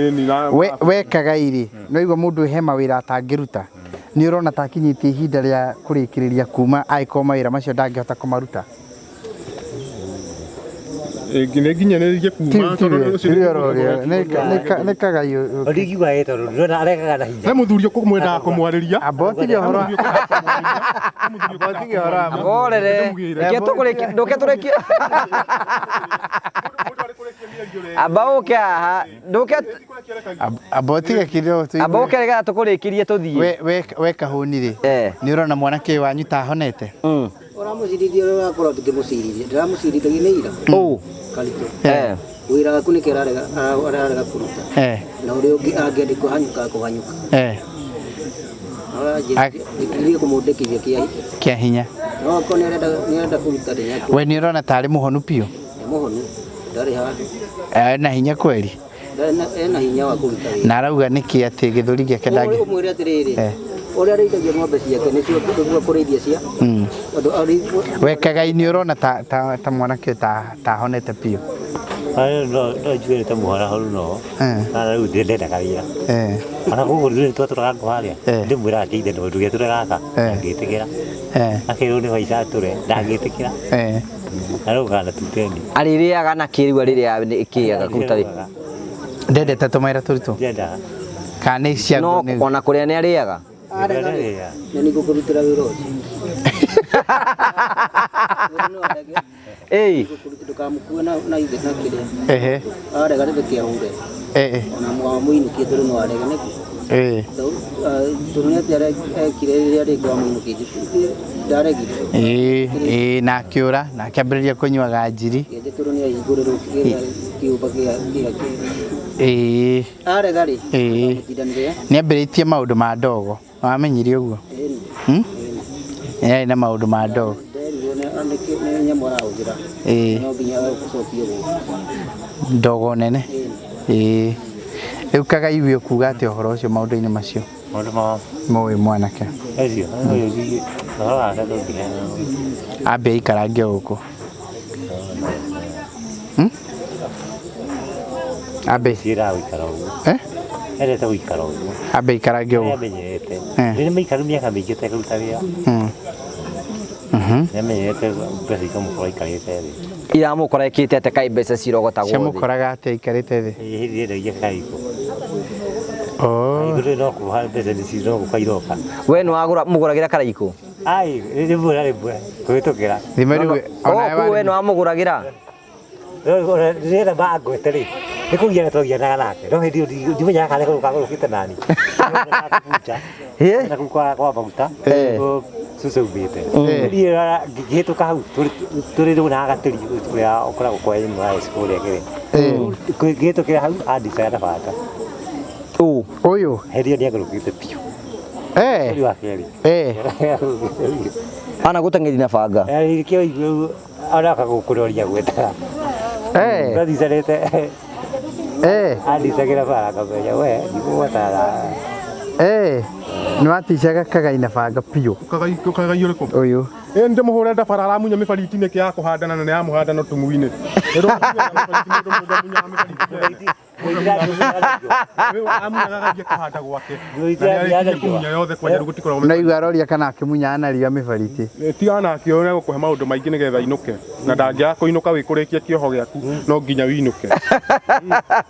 S3: We Kagai rĩ, no igua mũndũ he mawĩra atangĩruta. Nĩ ũrona ta akinyĩtie ihinda rĩa kũrĩkĩrĩria kuma angĩkorwo mawĩra macio ndangĩhota kũmaruta?
S4: Nĩ nginyanĩrie kuma
S3: nĩ Kagai.
S2: Ndingiuga ĩ tondũ ndĩrona aregaga na hinya.
S4: He mũthuri ũkũmwendaga kũmwarĩria.
S3: Amba ũtige ũhoro. Amba ũtige ũhoro.
S1: Horere. Reke tũkũrĩkie ndũke tũrĩkie. Amba ũke haha ndũke.
S3: Amba ũtige kĩrĩa.
S1: Amba ũke nĩgetha tũkũrĩkĩrie tũthiĩ.
S3: We Kahũni rĩ, nĩ ũrona mwanake ũyũ wanyu ta ahonete?
S6: Ũramũcirithia ũrĩa ũrakorwo ngĩmũcirithia ndĩramũcirithagia nĩ ira. Karitũ. Wĩra waku nĩkĩ ararega kũruta? Na ũrĩa ũngĩ angĩendekwo hanyũka kũhanyũka. Njĩkĩrĩrie kũmũndĩkithia
S3: kĩa hinya.
S6: No akorwo nĩ arenda kũruta ndĩnya.
S3: We nĩ ũrona tarĩ mũhonu biũ?
S6: Nĩ mũhonu, ndarĩ handũ.
S3: Ena hinya kweri?
S6: Ena hinya wa kũruta wĩra.
S3: Na arauga nĩkĩ atĩ gĩthũri gĩake ndangĩ.
S6: Ũmwĩre atĩrĩrĩ, ũrĩa arĩithagia ng'ombe ciake nĩcio nĩguo kũrĩithia cia.
S3: We Kagai nĩ ũrona ta mwanake ũyũ ta ahonete biũ?
S2: No njuge nĩ ta mũhorahoro no. Na rĩu ndendaga wĩra. Ona gũkũ rĩu twatũraga ngũ harĩa ndĩmwĩraga ngeithe no ndũgetũre gaka ndangĩtĩkĩra. Akerwo nĩ maica atũre ndangĩtĩkĩra. Arauga na tuteni.
S1: Arĩrĩaga na kĩ rĩu arĩrĩaga kĩ agakuruta wĩra?
S3: Ndendete tũmawĩra tũritũ?
S2: Ndiendaga.
S3: Kana nĩ cia
S1: No ona kũrĩa nĩ arĩaga?
S6: Na nĩ ngũkũrutĩra wĩra ũcio. Ndũkamũkue na kĩrĩa. Arega rĩrĩ kĩahure. Ona wamũinũkie tondũ no arege nĩkĩ? Tondũ nĩ atĩa ekire rĩrĩa rĩngĩ wamũinũkie ndaregire.
S3: Na akĩũra na akĩambĩrĩria kũnyuaga njiri.
S6: Tondũ nĩ ahingũrĩrwo kĩũmba kĩa. Arega rĩ.
S3: Nĩ ambĩrĩtie maũndũ ma ndogo. Wamenyire ũguo? Nĩ arĩ na maũndũ ma ndogo.
S6: Nĩ nyamũ arahũthĩra. No nginya gũcokio gũkũ.
S3: Ndogo nene. Rĩu Kagai we ũkuga atĩa ũhoro ũcio maũndũ-inĩ macio?
S2: Maũndũ ma
S3: Mũĩ mwanake.
S2: Ũcio, ũyũ ũhoro wake ndũngĩheana.
S3: Ambe aikarange gũkũ. Ambe.
S2: Ciĩraga gũikara ũguo.
S3: Eh?
S2: Endete gũikara ũguo.
S3: Ambe aikarange ũguo.
S2: Nĩamenyerete. Nĩ maikaru mĩaka mĩingĩ atekũruta wĩra. Nĩamenyerete mbeca ikamũkora aikarĩte thĩ.
S1: Iramũkora ĩkĩte atĩa kaĩ mbeca cirogotagwo thĩ?
S3: Ciamũkoraga atĩa aikarĩte thĩ?
S2: Hĩndĩ ĩrĩa karaikũ.
S3: Oh.
S2: Karaikũ no kuoha mbeca nĩ no gũka iroka.
S1: We nĩ wagũra mũgũragĩra karaikũ?
S2: Ai, rĩmwe na rĩmwe kũhĩtũkĩra.
S3: Thima rĩu
S1: Oh, we nĩ wamũgũragĩra?
S2: Rĩrĩa mangwete rĩ, nĩ kũgiana twagianaga nake. No hĩndĩ ĩyo ndimenyaga kana nĩ kagũrũkĩte nani. Na kũu kwa maguta, cũcũ aumĩte. Niĩ ngĩhĩtũka hau tũrĩ rĩu na gatĩri ũrĩa ũkoragwo kwa NYS kũrĩa kĩrĩa. Ngĩhĩtũkĩra hau andicaga na banga.
S1: Ũ?
S3: Ũyũ?
S2: Hĩndĩ ĩyo nĩagũrũkĩte biũ. Ũyũ wa kerĩ.
S1: Ana gũteng'eria na banga.
S2: Nĩkĩo igue ona kagũkũroria gwetaga. Twathicanĩte. Andicagĩra bara ngamenya we ndigũgwatara.
S3: Nĩ waticaga kagai na banga biũ.
S4: Kagai kagai ũrĩkũ?
S3: Ũyũ.
S4: Ĩ ndĩmũhũre ndabara aramunya mĩbariti nĩkĩ ya kũhandana na nĩ ya mũhandano tumuinĩ. Amunyaga gwake. Na nĩ arĩkirie kũmunya yothe kwanja rĩu gũtikoragwo
S3: Na igua aroria kana akĩmunyaga na riũa mĩbariti.
S4: Tigana nake ũrĩa gũkũhe maũndũ maingĩ nĩgetha ainũke na ndangĩaga kũinũka wĩ kũrĩkia kĩoho gĩaku no nginya wĩinũke.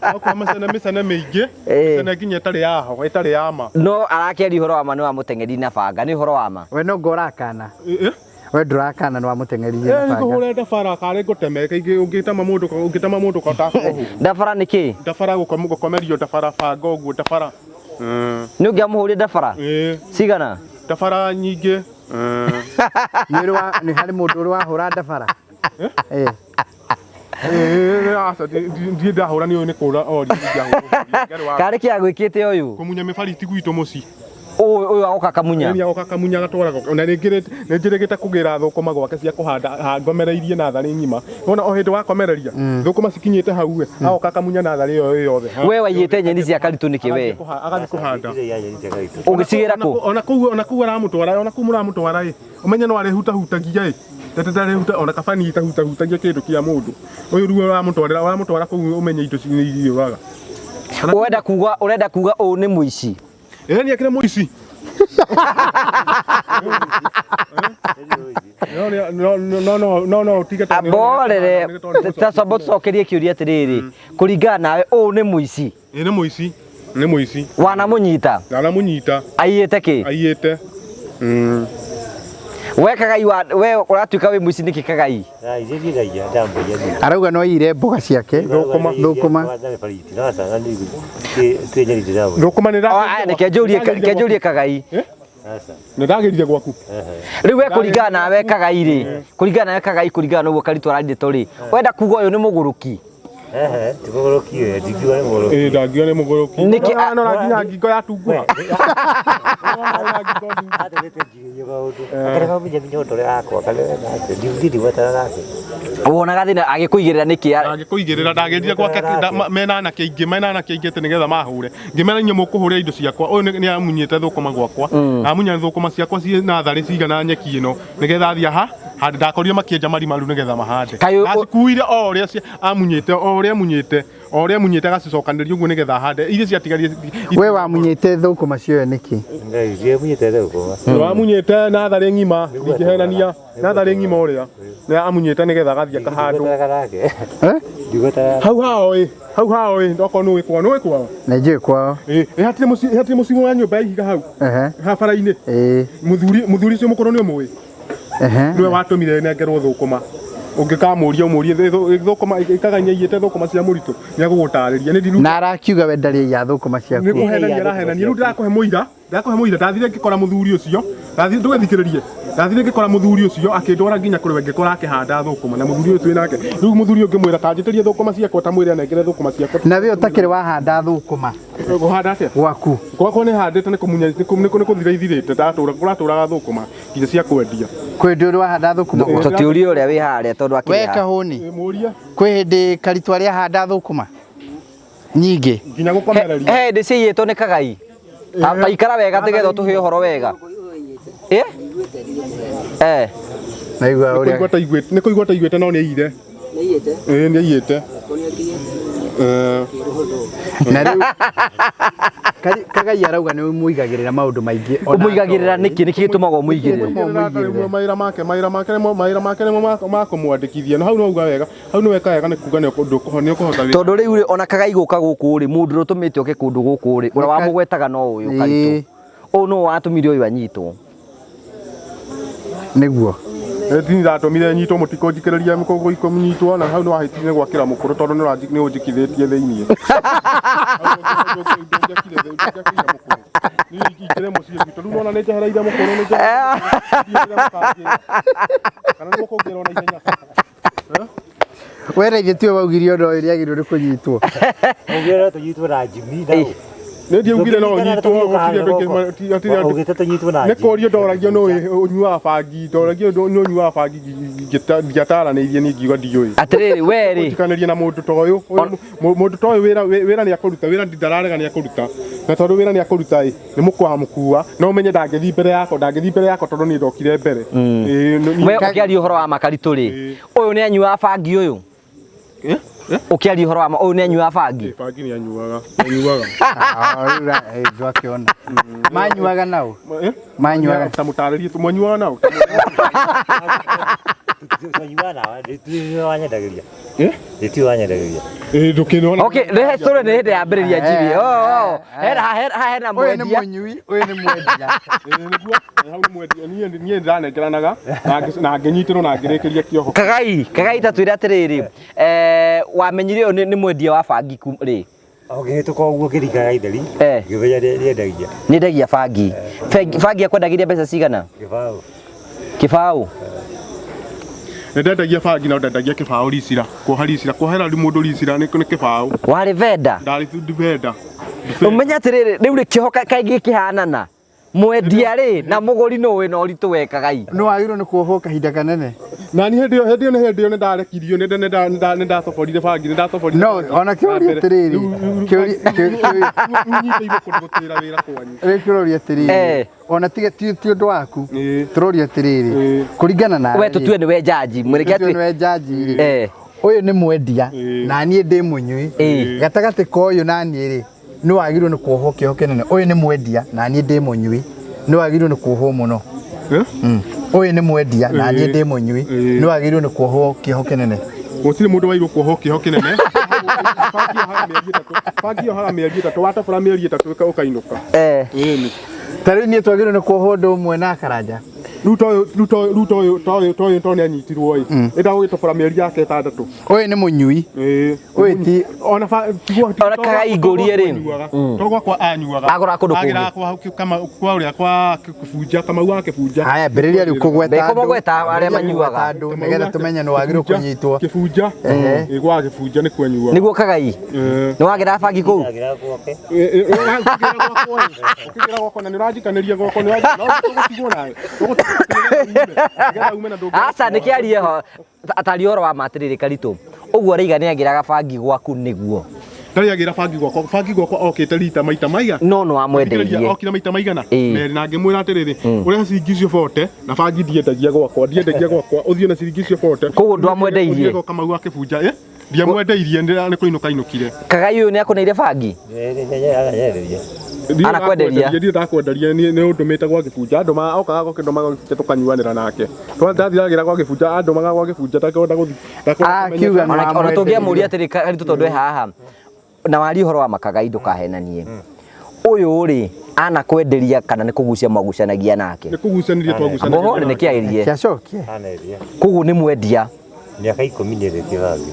S4: Akũhe mĩcene mĩcene mĩingĩ mĩcene nginya ĩtarĩ yaho ĩtarĩ ya ma.
S1: No arakĩaria ũhoro wa ma nĩ wamũteng'eri na banga nĩ ũhoro wa ma.
S3: We no ngo ũrakana. We ndũrakana nĩ wamũteng'eririe na banga.
S4: Ngũhũre ndabara karĩ ngũteme ũngĩtema mũndũ ũngĩtema mũndũ ũtakũhũ.
S1: Ndabara nĩ kĩ?
S4: Ndabara gũkomerio ndabara banga ũguo ndabara.
S1: Nĩ ũngĩamũhũrire ndabara? Cigana?
S4: Ndabara nyingĩ.
S3: Nĩ harĩ mũndũ ũrĩ wahũra ndabara?
S4: Ndirĩ ndahũra nĩ ũyũ nĩ kũra ori
S1: Karĩ kĩ agwĩkĩte ũyũ?
S4: Kũmunya mĩbariti gwitũ mũciĩ.
S1: Ũyũ agoka kamunya?
S4: Nĩ agoka kamunya agatwara gwake. Na nĩ njĩrĩgĩte kũgĩra thũkũma gwake cia kũhanda ngomereirie natharĩ ng'ima. Wona o hĩndĩ wakomereria thũkũma cikinyĩte hau ĩ agoka kamunya natharĩ ĩyo yothe.
S1: We waiyĩte nyeni cia Karitũ nĩkĩ we?
S4: Agathiĩ kũhanda.
S1: Ũgĩcigĩra kũ?
S4: Ona kũu ona kũu aramũtwara ona kũu mũramũtwara ĩ ũmenye no arĩhutahutagia ĩ ndarĩhuta ona kaba niĩ itahutahutagia kĩndũ kĩa mũndũ. Ũyũ rĩu ũramũtwarĩra ũramũtwara kũu ũmenye indo nĩ iriũraga.
S1: Ũrenda kuga ũrenda kuga ũyũ nĩ mũici?
S4: Ĩ nĩ akĩrĩ mũici. No no no no ũtige tondũ
S1: Amborere ta camba tũcokerie kĩũria atĩrĩrĩ kũringana nawe ũyũ nĩ mũici?
S4: Ĩ nĩ mũici. Nĩ mũici.
S1: Wanamũnyita?
S4: Ndanamũnyita.
S1: Aiyĩte kĩ?
S4: Aiyĩte.
S1: We Kagai wa we ũratuĩka wĩ mũici nĩkĩ Kagai?
S3: Arauga no aiyire mboga ciake.
S4: Thũkũma.
S3: Thũkũma.
S4: Thũkũma nĩ
S1: Reke njũrie Kagai.
S4: Nĩ ndagĩrire gwaku.
S1: Rĩu we kũringana nawe Kagai rĩ, kũringana nawe Kagai kũringana na ũguo Karitũ ararĩte rĩ, wenda kuga ũyũ nĩ mũgũrũki?
S2: Ti mũgũrũki we, ndingiuga nĩ mũgũrũki.
S4: Ĩ ndangiuga nĩ mũgũrũki.
S1: Nĩkĩ
S4: No nginya ngingo yatunguha.
S1: Wonaga thĩna agĩkũigĩrĩra nĩkĩ?
S4: Agĩkũigĩrĩra ndagĩrire gwake mena anake aingĩ mena anake aingĩ atĩ nĩgetha mahũre. Ngĩmera inyuĩ mũkũhũrĩra indo ciakwa ũyũ nĩ amunyĩte thũkũma gwakwa. Amunya thũkũma ciakwa ciĩ natharĩ cigana nyeki ĩno nĩgetha athiĩ aha handũ ndakorire makĩenja marima rĩu nĩgetha mahande. Acikuire o ũrĩa amunyĩte o ũrĩa amunyĩte o ũrĩa amunyĩte agacicokanĩria ũguo nĩgetha ahande iria ciatigarire.
S3: We wamunyĩte thũkũma cioyo nĩkĩ?
S4: Wamunyĩte natharĩ ng'ima ndingĩhenania natharĩ ng'ima ũrĩa nĩ amunyĩte nĩgetha agathiĩ akahandwo. Hau hao ĩ hau hao ĩ okorwo nĩ ũĩ kwao nĩ ũĩ kwao?
S3: Nĩ njũĩ kwao.
S4: Ĩ hatirĩ mũciĩ hatirĩ mũciĩ wa nyũmba ya ihiga hau ha bara-inĩ. Mũthuri ũcio mũkũrũ nĩ ũmũĩ? Nĩwe watũmire nengerwo thũkũma. Ũngĩkamũria ũmũrie thũkũma ikagania aiyĩte thũkũma cia mũritũ nĩ egũgũtarĩria. Nĩ ndiru
S3: Na arakiuga we ndarĩ aiya thũkũma ciaku.
S4: Nĩ kũhenania arahenania. Rĩu ndĩrakũhe mũira ndĩrakũhe mũira ndathire ngĩkora mũthuri ũcio ndathire ndũgethikĩrĩrie ndathire ngĩkora mũthuri ũcio akĩndwara nginya kũrĩ we ngĩkora akĩhanda thũkũma na mũthuri ũyũ twĩ nake rĩu mũthuri ũyũ ngĩmwĩra ta njĩtĩrie thũkũma ciakwa ta mwĩre anengere thũkũma ciakwa.
S3: Na we ũtakĩrĩ wahanda thũkũma?
S4: Kũhanda atĩa?
S3: Gwaku.
S4: Gwakwa nĩ handĩte nĩ kũmunya nĩ kũthira ithirĩte ndatũra kũratũraga thũkũma nginya cia kwendia.
S3: Kwĩ hĩndĩ ũrĩ wahanda thũkũma?
S1: Tũtiũrie ũrĩa wĩ harĩa tondũ akĩrĩ
S3: We
S1: haha.
S3: Kahũni.
S4: Mũrie.
S3: Kwĩ hĩndĩ Karitũ arĩa ahanda thũkũma nyingĩ?
S4: Nginya gũkomereria.
S1: He hĩndĩ ciaiyĩtwo nĩ Kagai? Ta ikara wega tigetha ũtũhe ũhoro wega. Eh? Eh.
S3: Naigua
S4: Nĩ
S3: ũrĩa
S4: kũigua taiguĩte nĩ kũigua taiguĩte no nĩ aiyire.
S6: Nĩ aiyĩte?
S4: Ĩĩ nĩ aiyĩte.
S6: Kũ nĩ akĩiyĩte?
S4: Eh.
S3: Na rĩu Kagai arauga nĩ ũmũigagĩrĩra maũndũ maingĩ ona
S1: Ũmũigagĩrĩra nĩkĩ? Nĩkĩ gĩtũmaga ũmũigĩrĩre?
S4: Rĩu mawĩra make mawĩra make nĩmo mawĩra make nĩmo makũmwandĩkithia na hau no uga wega hau nĩ weka wega nĩ kuga nĩ ũkũhota wĩra.
S1: Tondũ rĩu rĩ ona Kagai gũka gũkũ rĩ mũndũ ũrĩa ũtũmĩte oke kũndũ gũkũ rĩ ũrĩa wamũgwetaga no ũyũ Karitũ. Ũyũ nĩwe watũmire ũyũ anyitwo.
S3: Nĩguo.
S4: Nĩ ndatũmire nyitwo mũtikũnjikĩrĩria kũnyitwo na hau nĩ wahĩtirie gwakĩra mũkũrũ tondũ nĩ ũnjikithĩtie thĩiniĩ. Ingĩre mũciĩ gwitũ rĩu nona nĩ njehereire mũkũrũ nĩ njehereire kana nĩ mũkũngĩra ona ihenya.
S3: We na ithuĩ tiwe waugire ũndũ ũyũ nĩagĩrĩirwo nĩ kũnyitwo.
S2: Ũngĩra no tũnyitwo na Jimmy na ũ.
S4: Nĩ ndiaugire no nyitwo gũtirĩ andũ aingĩ hatirĩ andũ
S2: Ugĩte tũnyitwo na
S4: nĩ
S2: Jimmy.
S4: kũrio ndoragio nũ ũnyuaga bangi ndoragio nũ ũnyuaga bangi ndiataranĩirie niĩ ngiuga ndiũĩ.
S1: Atĩrĩrĩ we rĩ
S4: Njĩkanĩrie na mũndũ ta ũyũ mũndũ ta ũyũ wĩra wĩra nĩ akũruta wĩra ndararega nĩ akũruta na tondũ wĩra nĩ akũruta ĩ nĩ mũkwamũkua no ũmenye ndangĩthiĩ mbere yakwa ndangĩthiĩ mbere yakwa tondũ niĩ ndokire mbere. Ĩĩ,
S1: we ũkĩaria ũhoro wa makaritũ rĩ ũyũ nĩ anyuaga bangi ũyũ ũkĩaria ũhoro wa ma ũyũ nĩ anyuaga bangi
S4: bangi nĩ anyuaga anyuaga
S3: ndwakĩona manyuaga nao manyuaga
S4: ta mũtarĩrie mwanyuaga nao
S2: Twanyuaga nao nĩ wanyendagĩria. Nĩ wanyendagĩria.
S4: Ĩĩ ndũkĩnona.
S1: Okay, rehe story nĩ hĩndĩ yambĩrĩria Jimmy. Oh, oh. Hena hena
S3: Ũyũ nĩ
S1: mwendia.
S3: mũnyui, ũyũ nĩ mwendia.
S4: Ĩĩ nĩguo hau nĩ mwendia niĩ niĩ ndĩranengeranaga na ngĩnyitĩrwo na ngĩrĩkĩria kĩoho.
S1: Kagai, Kagai ta twĩre atĩrĩrĩ, eh wamenyire ũyũ nĩ mwendia wa bangi rĩ?
S2: Ũngĩhĩtũka ũguo ngĩringaga itheri ngĩmenya nĩendagia.
S1: Nĩendagia bangi. Bangi akwendagĩria mbeca cigana?
S2: Kĩbaũ.
S1: Kĩbaũ?
S4: Nĩndendagia bangi na ndendagia kĩbaũ ricira kuoha ricira kuohera mũndũ ricira nĩ kĩbaũ.
S1: Warĩ venda?
S4: Ndarĩ venda.
S1: Ũmenye atĩrĩrĩ rĩu rĩ kĩoho kaingĩ kĩhanana mwendia rĩ na mũgũri nũ wĩna ũritũ we Kagai.
S3: Nĩ wagĩrĩirwo nĩ kuohwo kahinda kanene.
S4: Na niĩ hĩndĩ ĩyo hĩndĩ ĩyo nĩ hĩndĩ ĩyo nĩ ndarekirio nĩ nĩ ndatoborire bangi nĩ ndatoborire.
S3: No ona kĩũria atĩrĩrĩ kĩũria
S4: nyitĩirwo kũndũ gũtĩra wĩra kwanyu.
S3: Rĩu kĩũria atĩrĩrĩ ona tiga ti ũndũ waku tũroria atĩrĩrĩ kũringana na
S1: we tũtue nĩwe jaji
S3: mũreke atĩ nĩwe jaji rĩ ũyũ nĩ mwendia na niĩ ndĩ mũnyui gatagatĩ ka ũyũ na niĩ rĩ nĩ wagĩrĩirwo nĩ kuohwo kĩoho kĩnene ũyũ nĩ mwendia na niĩ ndĩ mũnyui nĩ wagĩrĩirwo nĩ kuohwo mũno ũyũ nĩ mwendia na niĩ ndĩ mũnyui nĩ wagĩrĩirwo nĩ kuohwo kĩoho kĩnene
S4: gũtirĩ mũndũ wairwo kuohwo kĩoho kĩnene bangi yohaga mĩeri ĩtatũ watobora mĩeri ĩtatũ ũkainũka
S3: ta rĩu niĩ twagĩrĩirwo nĩ kuohwo ũndũ ũmwe na Karanja
S4: rĩu toyũ toyũ toyũ to nĩ anyitirwo ĩ ĩnda gũgĩtobora mĩeri yake ĩtandatũ
S3: ũyũ nĩ mũnyui ũyũ ti
S4: ona
S1: ona Kagai ngũrie rĩ
S4: to gwakwa anyuaga
S1: agũra kũndũ kũngĩ
S4: agĩraga kwa kama kwa ũrĩa kwa kĩbunja Kamau wa kĩbunja
S3: haya mbĩrĩria rĩu kũgweta
S1: andũ Ndĩkũmũgweta arĩa manyuaga
S3: andũ nĩgetha tũmenye nĩ wagĩrĩirwo kũnyitwo
S4: kĩbunja ĩ gwa kĩbunja nĩ kwenyua
S1: nĩguo Kagai nĩ wagĩra bangi kũu
S4: ũkĩgĩra gwakwa na nĩ ũranjikanĩria gwakwa nĩ ũgũtigwo nawe
S1: aca nĩ kĩarie ho ataria ũhoro wa ma atĩrĩrĩ Karitũ ũguo araiga nĩ agĩraga bangi gwaku nĩguo
S4: ndarĩ agĩra bangi gwakwa bangi gwakwa okĩte rita maita maiga
S1: no no amwendeirie
S4: okire maita maigana merĩ na ngĩmwĩra atĩrĩrĩ ũrehe ciringi icio bote na bangi ndiendagia gwakwa ndiendagia gwakwa ũthiĩ na ciringi icio bote
S1: koguo ndwamwendeirie
S4: ũthiĩ gwa Kamau wa kĩbunja ĩ ndiamwendeirie nĩ kũinũka ainũkire
S1: Kagai ũyũ nĩ akũneire bangi Anakwenderia?
S4: Ndirĩ ndakwenderia nĩ ũndũmĩte gwa kĩbunja andũ okaga gũkĩndũma gwa kĩbunja tũkanyuanĩra nake ndathiragĩra gwa kĩbunja andũmaga gwa kĩbunja ndakwenda gũthiĩ
S1: ona tũngĩamũria atĩrĩ Karitũ tondũ e haha na warie ũhoro wa makagai ndũkahenanie ũyũ rĩ anakwenderia kana nĩ kũgucia mwagucanagia nake
S4: nĩ kũgucanĩria twagucanĩria
S1: Amboho nĩ kĩagĩrie
S3: kĩacokie
S1: koguo nĩ mwendia
S2: mĩaka 10 nĩendetie bangi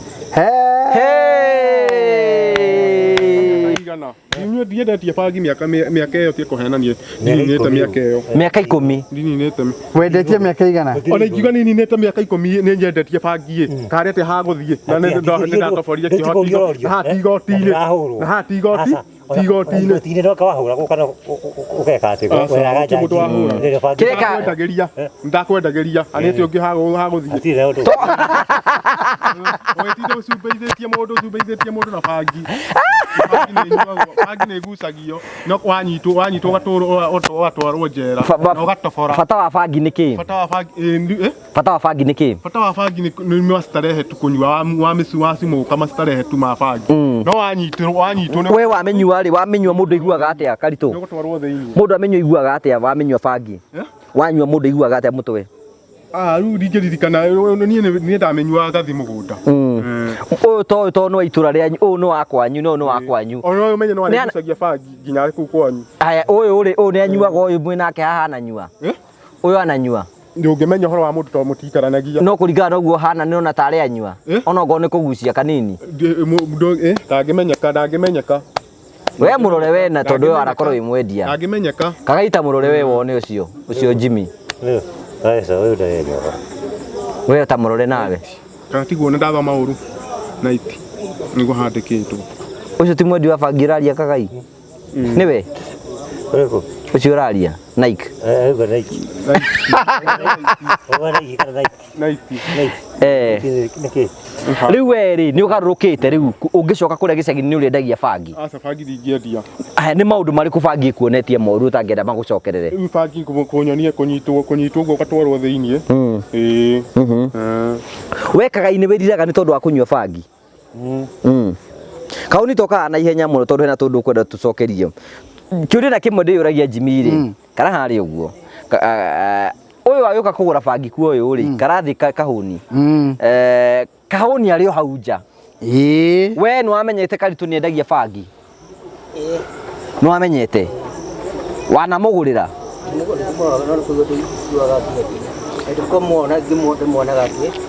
S4: igana inyuĩ ndiendetie bangi mĩaka mĩaka ĩyo tie kũhenania ndininĩte mĩaka ĩyo
S1: mĩaka 10
S4: ndininĩte
S3: wendetie mĩaka igana
S4: ona ingiuga nininĩte mĩaka 10 nĩ nyendetie bangi ĩ karĩ atĩa hagũthiĩ na nĩ ndatoborire kĩoho na haha ti igoti-inĩ na haha ti igoti Ti igoti-inĩ.
S2: Igoti-inĩ no kawahũra gũka no ũgeka atĩ
S4: Aca,
S2: weraga
S4: gũtirĩ mũndũ wahũra.
S1: Kĩreka-
S4: Ndakwendagĩria ndakwendagĩria anĩ atĩ ũngĩ hagũthiĩ
S2: Hatirĩ na ũndũ.
S4: Ũgĩtinda ũcumbaithĩtie mũndũ ũcumbaithĩtie mũndũ na bangi. Bangi nĩ ĩnyuagwo, bangi nĩ ĩgucagio no wanyitwo wanyitwo ũgatũrwo ũgatwarwo njera na ũgatobora.
S1: Bata wa bangi nĩ kĩ?
S4: Bata wa bangi ĩ,
S1: Bata wa bangi nĩ kĩ?
S4: Bata wa bangi nĩ mastarehe tu kũnyua wa mĩcu wacimũka mastarehe tu ma bangi. No wanyitwo wanyitwo nĩ
S1: We wamĩnyua rĩ, wamĩnyua mũndũ aiguaga atĩa Karitũ?
S4: nĩ ũgũtwarwo thĩinĩ.
S1: Mũndũ amĩnyua aiguaga atĩa wamĩnyua bangi?
S4: Eh?
S1: Wanyua mũndũ aiguaga atĩa mũtwe?
S4: Ah, rĩu ndingĩririkana niĩ niĩ ndamĩnyuaga ngathi mũgũnda.
S1: Ũyũ to ũyũ to nĩ wa itũra rĩanyu, ũyũ nĩ wa kwanyu, na ũyũ nĩ wa kwanyu.
S4: Ona ũyũ ũmenye no
S1: Nĩ ana-
S4: arĩgucagia bangi nginya kũu kwanyu.
S1: Haya, ũyũ rĩ, ũyũ nĩ anyuaga ũyũ mwĩ nake haha ananyua.
S4: Eh?
S1: Ũyũ ananyua.
S4: Ndũngĩmenya ũhoro wa mũndũ tondũ mũtiikaranagia.
S1: No kũringana na ũguo hana nĩ ona tarĩ anyua.
S4: Eh?
S1: Ona okorwo nĩ kũgucia kanini.
S4: Ndangĩmenyeka ndangĩmenyeka.
S1: We mũrore we na tondũ ũyũ arakorwo wĩ mwendia.
S4: Ndangĩmenyeka.
S1: Kagaita mũrore we wone ũcio, ũcio Jimmy.
S2: Aca ũyũ ndarĩnyuaga.
S1: We ta mũrore nawe.
S4: Kana tiguo nĩ ndathoma ũru. Naiti. Nĩguo handĩkĩtwo.
S1: Ũcio ti mwendia wa bangi ũraria Kagai? Nĩwe?
S2: Ũrĩkũ?
S1: Ũcio ũraria Nike.
S2: Eh, ũguo Nike. Ũguo Nike kana Nike?
S4: Naiti.
S2: Nike.
S1: Eh.
S2: Nĩkĩ?
S1: Rĩu we rĩ nĩ ũgarũrũkĩte rĩu ũngĩcoka kũrĩa gĩcagi nĩ ũrĩendagia bangi.
S4: Aca bangi ndingĩendia.
S1: Aya nĩ maũndũ marĩkũ bangi ĩkuonetie moru ũtangĩenda magũcokerere?
S4: Rĩu bangi kũnyonia kũnyitwo kũnyitwo ũguo ũgatwarwo thĩinĩ. Ĩĩ. Eh.
S1: We Kagai nĩ wĩriraga nĩ tondũ wa kũnyua bangi? Kau nĩ tokaga na ihenya mũno tondũ hena tũndũ ũkwenda tũcokerio. Kĩũria na kĩmwe ndĩyũragia Jimmy rĩ, kana harĩ ũguo. Ũyũ agĩũka kũgũra bangi kuo ũyũ rĩ, karathiĩ kahũni. Kahũni arĩ o hau nja.
S3: Ĩĩ.
S1: We nĩ wamenyete Karitũ nĩ endagia bangi? Nĩ wamenyete? Wanamũgũrĩra?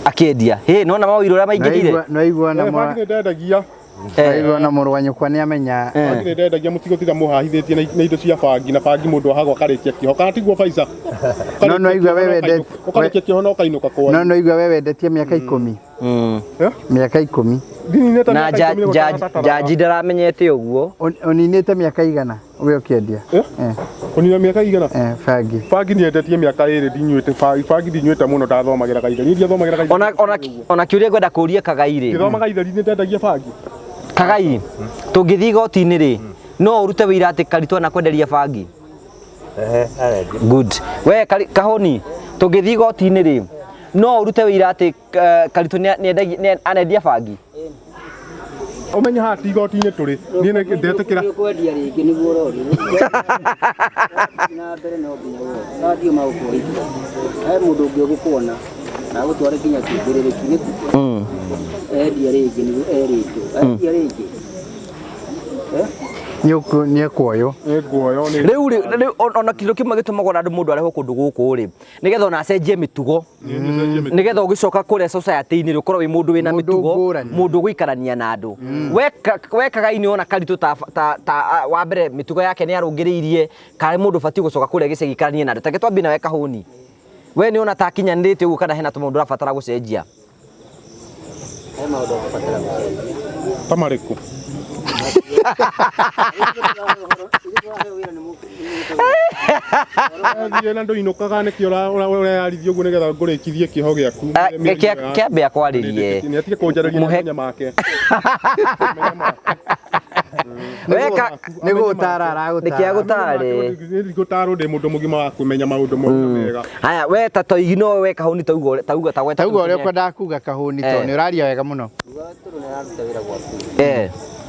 S1: Akĩendia. Hĩ, nĩwona mawĩra ũrĩa maingĩhire?
S3: Nĩwaigua na
S4: Eh, bangi nĩ ndendagia.
S3: Nĩwaigua na mũrũ wa nyũkwa nĩ amenya.
S4: Bangi nĩ ndendagia mũtigũtiga mũhahithĩtie na indo cia bangi na bangi mũndũ ahagwo akarĩkia kĩoho kana tiguo Faiza?
S3: No nĩwaigua we wendete
S4: Ũkarĩkia kĩoho na ũkainũka kwanyu.
S3: No nĩwaigua we wendetie mĩaka ikũmi. Mĩaka ikũmi.
S4: Ndininĩte
S1: Na
S4: mĩaka ikũmi nĩ gũtaratara.
S1: njanji ndaramenyete ũguo.
S3: Ũninĩte mĩaka igana we ũkĩendia?
S4: Eh? Kũnina mĩaka igana?
S3: Eh, bangi.
S4: Bangi nĩendetie mĩaka ĩrĩ ndinyuĩte bangi, bangi ndinyuĩte mũno ndathomagĩra Gaitheri. Niĩ ndiathomagĩra Gaitheri.
S1: Ona ona ona kĩũria ngwenda kũria Kagai rĩ.
S4: Ngĩthoma Gaitheri nĩ ndendagia bangi.
S1: Kagai, tũngĩthiĩ igoti-inĩ rĩ, no ũrute wĩira atĩ Karitũ anakwenderia bangi?
S2: Ehe, arendia.
S1: Good. We Kahũni, tũngĩthiĩ igoti-inĩ rĩ, no ũrute wĩira atĩ Karitũ nĩ anendia bangi?
S4: Ũmenye haha ti igoti-inĩ tũrĩ. Niĩ nĩ ndetĩkĩra.
S6: Nĩ ũkwendia rĩngĩ nĩguo ũrorio. Na mbere no nginya wone. Na ndio magũkuohithia. He mũndũ ũngĩ ũgũkuona na agũtware nginya kĩmbĩrĩrĩki nĩguo. Endia rĩngĩ nĩguo erĩtwo. Endia rĩngĩ.
S3: Nĩ ekuoywo.
S4: Nĩ nguoywo nĩ.
S1: Rĩu rĩ, rĩu ona kĩndũ kĩmwe gĩtũmaga ona andũ mũndũ arehwo kũndũ gũkũ rĩ, nĩgetha ona acenjie mĩtugo. Nĩgetha ũgĩcoka kũrĩa society-inĩ rĩ, ũkorwo wĩ mũndũ wĩna mĩtugo, mũndũ ũgũikarania na andũ. We Kagai nĩ wona Karitũ ta wa mbere mĩtugo yake nĩ arũngĩrĩirie, kana mũndũ ũbatiĩ gũcoka kũrĩa gĩcagi aikaranie na andũ. Take twambie nawe Kahũni. We nĩ wona ta akinyanĩrĩte ũguo kana hena tũmaũndũ ũrabatara gũcenjia?
S6: He maũndũ ũrabatara gũcenjia.
S4: Ta marĩkũ? Thiĩ na ndũinũkaga nĩkĩo ũreyarithia ũguo nĩgetha ngũrĩkithie kĩoho gĩaku.
S1: Kĩambe akwarĩrie.
S4: Nĩ atige kũnjarĩria na menya make.
S3: Nĩ gũgũtara aragũtara.
S1: Nĩkĩ agũtare?
S4: Ndigũtarwo ndĩ mũndũ mũgima wa kũmenya maũndũ moru na mega.
S1: Haya, we ta toigi no we Kahũni tauga tauga ta
S3: Tauga ũrĩa ũkwendaga kuga Kahũni to nĩ ũraria wega mũno.
S6: Uga tondũ nĩ araruta wĩra gwaku.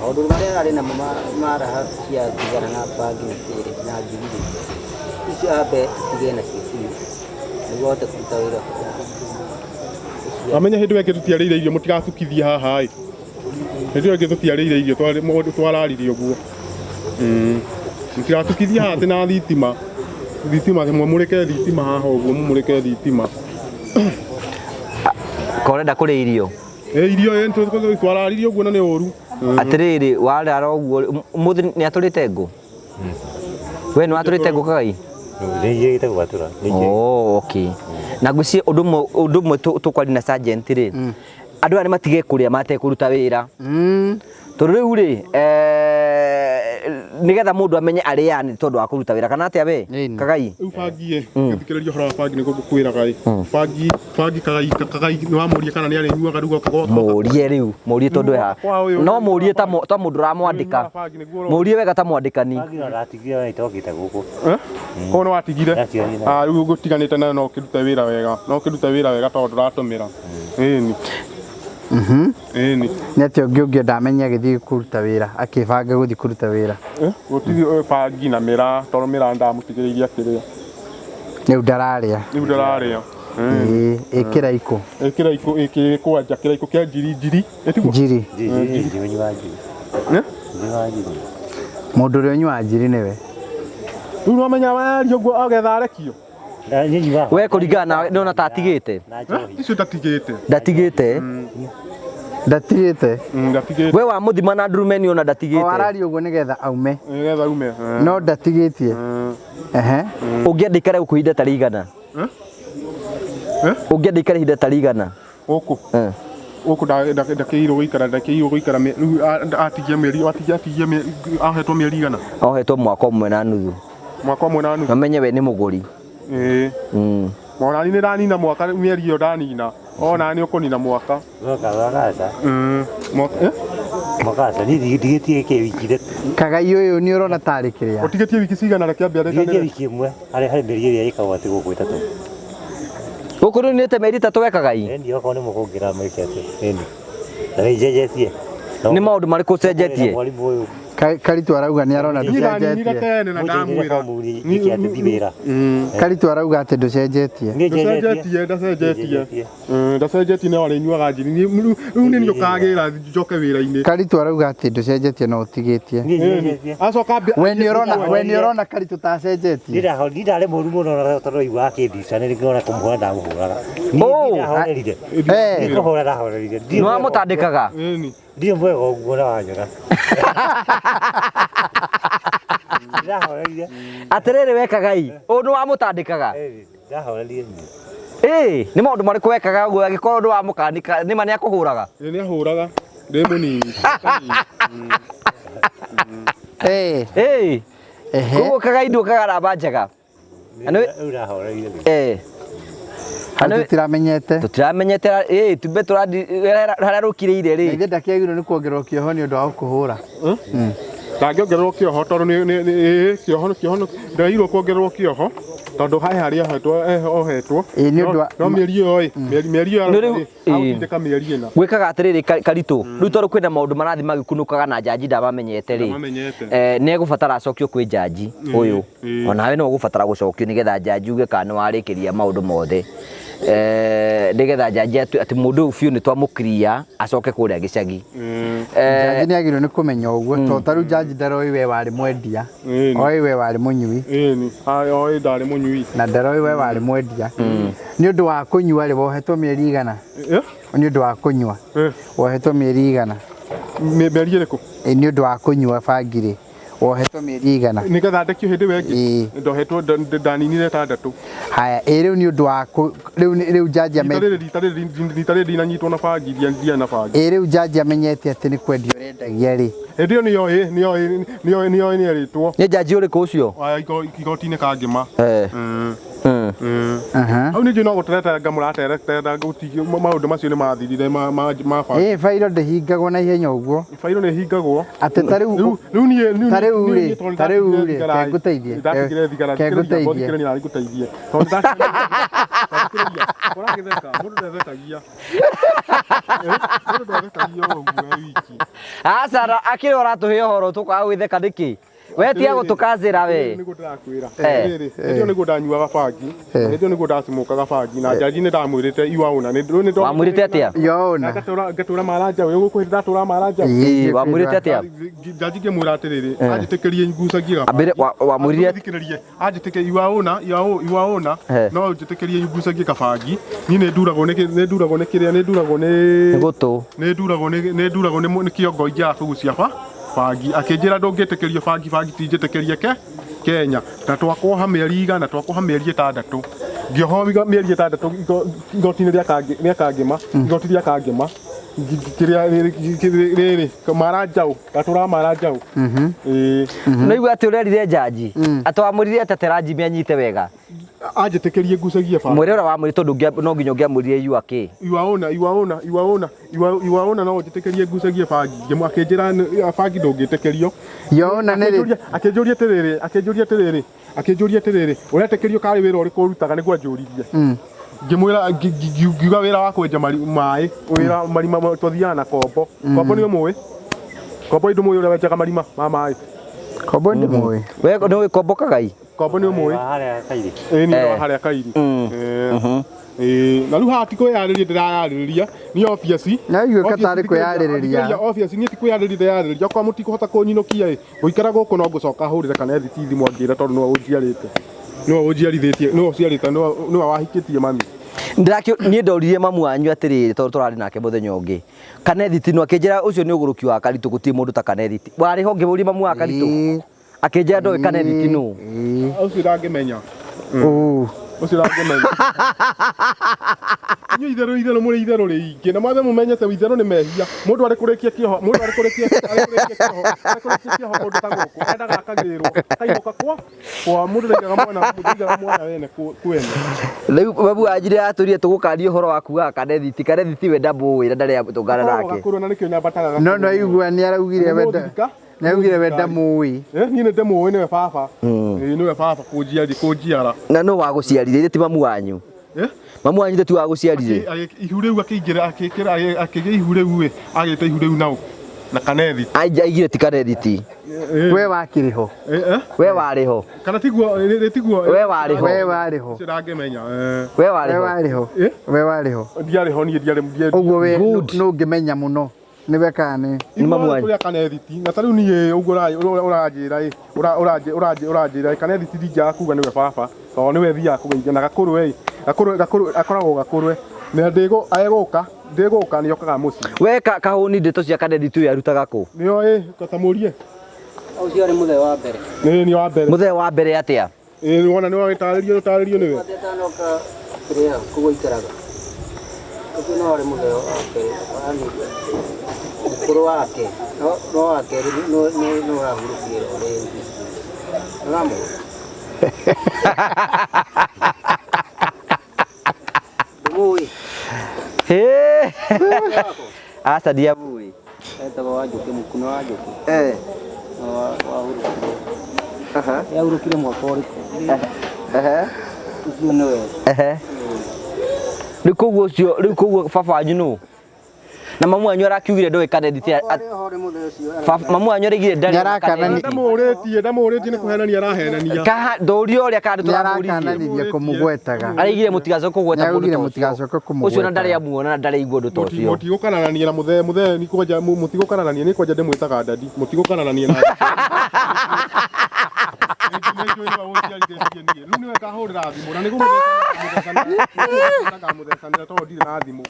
S6: Maũndũ marĩa ararĩ namo ma raha cia thigara na bangi na kĩrĩ na ngigiri icio ambe atige nacio biũ nĩguo ahote kũruta wĩra.
S4: Amenya hĩndĩ ĩyo ĩngĩ tũtiarĩire irio mũtigacukithie haha ĩ. Hĩndĩ ĩyo ĩngĩ tũtiarĩire irio twararirie ũguo. Mũtigatukithie haha atĩ na thitima. Thitima mũmũrĩke thitima haha ũguo mũmũrĩke thitima.
S1: Ko ũrenda kũrĩa irio?
S4: Ĩ irio ĩ twararirie ũguo na nĩ ũru.
S1: Atĩrĩrĩ warara ũguo ũmũthĩ nĩ atũrĩte ngũ? We nĩ watũrĩte ngũ Kagai?
S2: Nĩ gwatura.
S1: Oh, okay. Na ngwĩciria ũndũ ũmwe tũkwaria na sergeant rĩ, andũ aya nĩ matige kũrĩa matekũruta wĩra. Tondũ rĩu rĩ, Nĩgetha mũndũ amenye arĩaga nĩ tondũ wa kũruta wĩra kana atĩa we?
S3: Ĩni.
S1: Kagai.
S4: Rĩu bangi ĩ, ngĩthikĩrĩria ũhoro wa bangi nĩguo ngũkwĩraga ĩ. Bangi, bangi kagai, kagai nĩ wamũria kana nĩ arĩnyuaga rĩu goka goka.
S1: Mũrie rĩu, mũrie tondũ
S4: Rĩu
S1: haha.
S4: kwa ũyũ-
S1: No mũrie ta ta mũndũ ũramwandĩka.
S4: Bangi nĩguo ũrona.
S1: Mũrie wega ta mwandĩkani.
S2: Bangi no ndatigire ona itokĩte gũkũ.
S4: Eh? Koguo nĩ watigire?
S2: Ndatiganire.
S4: Ah, rĩu ũgũtiganĩte nayo no ũkĩrute wĩra wega. No ũkĩrute wĩra wega tondũ ndũratũmĩra. Ĩni. Ĩni.
S3: Nĩ atĩa ũngĩ ũngĩenda amenye agĩthiĩ kũruta wĩra, akĩbanga gũthiĩ kũruta wĩra?
S4: Eh, Gũtirĩ eh, bangi na mĩraa tondũ mĩraa ndamũtigĩrĩirie akĩrĩa.
S3: Rĩu ndararĩa.
S4: Rĩu ndararĩa.
S3: Ĩĩ, ĩkĩra ikũ.
S4: Kĩraikũ kwanja kĩraikũ kĩa njiri njiri. Ĩtiguo?
S3: Njiri.
S2: Njiri, njiri, wa njiri.
S4: Eh?
S2: Njiri wa njiri.
S3: Mũndũ ũrĩa ũnyuaga njiri nĩwe.
S4: Rĩu nĩwamenya waria ũguo agetha arekio.
S1: We kũringana nawe nĩwona ta atigĩte?
S2: Na njohi.
S4: Icio ndatigĩte.
S1: Ndatigĩte.
S3: Ndatigĩte.
S4: Ndatigĩte.
S1: We wamũthima na ndurumeni ona
S3: O
S1: ndatigĩte.
S3: araria ũguo nĩgetha aume.
S4: Nĩgetha ume.
S3: No ndatigĩtie. Ehe.
S1: Ũngĩenda ikare gũkũ ihinda ta rĩigana?
S4: Eh?
S1: Ũngĩenda ikare ihinda ta rĩigana?
S4: Gũkũ.
S1: Eh.
S4: Gũkũ ndakĩirwo gũikara ndakĩirwo gũikara rĩu atigia mĩeri atigia atigia ahetwo mĩeri igana.
S1: Ohetwo mwaka ũmwe na nuthu.
S4: Mwaka ũmwe na nuthu.
S1: Mamenye we nĩ mũgũri.
S4: Ĩĩ. Ona niĩ nĩndanina mwaka mĩeri ĩyo ndanina. Ona nĩ ũkũnina mwaka.
S2: Mwaka wagaca.
S4: Mwaka eh?
S2: Mwaka niĩ ndigĩtie kĩ wiki ithatũ.
S3: Kagai ũyũ nĩ ũrona tarĩ kĩrĩa?
S4: Ũtigĩtie wiki cigana reke ambie
S2: Ndigĩtie
S4: arĩkanĩre.
S2: wiki ĩmwe harĩ harĩ mĩeri ĩrĩa ĩkagwo atĩ gũkũ ĩtatũ.
S1: Gũkũ rĩu nĩte mĩeri ĩtatũ we Kagai?
S2: Ĩni okorwo nĩ mũkũngĩra mwĩke atĩ. Ĩni. Na nĩ njenjetie.
S1: Nĩ maũndũ marĩkũ ũcenjetie?
S2: Mwarimũ ũyũ.
S3: Karitu arauga nĩ arona
S4: Niĩ ndaninire
S3: ndũcenjetie.
S4: tene na ndamwĩra.
S2: Nĩkĩ atĩ ti wĩra.
S3: Karitu arauga atĩ ndũcenjetie.
S2: Niĩ njenjetie.
S4: Ndacenjetie ndacenjetie. Ndacenjetie no arĩnyuaga njiri. Rĩu nĩ niĩ ũkagĩra njoke wĩra-inĩ.
S3: Karitu arauga atĩ ndũcenjetie no ũtigĩtie.
S2: Niĩ njenjetie.
S4: Acoka ambia
S3: We nĩ ũrona we nĩ ũrona Karitu ta acenjetie.
S2: Niĩ ndarĩ mũru mũno na tondũ aiguaga akĩndica nĩ ngona kũmũhũra ndamũhũraga. Niĩ
S1: Oh.
S2: ndahorerire.
S3: Eh.
S2: Nĩ kũhũra ndahorerire.
S1: Nĩ wamũtandĩkaga?
S4: Ĩni.
S2: Ndirĩ mwega ũguo na wanyona. Ndahorerire.
S1: Atĩrĩrĩ we Kagai, ũũ nĩ wamũtandĩkaga?
S2: Ndahorerire niĩ.
S1: Ĩĩ, nĩ maũndũ marĩkũ wekaga ũguo angĩkorwo nĩ wamũkanika nĩ ma nĩ akũhũraga?
S4: Ĩĩ nĩ ahũraga. Ndĩ mũnini.
S3: Eh.
S1: Ĩĩ.
S3: Ehe.
S1: Koguo Kagai nduĩkaga namba njega.
S2: Rĩu ndahorerire niĩ.
S1: Eh.
S3: Hau tũtiramenyete.
S1: Tũtiramenyete ĩĩ tumbe tũrandi harĩa rũkirĩire rĩ.
S3: Na ithe ndakĩagĩrĩirwo nĩ kuongererwo kĩoho nĩ ũndũ wa gũkũhũra.
S4: Ndangĩongererwo kĩoho tondũ nĩ nĩ ĩĩ kĩoho kĩoho ndagĩrĩirwo kuongererwo kĩoho tondũ he harĩa ohetwo ohetwo.
S3: Ĩĩ nĩ ũndũ wa
S4: No mĩeri ĩyo ĩ mĩeri mĩeri ĩyo
S1: Nĩ rĩu-
S4: agũtindĩka mĩeri ĩna.
S1: Gwĩkaga atĩrĩrĩ Karitũ, rĩu tondũ kwĩna maũndũ marathiĩ magĩkunũkaga na njanji ndamamenyete rĩ,
S4: Ndamamenyete.
S1: nĩ egũbatara acokio kwĩ njanji ũyũ. Onawe no ũgũbatara gũcokio nĩgetha njanji uge kana nĩ warĩkĩria maũndũ mothe. Nĩgetha njanji atĩ mũndũ ũyũ biũ nĩ twamũkiria acoke kũrĩa gĩcagi.
S3: Njanji nĩ agĩrĩirwo nĩ kũmenya ũguo tondũ ta rĩu njanji ndaroĩ we warĩ mwendia. Oĩ we warĩ mũnyui.
S4: Ĩni, oĩ ndarĩ mũnyui.
S3: Na ndaroĩ we warĩ mwendia. Nĩ ũndũ wa kũnyua rĩ wohetwo mĩeri igana? Nĩ ũndũ wa kũnyua. Wohetwo mĩeri igana?
S4: Mĩeri ĩrĩkũ?
S3: Nĩ ũndũ wa kũnyua bangi rĩ wohetwo mĩeri igana?
S4: Nĩgetha ndekio hĩndĩ ĩyo ĩngĩ? Ndohetwo ndaninire ĩtandatũ.
S3: Haya, ĩ rĩu nĩ ũndũ wa rĩu rĩu njanji
S4: Rita rĩrĩ rita rĩrĩ rita rĩrĩ ndinanyitwo na bangi ndia na bangi.
S3: Ĩ rĩu njanji amenyete atĩ nĩ kwendia ũrendagia rĩ?
S4: Hĩndĩ ĩyo nĩoĩ nĩoĩ nĩoĩ nĩoĩ nĩerĩtwo.
S1: Nĩ njanji ũrĩkũ ũcio?
S4: Igoti-inĩ Kangĩma. Hau ningĩ no gũtereteranga mũratereteranga maũndũ macio nĩ mathirire ma bangi.
S3: Ĩ bairo ndĩhingagwo na ihenya ũguo.
S4: Bairo nĩ ĩhingagwo.
S3: Atĩ ta rĩu
S4: rĩu niĩ
S3: ta rĩu rĩ ta rĩu rĩ ke ngũteithie
S4: ndatigire thigara
S3: ke ngũteithie
S4: thikĩrĩria nawe ngũteithie tondũ ndatigire ũragĩtheka mũndũ ndathekagia mũndũ ndathekagia ũguo e wiki.
S1: Aca akĩrĩ ũratũhe ũhoro tũkaga gwĩtheka nĩkĩ? We tiga gũtũkanjĩra we.
S4: Nĩguo ndĩrakwĩra. Rĩrĩ, hĩndĩ ĩyo nĩguo ndanyuaga bangi, hĩndĩ ĩyo nĩguo ndacimũkaga bangi na njanji nĩ ndamwĩrĩte iwaũna.
S1: Wamwĩrĩte atĩa?
S3: Iwaũna.
S4: Ngatũra maranja ũyũ gũkũ hĩndĩ ndatũra maranja.
S1: Ĩĩ, wamwĩrĩte atĩa?
S4: Njanji ngĩmwĩra atĩrĩrĩ, anjĩtĩkĩrie ngucagie gabangi.
S1: Ambĩre wamwĩrire
S4: Thikĩrĩrie, anjĩtĩkĩrie iwaũna, iwaũna, no njĩtĩkĩrie ngucagie kabangi. Niĩ nĩ nduragwo nĩ nĩ nduragwo nĩ kĩrĩa, nĩ nduragwo nĩ
S1: gũtũ.
S4: Nĩ nduragwo nĩ nĩ nduragwo nĩ kĩongo ingĩaga kũgucia ba bangi. Akĩnjĩra ndũngĩtĩkĩrio bangi, bangi ti njĩtĩkĩrie ke Kenya. Na twakuoha mĩeri igana, twakuoha mĩeri ĩtandatũ. Ngĩohwo mĩeri ĩtandatũ igoti-inĩ rĩa Kangĩma, igoti rĩa Kangĩma. Kĩrĩa rĩrĩ mara njaũ gatũraga mara njaũ. Ĩĩ.
S1: Nĩigua atĩ ũrerire njanji atĩ wamwĩrire atĩ atera Jimmy anyite wega.
S4: Anjĩtĩkĩrie ngucagie bangi.
S1: Mwĩre ũrĩa wamwĩrire tondũ no nginya ũngĩamwĩrire you are kĩ.
S4: Iwaona iwaona iwaona iwaona no njĩtĩkĩrie ngucagie bangi. Ngĩmũ akĩnjĩra bangi ndũngĩtĩkĩrio.
S3: Yona nĩ rĩ
S4: Akĩnjũria atĩrĩrĩ akĩnjũria atĩrĩrĩ akĩnjũria atĩrĩrĩ ũretĩkĩrio karĩ wĩra ũrĩkũ ũrutaga nĩguo anjũririe. Ngĩmwĩra ngiuga wĩra wa kwenja maĩ wĩra marima twathiaga na kombo. Kombo nĩ ũmũĩ? Kombo ndũmũĩ ũrĩa wenjaga marima ma maĩ?
S3: Kombo ndĩmũĩ.
S1: We nĩ ũĩ kombo Kagai?
S4: Kombo nĩ ũmũĩ?
S2: Harĩa Kairi.
S4: Ĩĩ nĩ harĩa Kairi. Ĩĩ na rĩu haha ti kwĩyarĩria ndĩrayarĩrĩria nĩ obvious.
S3: Naiguĩka tarĩ kwĩyarĩrĩria.
S4: Obvious niĩ ti kwĩyarĩrĩria ndĩrayarĩrĩria okorwo mũtikũhota kũnyinũkia ĩ gũikara gũkũ no ngũcoka hũrĩre Kanethi ti thimũ angĩra tondũ nĩwe ũnjiarĩte. Nĩwe ũnjiarithĩtie nĩwe ũciarĩte nĩwe wahikĩtie mami.
S1: Ndĩrakĩ niĩ ndoririe mamu wanyu atĩrĩrĩ tondũ tũrarĩ nake mũthenya ũngĩ. Kanethi ti no akĩnjĩra ũcio nĩ ũgũrũki wa Karitũ gũtirĩ mũndũ ta Kanethi ti. Warĩ ho ngĩmũria mamu wa Karitũ. Akĩnjĩra ndoĩ Kanethi ti nũ.
S4: Ũcio ndangĩmenya. Ũcio ndangĩmenya. Inyuĩ itherũ itherũ mũrĩ itherũ rĩingĩ na mwathe mũmenyete itherũ nĩ mehia. Mũndũ arĩ kũrĩkia kĩoho mũndũ arĩ kũrĩkia arĩ kũrĩkia kĩoho arĩ kũrĩkia kĩoho kũndũ ta gũkũ endaga akagĩrwo akainũka kwa kwa mũndũ ndaigaga mwana mũndũ ndaigaga mwana wene kwene.
S1: Rĩu mamu wanjire atũrire tũgũkaria ũhoro wa kugaga Kanethi ti Kanethi ti we ndamũĩ na ndarĩ tũngana nake.
S4: Gakũrũ na nĩkĩo nyambataga.
S3: No no igua nĩ araugire wenda nĩ araugire we ndamũĩ.
S4: Niĩ nĩ ndĩmũĩ nĩwe baba. Ĩĩ nĩwe baba kũnjiari kũnjiara.
S1: Na nũ wagũciarire ithe ti mamu wanyu? Mamu wanyu ithe ti wagũciarire?
S4: Ihu rĩu akĩingĩra akĩkĩra akĩgĩa ihu rĩu ĩ agĩte ihu rĩu nao na Kanethi.
S1: Aigire ti Kanethi ti.
S3: We wakĩrĩ ho.
S1: We warĩ ho.
S4: Kana tiguo tiguo.
S1: We warĩ ho.
S3: We warĩ ho.
S4: Ũcio ndangĩmenya.
S1: We warĩ
S3: We
S1: ho.
S3: warĩ ho. We warĩ ho.
S4: Ndiarĩ ho niĩ ndiarĩ.
S3: Ũguo we nũ ũngĩmenya mũno. Nĩwe kana nĩ?
S1: Nĩ mamu wanyu.
S4: Tũrĩa Kanethi ti na ta rĩu niĩ ũguo ũranjĩra ĩ ũranjĩra Kanethi ti ndingĩaga kuga nĩwe baba tondũ nĩwe thiaga kũgeithia na Gakũrwe ĩ Gakũrwe Gakũrwe akoragwo Gakũrwe na ndĩgũ egũka ndĩgũka nĩ okaga mũciĩ.
S1: We kahũni ndeto cia Kanethi tu arutaga kũ?
S4: Nĩo ĩ katamũrie.
S6: Ũcio arĩ mũthee wa mbere.
S4: Nĩ nĩ wa mbere.
S1: Mũthee wa mbere atĩa?
S4: Ĩ wona nĩ watarĩrio ũtarĩrio nĩwe.
S6: Atanoka kĩrĩa kũu aikaraga. Ũcio no arĩ mũthee wa mbere. Yaani ũkũrũ wake no wa kerĩ no ũrahurũkire o rĩngĩ. Ũramũĩ? Ndũmũĩ?
S1: Aca ndiamũĩ.
S6: Etagwo Wanjũkĩ Mũkuno Wanjũkĩ. No wahurũkire. Yahurũkire mwaka ũrĩkũ? Ũcio nĩwe.
S1: Rĩu koguo ũcio rĩu koguo baba wanyu nũ? Na mamu wanyu arakiugire ndoĩ Kanethi ti mamu wanyu araigire ndarĩ
S4: Ndamũrĩtie ndamũrĩtie nĩ kũhenania arahenania.
S1: Kaha ndũrio ũrĩa kana tũramũririe.
S3: Nĩarakananirie kũmũgwetaga.
S1: Araigire mũtigacoke kũgweta mũndũ
S3: Nĩaraugire
S1: ta ũcio.
S3: mũtigacoke kũmũgweta.
S1: Ũcio na ndarĩ amuona na ndarĩ aigua ũndũ ta ũcio.
S4: Mũtigũkananania na mũthee mũthee nĩ kwanja mũtigũkananania nĩ kwanja ndĩmwĩtaga dadi mũtigũkananania na rĩu nĩwe ngahũrĩra thimũ na nĩguo ngamũthecanĩra tondũ ndirĩ na thimũ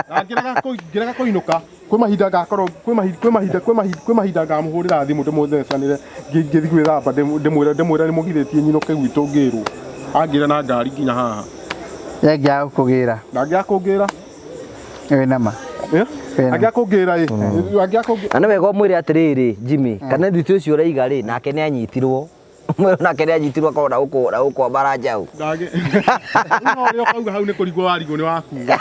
S4: na ngĩrega kũinũka kwĩ mahinda ngakorwo kwĩ mahinda kwĩ mahinda kwĩ mahinda kwĩ mahinda ngamũhũrĩra thimũ ndĩmũthecanĩre ngĩthiĩ gwĩthamba ndĩmwĩre ndĩmwĩre nĩmũgirĩtie nyinũke gwitũ ngĩrwo angĩra na ngari nginya haha
S3: Yangĩaga gũkũgĩra.
S4: Ndangĩaga kũngĩra.
S3: Wĩ nama.
S4: Angĩaga kũngĩra ĩ angĩaga kũngĩra.
S1: Na nĩ wega ũmwĩre atĩrĩrĩ Jimmy, Kanethi ti ũcio ũraiga rĩ nake nĩ anyitirwo. Mwĩre nake nĩ anyitirwo akorwo na gũkũ na gũkũ ambara njaũ.
S4: Ndangĩ. No ũrĩa ũkauga hau nĩ kũrigwo warigwo nĩ wakuga.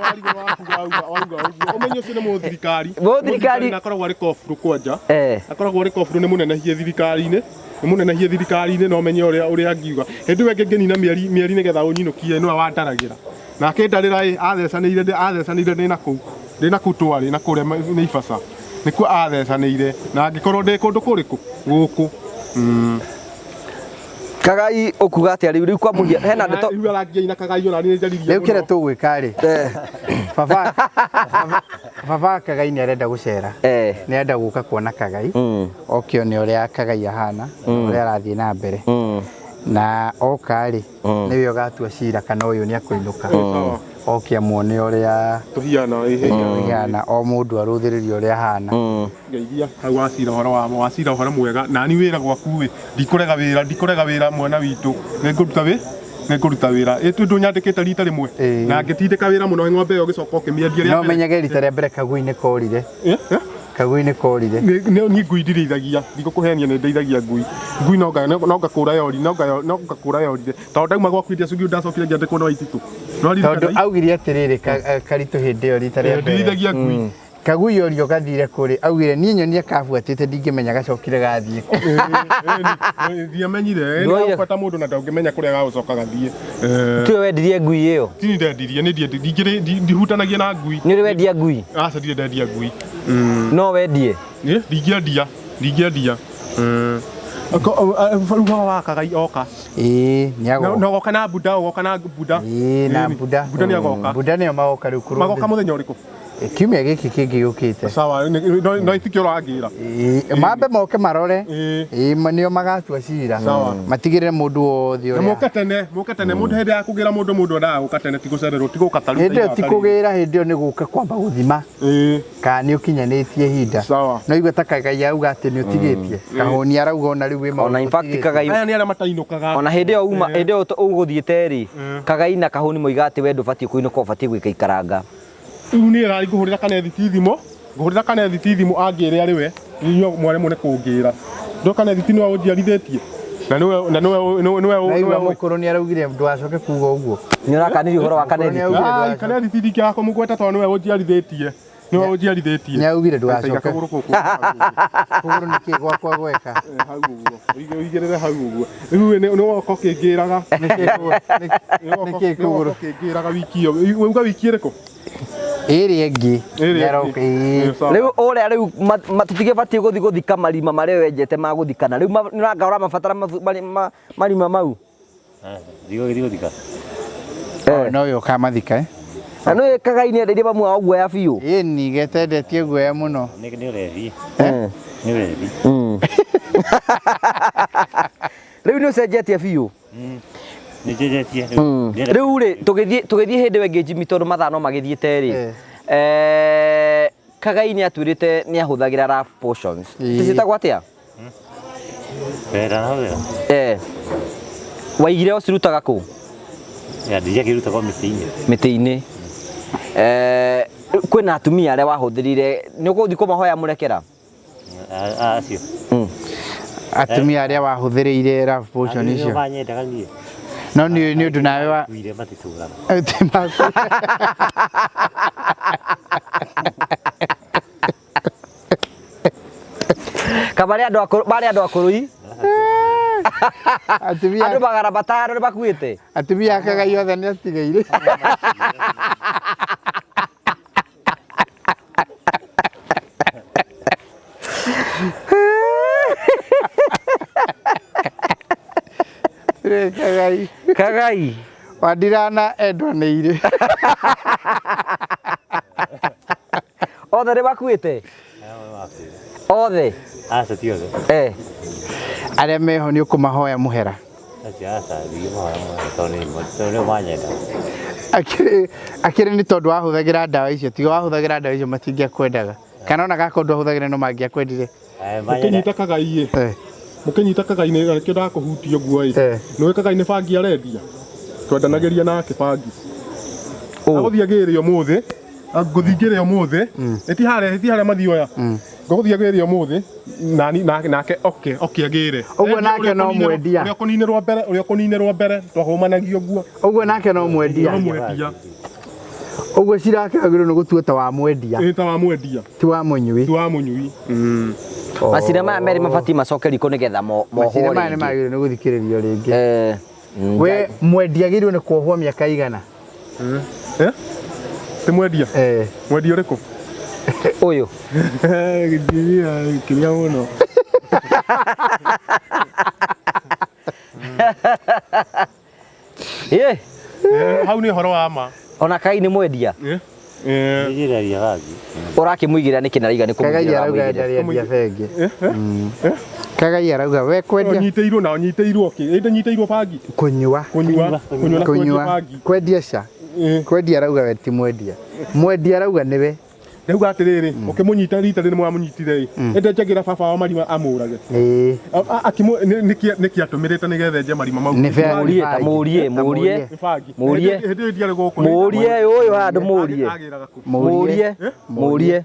S4: Warigwo nĩ wakuga wauga wauga ũguo. Ũmenye ũcio nĩ mũthirikari.
S1: Mũthirikari.
S4: Na akoragwo arĩ koburu kwanja. Akoragwo arĩ koburu nĩ mũnenehie thirikari-inĩ. Nĩ mũnenehie thirikari-inĩ no ũmenye ũrĩa ũrĩa angiuga. Hĩndĩ ĩyo ĩngĩ ngĩnina mĩeri mĩeri nĩgetha ũnyinũkie nĩwe wandaragĩra. Na akĩndarĩra ĩ athecanĩire athecanĩire ndĩ na kũu ndĩ na kũu twarĩ na kũrĩa Naivasha. Nĩkuo athecanĩire na angĩkorwo ndĩ kũndũ kũrĩkũ gũkũ.
S1: Kagai ũkuga atĩa rĩu rĩu kwa mũhia hena ndeto
S4: Rĩu arangia na Kagai ona niĩ njaririe
S3: Rĩu kĩrĩa tũgwĩka rĩ baba baba Kagai nĩ arenda gũcera nĩ arenda gũka kuona Kagai oke one ũrĩa Kagai ahana ũrĩa arathiĩ na mbere na oka rĩ nĩwe ũgatua cira kana ũyũ nĩ akũinũka oke amuone ũrĩa
S4: tũhiana
S3: tũhiana o mũndũ arũthĩrĩrie ũrĩa ahana
S4: ngeithia hau wacira ũhoro wa wacira ũhoro mwega na ni wĩra gwaku ĩ ndikũrega wĩra ndikũrega wĩra mwena witũ nĩ ngũruta wĩ Nĩ ngũruta wĩra. Ĩ ndũnyandĩkĩte rita rĩmwe.
S3: Ĩĩ.
S4: Na ngĩtindĩka wĩra mũno ng'ombe ĩyo ũgĩcoka ũkĩmĩendia rĩa
S3: No
S4: mbere.
S3: menyage rita rĩa mbere kagui nĩ korire.
S4: Eh, eh?
S3: Kagui nĩ korire.
S4: Niĩ ngui ndirĩithagia, ndigũkũhenia nĩ ndeithagia ngui. Ngui no ngakũra yori, no ngakũra yorire. Tondũ ndauma gwaku iria cugio ndacokire ngĩandĩkwo nĩ Waititũ.
S3: Tondũ augire atĩrĩrĩ Karitũ hĩndĩ ĩyo rita rĩa mbere.
S4: Ndirĩithagia ngui.
S3: Kagui orio gathire kũrĩ augire niĩ nyonie kabuatĩte ndingĩmenya gacokire gathiĩ kũ.
S4: Ndiamenyire, nĩ bata mũndũ na ndũngĩmenya kũrĩa gagũcoka gathiĩ.
S1: Tiwe wendirie ngui ĩyo?
S4: Ti niĩ ndendirie, niĩ ndihutanagia na ngui.
S1: Nĩ ũrĩ wendia ngui?
S4: Aca ndirĩ ndendia ngui.
S1: No wendie?
S4: Ndingĩendia, ndingĩendia. Rĩu baba wa Kagai oka.
S3: Ĩĩ, nĩ agoka.
S4: Na ũgoka na Buda, ũgoka na Buda.
S3: Ĩĩ, na Buda.
S4: Buda nĩ agoka.
S3: Buda nĩo magoka rĩu kũrũndĩ.
S4: Magoka mũthenya ũrĩkũ?
S3: Kiumia gĩkĩ kĩngĩ gĩũkĩte.
S4: Sawa, no itikio ũrangĩra.
S3: Mambe moke marore. Ĩĩ, nĩo magatua cira.
S4: Sawa.
S3: Matigĩrĩre mũndũ wothe
S4: Na
S3: ũrĩa.
S4: moke tene, moke tene mũndũ hĩndĩ ya kũgĩra mũndũ mũndũ endaga gũka tene ti gũcererwo, ti gũka ta rĩu.
S3: Hĩndĩ ĩyo ti kũgĩra, hĩndĩ ĩyo nĩ gũka kwamba gũthima. Kana nĩ ũkinyanĩtie ihinda.
S4: Sawa.
S3: No igua ta Kagai auga atĩ nĩ ũtigĩtie. Kahũni arauga ona rĩu wĩ maũndũ
S1: Ona in fact
S3: ũtigĩtie.
S1: Kagai
S4: Aya nĩ arĩa matainũkaga.
S1: Ona hĩndĩ ĩyo uma hĩndĩ ĩyo ũgũthiĩte rĩ, Kagai na Kahũni moiga atĩ we ndũbatiĩ kũinũka ũbatiĩ gwĩka ikaranga.
S4: Rĩu niĩ rarĩ ngũhũrĩra Kanethi ti thimũ, ngũhũrĩra Kanethi ti thimũ angĩre arĩ we, inyuĩ mwaremwo nĩ kũngĩra. Ndo Kanethi ti nĩwe ũnjiarithĩtie? Na nĩwe na nĩwe nĩwe
S3: Naigua mũkũrũ nĩ araugire ndũgacoke kuga ũguo.
S1: Nĩ ũrakanirie ũhoro wa Kanethi?
S4: Ai, Kanethi ti ndingĩaga kũmũgweta tondũ nĩwe ũnjiarithĩtie. Nĩwe ũnjiarithĩtie.
S3: Nĩ augire ndũgacoke.
S4: Kũgũrũ gũkũ.
S3: Kũgũrũ nĩ kĩ gwakwa gweka?
S4: Hau ũguo. Ũigĩrĩre hau ũguo. Rĩu nĩ woka ũkĩngĩraga.
S3: Nĩ kĩ kũgũrũ?
S4: Ũkĩngĩraga wiki ĩyo. Wauga wiki ĩrĩkũ?
S3: Ĩrĩa ĩngĩ.
S4: Ĩrĩa
S3: Nĩaroka, ĩĩ.
S1: Rĩu ũrĩa rĩu tũtigĩbatiĩ gũthiĩ gũthika marima marĩa wenjete ma gũthikana. Rĩu nĩũranga ũramabatara marima mau.
S2: Ndigũgĩthiĩ gũthika.
S3: No ũyũ ũkamathika eh?
S1: Na nĩ Kagai nĩ endeire mamu wao guoya biũ.
S3: Ĩĩ ni getendetie guoya mũno.
S2: Nĩ ũrevi. Nĩ ũrevi.
S1: Rĩu nĩ ũcenjetie biũ.
S2: Nĩ njenjetie.
S1: Rĩu rĩ tũgĩthiĩ hĩndĩ ĩyo ĩngĩ Jimmy tondũ mathaa no magĩthiĩte rĩ. Kagai nĩ atwĩrĩte nĩ ahũthagĩra rough portions. Ciĩtagwo atĩa?
S2: Ndanahũthĩra.
S1: Waigire ũcirutaga kũ?
S2: Ya ndiakĩrutaga mĩtĩ-inĩ.
S1: Mĩtĩ-inĩ. Kwĩna atumia arĩa wahũthĩrire, nĩ ũgũthiĩ kũmahoya mũrekera?
S2: Acio.
S3: Atumia arĩa wahũthĩrĩire rough potion icio.
S2: Manyendaga niĩ.
S3: No nĩ ũndũ nawe wa
S2: Kuire matitũraga.
S3: Ti makuire.
S1: Ka marĩ andũ akũrũ, marĩ andũ akũrũ i?
S3: Atumia
S1: andũ 500 nĩ makuĩte.
S3: Atumia a Kagai othe nĩ atigaire. Kagai.
S1: Kagai.
S3: Wandirana endwa nĩ irĩ.
S1: Othe nĩ makuĩte? Othe?
S2: Aca ti othe.
S3: Arĩa meho nĩ ũkũmahoya mũhera.
S2: Acio aca ndingĩmahoya mũhera tondũ nĩo manyenda.
S3: Akĩrĩ nĩ tondũ wahũthagĩra ndawa icio, tiga wahũthagĩra ndawa icio matingĩakwendaga. Kana ona gakorwo ndwahũthagĩra no mangĩakwendire.
S4: Mũkĩnyita Kagai ĩ. Mũkĩnyita Kagai nĩ nĩkĩo ndakũhutia ũguo ĩ. Nĩũĩ Kagai nĩ bangi arendia? Twendanagĩria nake bangi. Agũthiĩ agĩre ũmũthĩ, ngũthiĩ ngĩre ũmũthĩ, ĩti harĩa mathioya. Ngũthiĩ agĩre ũmũthĩ, nani nake oke oke agĩre.
S3: Ũguo nake no mwendia.
S4: Ũrĩa ũkũninĩrwo mbere, ũrĩa ũkũninĩrwo mbere, twahũmanagia ũguo.
S3: Ũguo nake no mwendia.
S4: No mwendia.
S3: Ũguo cirake wagĩrĩirwo nĩ gũtua ta wa mwendia.
S4: Ĩ ta wa mwendia.
S3: Ti wa mũnyui.
S4: Ti wa mũnyui.
S1: Macira maya merĩ mabatiĩ macoke riko nĩgetha mohwo
S3: Macira maya nĩ
S1: rĩngĩ.
S3: magĩrĩirwo nĩ gũthikĩrĩrio rĩngĩ. We mwendia agĩrĩirwo nĩ kuohwo mĩaka igana?
S4: Ti mwendia? Mwendia ũrĩkũ?
S1: Ũyũ.
S4: Kĩrĩa mũno. Hau nĩ ũhoro wa ma.
S1: Ona Kagai nĩ mwendia?
S2: Nĩ bangi.
S1: Ũrakĩmũigĩrĩra nĩkĩ na raiga nĩ
S3: Kagai
S1: kũmũigĩrĩra
S3: arauga
S1: ũramũigĩrĩra?
S3: ndarendia bengi. Kagai arauga we kwendia.
S4: Nyitĩirwo na nyitĩirwo kĩ? Ĩndĩ nyitĩirwo bangi.
S3: Kũnyua.
S4: Kũnyua. Kũnyua na kwendia
S3: Kũnyua.
S4: bangi.
S3: Kwendia ca. Kwendia arauga we ti mwendia. Mwendia arauga nĩwe.
S4: Ndauga atĩrĩrĩ, ũkĩmũnyita rita rĩrĩ mwamũnyitire ĩ, ĩndĩ njagĩra baba wa marima amũrage.
S3: Ĩĩ.
S4: Nĩkĩ atũmĩrĩte nĩgetha enje marima mau?
S3: Nĩ fair.
S1: Mũrie, ta mũrie, mũrie.
S4: Nĩ bangi.
S1: Mũrie.
S4: Hĩndĩ ĩyo ndiarĩ gũkũ.
S1: Mũrie ũyũ handũ mũrie.
S4: Agĩraga kũ?
S1: Mũrie. Mũrie.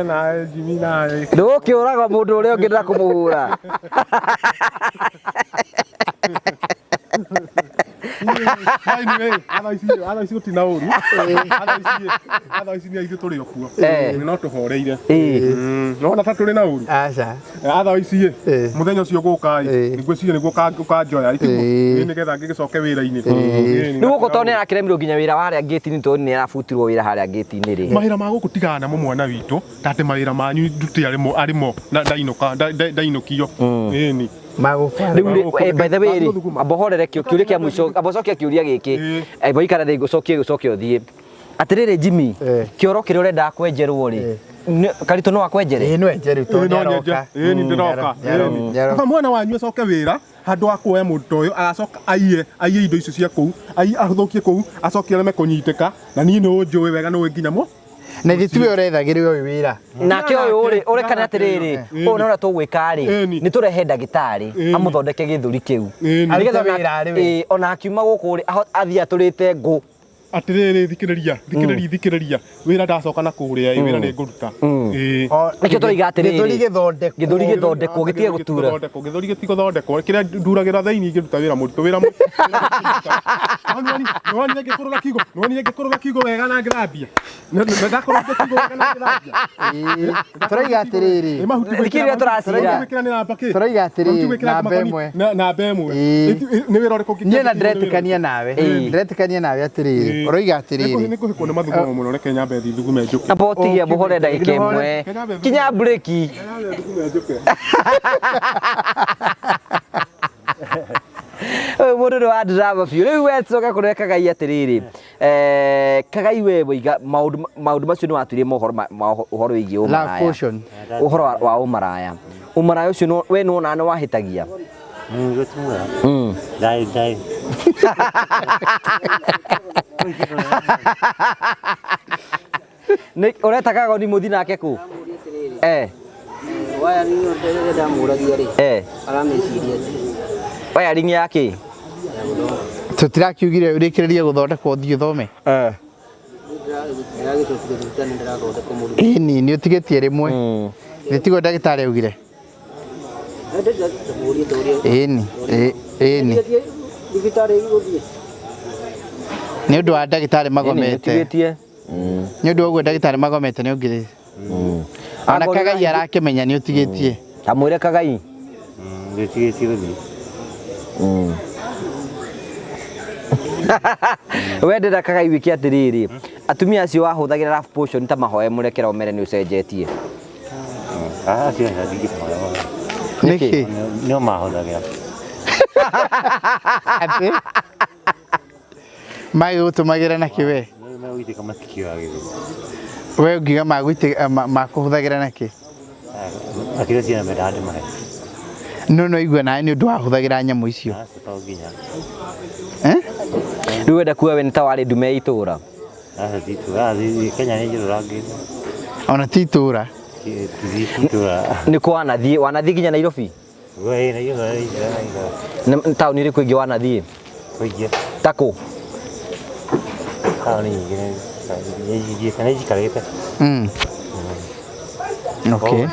S4: Nawe Jimmy nawe.
S1: Ndũgũkĩũraga mũndũ ũrĩa ũngĩ na kũmũhũra.
S4: Anyway, thaa ici gũtirĩ na ũru. Thaa ici nĩ ithuĩ tũrĩ o kuo. No tũhoreire. Nona ta tũrĩ na ũru.
S3: Aca.
S4: Thaa ici ĩ, mũthenya ũcio gũka ĩ, ngwĩciria nĩguo ũkanjoya itiguo nĩgetha ngĩgĩcoke wĩra-inĩ.
S1: Rĩu gũkũ tondũ nĩ arakĩremirwo nginya wĩra wa harĩa ngĩti-inĩ tondũ nĩ arabutirwo wĩra harĩa ngĩti-inĩ rĩ.
S4: Mawĩra ma gũkũ tigana namo mwana witũ, ta atĩ mawĩra manyu ndute arĩmo arĩmo na ndainũka ndainũkio. Ĩni.
S1: Rĩu rĩ, by the way rĩ, amba ũhorere kĩũria kĩa mũico, amba ũcokie kĩũria gĩkĩ. Amba ũikare thĩ ũcokie ũcoke ũthiĩ. Atĩrĩrĩ Jimmy, kĩoro kĩrĩa ũrendaga kwenjerwo rĩ, Karitũ no akwenjere?
S3: Ĩĩ no enjere tondũ nĩ aroka.
S4: Ĩĩ nĩ ndĩroka. Kaba mwana wanyu acoke wĩra handũ wa kuoya mũndũ ta ũyũ agacoka aiye aiye indo icio cia kũu athũkie kũu acoke areme kũnyitĩka na niĩ nĩ ũnjũĩ wega nĩ ũĩ nginya mũ
S3: na ithuĩ tiwe ũrethagĩrĩra ũyũ wĩra.
S1: Nake ũyũ rĩ, ũrekane atĩrĩrĩ, ũyũ na ũrĩa tũgwĩka rĩ, nĩ tũrehe ndagĩtarĩ amũthondeke gĩthũri kĩu. Nĩgetha ona akiuma gũkũ rĩ, athiĩ atũrĩte ngũ.
S4: Atĩrĩrĩ, thikĩrĩria, thikĩrĩria, thikĩrĩria, wĩra ndacoka na kũrĩa ĩ, wĩra nĩ ngũruta. Ĩĩ.
S1: Nĩkĩo tũroiga atĩrĩrĩ,
S3: Gĩthũri gĩthondekwo.
S1: Gĩthũri gĩthondekwo, gĩtige gũtura.
S4: Gĩthũri gĩtigũthondekwo, kĩrĩa nduragĩra thĩinĩ ingĩruta wĩra mũritũ, wĩra mũritũ. Nĩwonire ngĩkũrũra kiugo, nĩwonire ngĩkũrũra kiugo wega na ngĩthambia. Ndakorwo kiugo wega na ngĩthambia.
S3: Tũraiga atĩrĩrĩ.
S1: Thikĩrĩria tũracira.
S3: Tũraiga atĩrĩrĩ, namba ĩmwe.
S4: Namba ĩmwe. Nĩ wĩra ũrĩkũ
S3: Niĩ na ndĩretĩkania nawe. Ndĩretĩkania nawe atĩrĩrĩ. Ũroiga atĩrĩrĩ.
S4: Nĩ kũhĩkwo nĩ mathugumo mũno, reke nyambe thiĩ thugume njũke.
S1: Amba ũtige mũhore ndagĩka ĩmwe. Kinya breki. Ũyũ mũndũ nĩ wa drama biũ. Rĩu we coka kũrĩ Kagai atĩrĩrĩ. Kagai we woiga maũndũ macio nĩ watuire mohoro ũhoro wĩgiĩ ũmaraya. Ũhoro wa ũmaraya. Ũmaraya ũcio we nĩ wonaga nĩ wahĩtagia?
S2: Ndai ndai.
S1: Nĩ ũreta Kagoni mũthiĩ nake kũ?
S6: Wiring ĩyo rĩrĩa ndamũragia rĩ, aramĩciria atĩa?
S1: Wiring ya kĩ?
S3: Tũtirakiugire ũrĩkĩrĩrie gũthondekwo ũthiĩ ũthome?
S6: Ndĩragĩcokire thibitarĩ ndĩrathondekwo mũrimũ.
S3: Ĩni, nĩ ũtigĩtie rĩmwe. Nĩ tiguo ndagĩtarĩ augire? Ĩni, ĩni.
S6: Thibitarĩ gũthiĩ.
S3: Nĩ ũndũ wa ndagĩtarĩ magomete. Nĩ ũndũ wa ũguo ndagĩtarĩ magomete nĩ ũngĩrĩ. Ona Kagai arakĩmenya nĩ ũtigĩtie.
S1: Kamwĩre Kagai.
S2: Ndĩtigĩtie gũthiĩ.
S1: We ndĩra Kagai wĩke atĩrĩrĩ, atumia acio wahũthagĩra love potion ta mahoe mũrekera ũmere nĩ ũcenjetie.
S2: Acio ndingĩmahoya.
S3: Nĩkĩ?
S2: Nĩo mahũthagĩra.
S3: Atĩ? Magĩgũtũmagĩra nakĩ we?
S2: Megũitĩka matikĩoya gĩthĩ.
S3: We ũngiuga makũhũthagĩra nakĩ?
S2: Akĩrĩa ciana mendaga ndĩmahe.
S3: No no igua nawe nĩ ũndũ wahũthagĩra nyamũ icio.
S2: Aca to nginya.
S1: Rĩu wenda kuga we nĩ ta warĩ ndume ya itũra?
S2: Aca ti itũra, Kenya nĩ njũrũrangĩte.
S3: Ona ti itũra?
S2: Ti itũra.
S1: Nĩ kũ wanathiĩ? Wanathiĩ nginya Nairobi? Nĩ taũni ĩrĩkũ ĩngĩ wanathiĩ?
S2: Kũingĩ.
S1: Ta kũ?
S2: Taũni nyingĩ nĩ njikarĩte.
S3: Okay.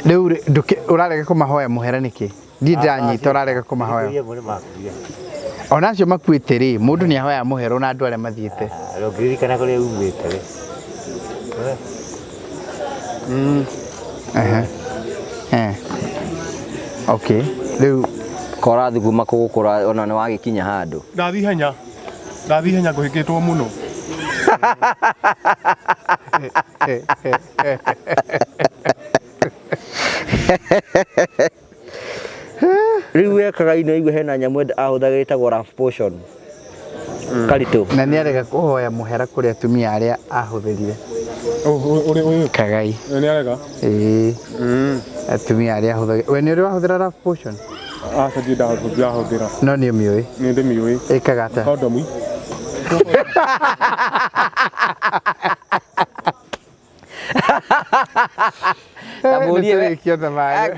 S3: Rĩu ũrarega kũmahoya mũhera nĩkĩ? Ndiĩ ndĩranyita ũrarega kũmahoya. Ona acio makuĩte rĩ, mũndũ nĩ ahoyaga mũhera ona andũ arĩa mathiĩte.
S2: Ũngĩririkana kũrĩa umĩte rĩ.
S3: Okay. Rĩu
S1: kora thuguma kũgũkũra ona nĩ wagĩkinya handũ.
S4: Ndathiĩ henya. Ndathiĩ henya ngũhĩkĩtwo mũno.
S1: Rĩu we Kagai nĩ waigua hena nyamũ ahũthagĩra ĩtagwo love potion. Karitũ.
S3: Na nĩ arega kũhoya mũhera kũrĩ atumia arĩa ahũthĩrire.
S4: Ũyũ.
S3: Kagai.
S4: Nĩ arega?
S3: Ĩĩ. Atumia arĩa ahũthagĩra. We nĩ ũrĩ wahũthĩra love potion?
S4: Aca ndirĩ ndahũthĩra.
S3: No nĩ ũmĩũĩ?
S4: Nĩ ndĩmĩũĩ.
S3: Ĩkaga atĩa?
S4: Kondomu.
S1: Ta mũrie we
S3: Nĩtũrĩkie thabarĩ.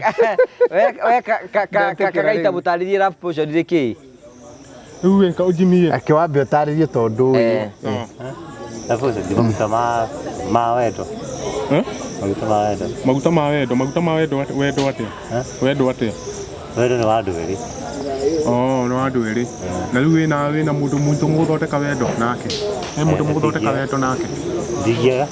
S1: we
S3: Ndetĩkĩra
S1: kagaita
S3: rĩu.
S1: mũtarĩrie love potion nĩ kĩĩ?
S4: Rĩu wĩka ũnjimie.
S3: Akĩwambia ũtarĩrie tondũ ũyũ.
S1: Eh.
S2: Love potion nĩ maguta ma ma wendo.
S4: Eh?
S2: Maguta ma wendo.
S4: Maguta ma wendo, maguta ma wendo wendo atĩa?
S2: Eh?
S4: Wendo atĩa?
S2: Wendo nĩ wa andũ erĩ.
S4: Oh, nĩ wa andũ erĩ. Na rĩu wĩna wĩna mũndũ mũndũ mũgũthondeka wendo nake. He mũndũ
S2: Eh,
S4: mũgũthondeka wendo nake.
S2: Ndingĩaga.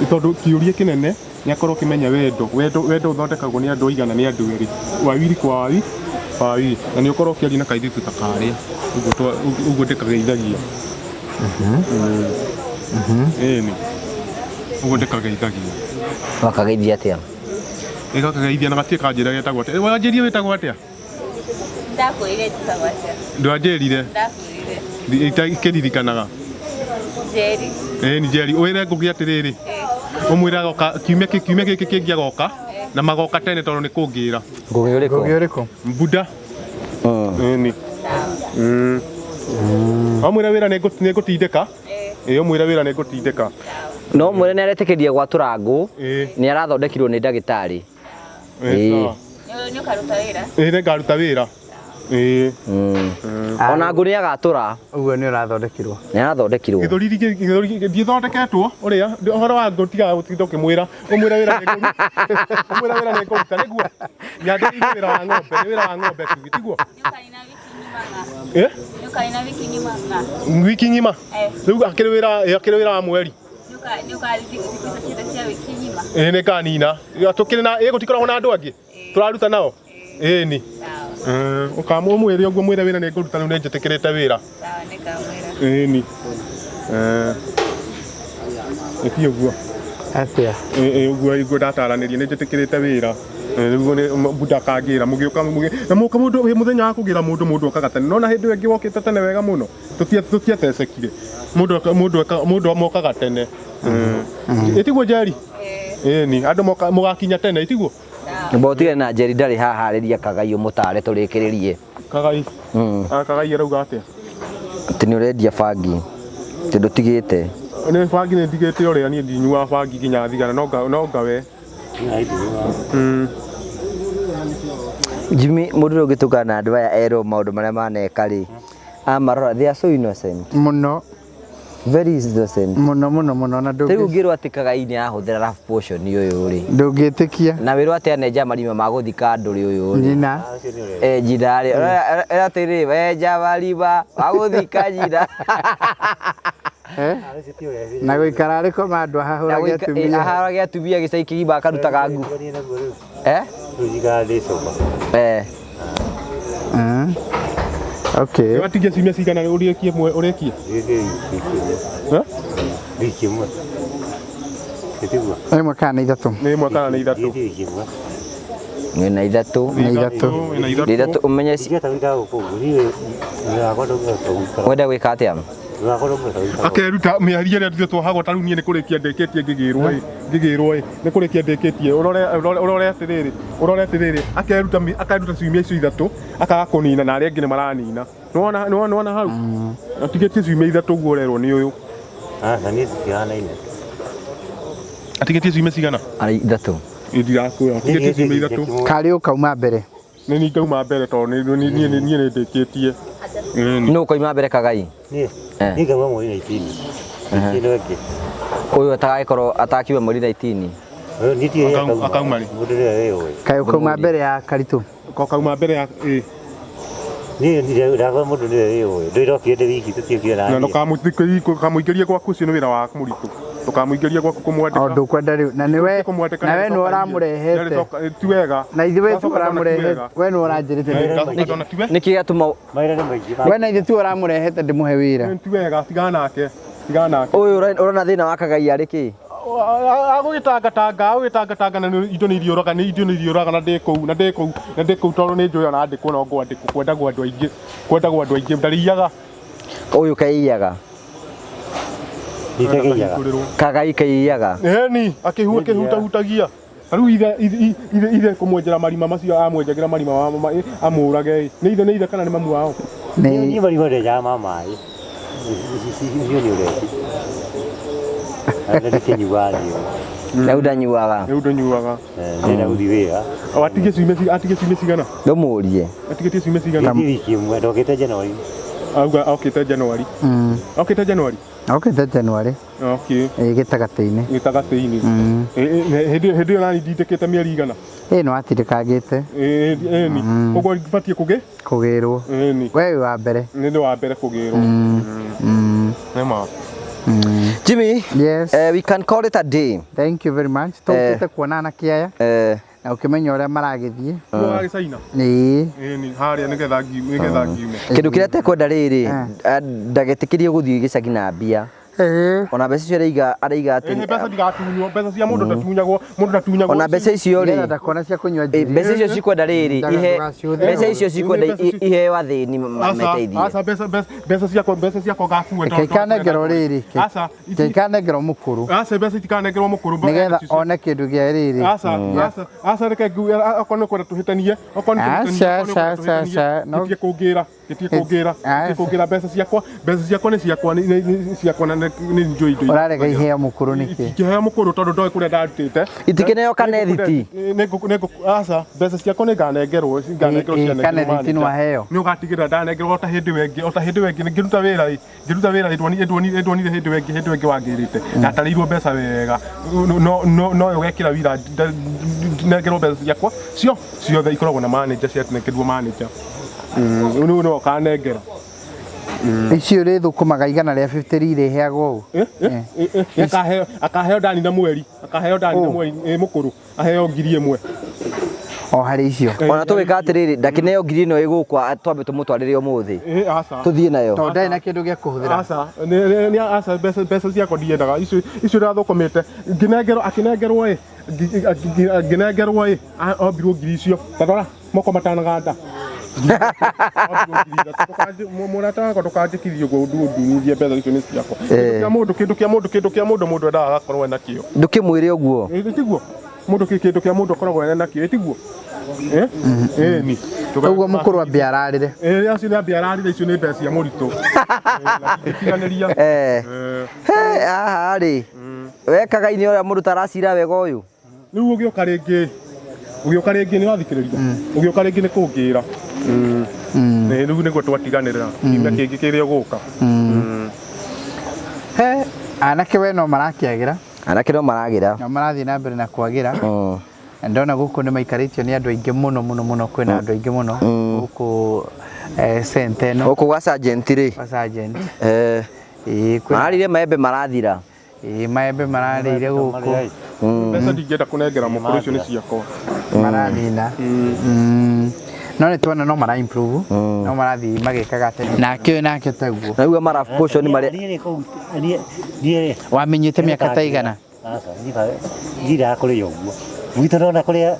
S4: Tondũ kĩũria kĩnene nĩ akorwo ũkĩmenya wendo. Wendo wendo ũthondekagwo nĩ andũ aigana nĩ andũ erĩ. Wawili kwa wawi wawili. Na nĩ ũkorwo ũkĩaria na kairĩtu ta karĩa. Ũguo ũguo ndĩkageithagia. Ĩni. Ũguo ndĩkageithagia.
S1: Wakageithia atĩa?
S4: Ĩgakageithia na gatirĩ kanjĩra getagwo atĩa. Wanjĩrire wĩtagwo atĩa?
S7: Ndakwĩrire njĩtagwo atĩa?
S4: Ndwanjĩrire.
S7: Ndakwĩrire.
S4: Kĩririkanaga.
S7: Njeri.
S4: Ĩĩ ni Njeri, wĩre Ngũgĩ atĩrĩrĩ, ũmwĩre agoka kiumia kiumia gĩkĩ kĩngĩ agoka na magoka tene tondũ nĩ kũngĩra.
S1: Ngũgĩ ũrĩkũ?
S3: Ngũgĩ ũrĩkũ?
S4: Mbuda. Ĩni. Wamwĩra wĩra nĩ ngũtindĩka. Ĩĩ ũmwĩre wĩra nĩ ngũtindĩka.
S1: No mwĩre nĩ aretĩkĩria gwatũra ngũ,
S4: Ĩĩ.
S1: nĩ arathondekirwo nĩ ndagĩtarĩ.
S4: Ĩĩ sawa.
S7: Nĩ ũkaruta wĩra?
S4: Ĩĩ nĩ ngaruta wĩra. Ĩĩ.
S1: Ona ngũ nĩ agatũra.
S3: Ũguo nĩ ũrathondekirwo.
S1: Nĩ arathondekirwo.
S4: Gĩthũri gĩthũri ndiĩthondeketwo ũrĩa ũhoro wa ngũ tiga gũtinda ũkĩmwĩra ũmwĩre wĩra nĩ ngũruta ũmwĩre wĩra nĩ ngũruta nĩguo nyandĩrĩire wĩra wa ng'ombe nĩ wĩra wa ng'ombe tu tiguo.
S7: Nĩ ũkanina wiki ng'ima ng'a?
S4: Ĩ?
S7: Nĩ ũkanina wiki ng'ima ng'a?
S4: Wiki ng'ima?
S7: Eh.
S4: Rĩu akĩrĩ wĩra akĩrĩ wĩra wa mweri.
S7: Nĩ ũkarithiĩ thikũ icio ciothe cia wiki ng'ima?
S4: Ĩĩ nĩ nganina. Tũkĩrĩ na ĩ gũtikoragwo na andũ angĩ tũraruta nao. Ĩni. Ũkamwĩre ũguo mwĩre wĩra nĩ ngũruta rĩu nĩ njĩtĩkĩrĩte wĩra.
S7: Sawa, nĩ ngamwĩra.
S4: Ĩni. Ĩti ũguo.
S3: Atĩa?
S4: Ĩ ũguo ũguo ndataranĩria nĩ njĩtĩkĩrĩte wĩra. Rĩu nĩ mbunda akangĩra mũgĩũka na mũka mũndũ wĩ mũthenya wa kũgĩra mũndũ mũndũ okaga tene. Nona hĩndĩ ĩyo ĩngĩ wokĩte tene wega mũno. Tũtiatecekire. Mũndũ mũndũ mũndũ mokaga tene. Ĩtiguo Njeri? Ĩni, andũ mũgakinya tene ĩtiguo?
S1: Nyũmba ũtigane na Njeri ndarĩ haha arĩria Kagai ũmũtare tũrĩkĩrĩrie.
S4: Kagai. Kagai arauga atĩa?
S1: Atĩ nĩ ũrendia bangi. Atĩ ndũtigĩte.
S4: Nĩ bangi nĩ ndigĩte ũrĩa niĩ ndinyuaga bangi nginya thigara no ngawe.
S1: Jimmy mũndũ ũrĩa ũngĩtũngana na andũ aya erwo maũndũ marĩa maneka rĩ, amarora they are so innocent.
S3: Mũno.
S1: Very innocent.
S3: Mũno mũno mũno na
S1: ndũngĩ. Rĩu ũngĩrwo atĩ Kagai nĩ arahũthĩra love potion ũyũ rĩ.
S3: Ndũngĩtĩkia.
S1: Na wĩrwo atĩ anenja marima ma gũthika andũ rĩ ũyũ rĩ.
S3: Nyina.
S1: Nyina rĩ. Ĩra atĩrĩ wenja marima ma gũthika nyina.
S3: Na gũikara arĩ koma andũ ahahũrage atumia.
S1: Ahahũrage atumia gĩcai kĩgima akarutaga ngu. Eh? Eh.
S3: Okay.
S4: Watigia ciumia cigana ũrĩkie ũrĩkie?
S2: Wiki ĩmwe. Ĩtiguo?
S3: Ĩmwe kana nĩ ithatũ.
S4: Nĩ ĩmwe kana nĩ ithatũ.
S1: Nĩ na ithatũ.
S3: Nĩ ithatũ.
S1: Nĩ ithatũ ũmenye Wenda gwĩka atĩa?
S4: Akeruta mĩario ĩrĩa ithuĩ twohagwo ta rĩu niĩ nĩ kũrĩkia ndĩkĩtie ngĩgĩrwo ĩ ngĩgĩrwo ĩ nĩ kũrĩkia ndĩkĩtie ũrore ũrore atĩrĩrĩ ũrore atĩrĩrĩ akeruta akeruta ciumia icio ithatũ akaga kũnina na arĩa angĩ nĩ maranina nĩwona nĩwona hau atigĩtie ciumia ithatũ ũguo ũrerwo nĩ ũyũ.
S2: Aca niĩ tũtihanaine.
S4: Atigĩtie ciumia cigana?
S1: Ithatũ.
S4: Ndirakwĩra atigĩtie ciumia ithatũ.
S3: Karĩ ũkauma mbere.
S4: Nĩ niĩ ngauma mbere tondũ niĩ nĩ ndĩkĩtie.
S1: Nũ ũkoima mbere Kagai?
S2: Niĩ niĩ ngauma mweri 19. Ĩno ĩngĩ.
S1: Ũyũ atagagĩkorwo atakiuma mweri 19.
S4: Akauma rĩ?
S2: Mũndũ nĩwe wĩyũĩ.
S3: Kaĩ ũkauma mbere ya Karitũ?
S4: Kauma mbere ya ĩ.
S2: Niĩ ndakwa mũndũ nĩwe wĩyũĩ. Ndũirokire ndĩ wiki tũtiokire
S4: Na
S2: na niĩ.
S4: ndũkamũingĩrie gwaku ũcio nĩ wĩra wa mũritũ. Ndũkamũingĩrie gwaku kũmwandĩka.
S3: O ndũkwenda rĩu na nĩwe na we nĩwe ũramũrehete.
S4: Ti wega.
S3: Na ithuĩ we tiwe ũramũrehete. We nĩwe ũranjĩrĩte.
S1: Nĩkĩ gĩatũma
S2: Mawĩra nĩ maingĩ.
S3: We na ithuĩ tiwe ũramũrehete ndĩmũhe wĩra.
S4: Ti wega tigana nake. Tigana nake.
S1: Ũyũ ũrona thĩna wa Kagai arĩ kĩ?
S4: Agũgĩtangatanga agũgĩtangatanga na indo nĩ iriũraga nĩ indo nĩ iriũraga na ndĩ kũu na ndĩ kũu na ndĩ kũu tondũ nĩ njũĩ ona andĩkwo no ngwandĩkwo kwendagwo andũ aingĩ kwendagwo andũ aingĩ ndarĩiyaga.
S1: Ũyũ kaiyaga. Kagai kaiyaga.
S4: Ĩni akĩhutahutagia. Rĩu ithe ithe ithe kũmwenjera marima macio amwenjagĩra marima amũrage nĩ ithe nĩ ithe kana nĩ mamu wao?
S2: Niĩ marima ndenjaga ma maĩ. Icio nĩ ũreci. Ndikĩnyuaga niĩ.
S1: Rĩu ndanyuaga.
S4: Rĩu ndũnyuaga.
S2: Ndĩrenda gũthiĩ wĩra.
S4: Watige ciumia atige ciumia cigana?
S1: Ndũmũrie.
S4: Atigĩtie ciumia cigana?
S2: Ndĩ wiki ĩmwe ndokĩte January.
S4: Auga okĩte January. Okĩte January?
S3: Okĩte January.
S4: Okay.
S3: Ĩ gĩtagatĩ-inĩ.
S4: Gĩtagatĩ-inĩ. Hĩndĩ hĩndĩ ĩyo nani ndindĩkĩte mĩeri igana?
S3: Ĩ nĩ watindĩkangĩte.
S4: Ĩni. Koguo batiĩ kũgĩ?
S3: Kũgĩrwo.
S4: Ĩni.
S3: We wĩ wa mbere.
S4: Nĩ ndĩ wa mbere kũgĩrwo. Nĩ ma.
S1: Jimmy,
S3: Yes.
S1: We can call it a day.
S3: Thank you very much. Tũkĩte kuona anake aya na ũkĩmenya ũrĩa maragĩthiĩ.
S4: Nĩ wagĩcaina?
S3: Ĩĩ.
S4: Ĩni, harĩa nĩgetha ngiume nĩgetha ngiume.
S1: Kĩndũ kĩrĩa tekwenda rĩrĩ, ndagetĩkĩrio gũthiĩ gĩcagi na mbia. Ona mbeca icio araiga araiga atĩ
S4: Mbeca ndigatunywo, mbeca cia mũndũ ndatunyagwo, mũndũ ndatunyagwo.
S1: Ona mbeca icio rĩ,
S3: Nĩgetha ndakona cia kũnyua njiri.
S1: Mbeca icio cikwenda rĩrĩ, ihe mbeca icio cikwenda iheo athĩni meteithie.
S4: Aca mbeca mbeca ciakwa mbeca ciakwa ngakua.
S3: Reke ikanengerwo rĩrĩ.
S4: Aca.
S3: Reke ikanengerwo mũkũrũ.
S4: Aca mbeca itikanengerwo mũkũrũ.
S3: Nĩgetha one kĩndũ gĩa rĩrĩ.
S4: Aca aca aca reke ngue okorwo nĩ kwenda tũhĩtanie okorwo nĩ
S3: Aca aca aca aca. No
S4: gĩtige kũngĩra gĩtige kũngĩra gĩtige kũngĩra mbeca ciakwa mbeca ciakwa nĩ ciakwa nĩ ciakwa na nĩ njũĩ indo.
S3: Ũrarega iheo mũkũrũ nĩkĩ?
S4: Itingĩheo mũkũrũ tondũ ndoĩ kũrĩa ndarutĩte.
S1: Itikĩneo kanethiti.
S4: Nĩ aca mbeca ciakwa nĩ nganengerwo nganengerwo cianengerwo.
S3: Kanethiti nĩ waheo.
S4: Nĩ ũgatigĩrĩra ndanengerwo o ta hĩndĩ ĩyo ĩngĩ o ta hĩndĩ ĩyo ĩngĩ ngĩruta wĩra ĩ ngĩruta wĩra ĩndwonire hĩndĩ ĩyo ĩngĩ hĩndĩ ĩyo ĩngĩ wangĩrĩte ndatarĩirwo mbeca wega no no no ũgekĩra wira nengerwo mbeca ciakwa cio ciothe ikoragwo na manager cianengerwo manager rĩu no ũkanengera.
S3: Icio rĩ thũkũmaga igana rĩa 50 rĩ iheagwo
S4: ũũ. Akaheo akaheo ndani na mweri akaheo ndani na mweri mũkũrũ aheo 1000.
S3: O harĩ icio.
S1: Ona tũgĩka atĩrĩrĩ ndakĩneo ngiri ĩno ĩgũkwa twambe tũmũtwarĩre ũmũthĩ. Tũthiĩ nayo.
S3: Tondũ ndarĩ na kĩndũ gĩa kũhũthĩra.
S4: Aca nĩ aca mbeca mbeca ciakwa ndiendaga icio icio ndathũkũmĩte ngĩnengerwo akĩnengerwo ĩ ngĩnengerwo ĩ ombirwo ngiri icio ta rora moko matanaganda. Mũrata wakwa ndũkanjĩkithie ũguo ndunithie mbeca icio nĩ ciakwa. Kĩndũ kĩa mũndũ kĩndũ kĩa mũndũ kĩndũ kĩa mũndũ mũndũ endaga agakorwo ena kĩo.
S1: Ndũkĩmwĩre ũguo.
S4: Tiguo mũndũ kĩndũ kĩa mũndũ akoragwo ena kĩo tiguo. Ĩni.
S3: Ũguo mũkũrũ ambia ararĩre.
S4: Ĩĩ acio nĩ ambia ararĩre icio nĩ mbeca cia mũritũ. Tiganĩria.
S1: Haha rĩ wekaga-inĩ ũrĩa mũndũ taracira wega ũyũ.
S4: Rĩu ũgĩũka rĩngĩ ũgĩũka rĩngĩ nĩ wathikĩrĩria ũgĩũka rĩngĩ nĩ kũngĩra. Rĩu nĩguo twatiganĩrĩra kiumia kĩngĩ kĩrĩa ũgũka.
S3: He anake we no marakĩagĩra.
S1: Anake no maragĩra.
S3: No marathiĩ na mbere na kwagĩra. Na ndona gũkũ nĩ maikarĩtio nĩ andũ aingĩ mũno mũno mũno kwĩna andũ aingĩ mũno gũkũ center ĩno.
S1: Gũkũ gwa sergeant rĩ.
S3: Gwa sergeant.
S1: Mararire maembe marathira.
S3: Ĩĩ maembe mararĩire gũkũ.
S4: Mbeca ndingĩenda kũnengera mũkũrũ icio nĩ ciakwa.
S3: Maranina. No nĩ tuona no mara improve no marathiĩ magĩkaga atĩ nake ũyũ nake taguo.
S1: Na rĩu mara portion marĩa
S3: wamenyete mĩaka ta igana?
S2: Aca ndirĩaga kũrĩa ũguo gwitũ ndona kũrĩa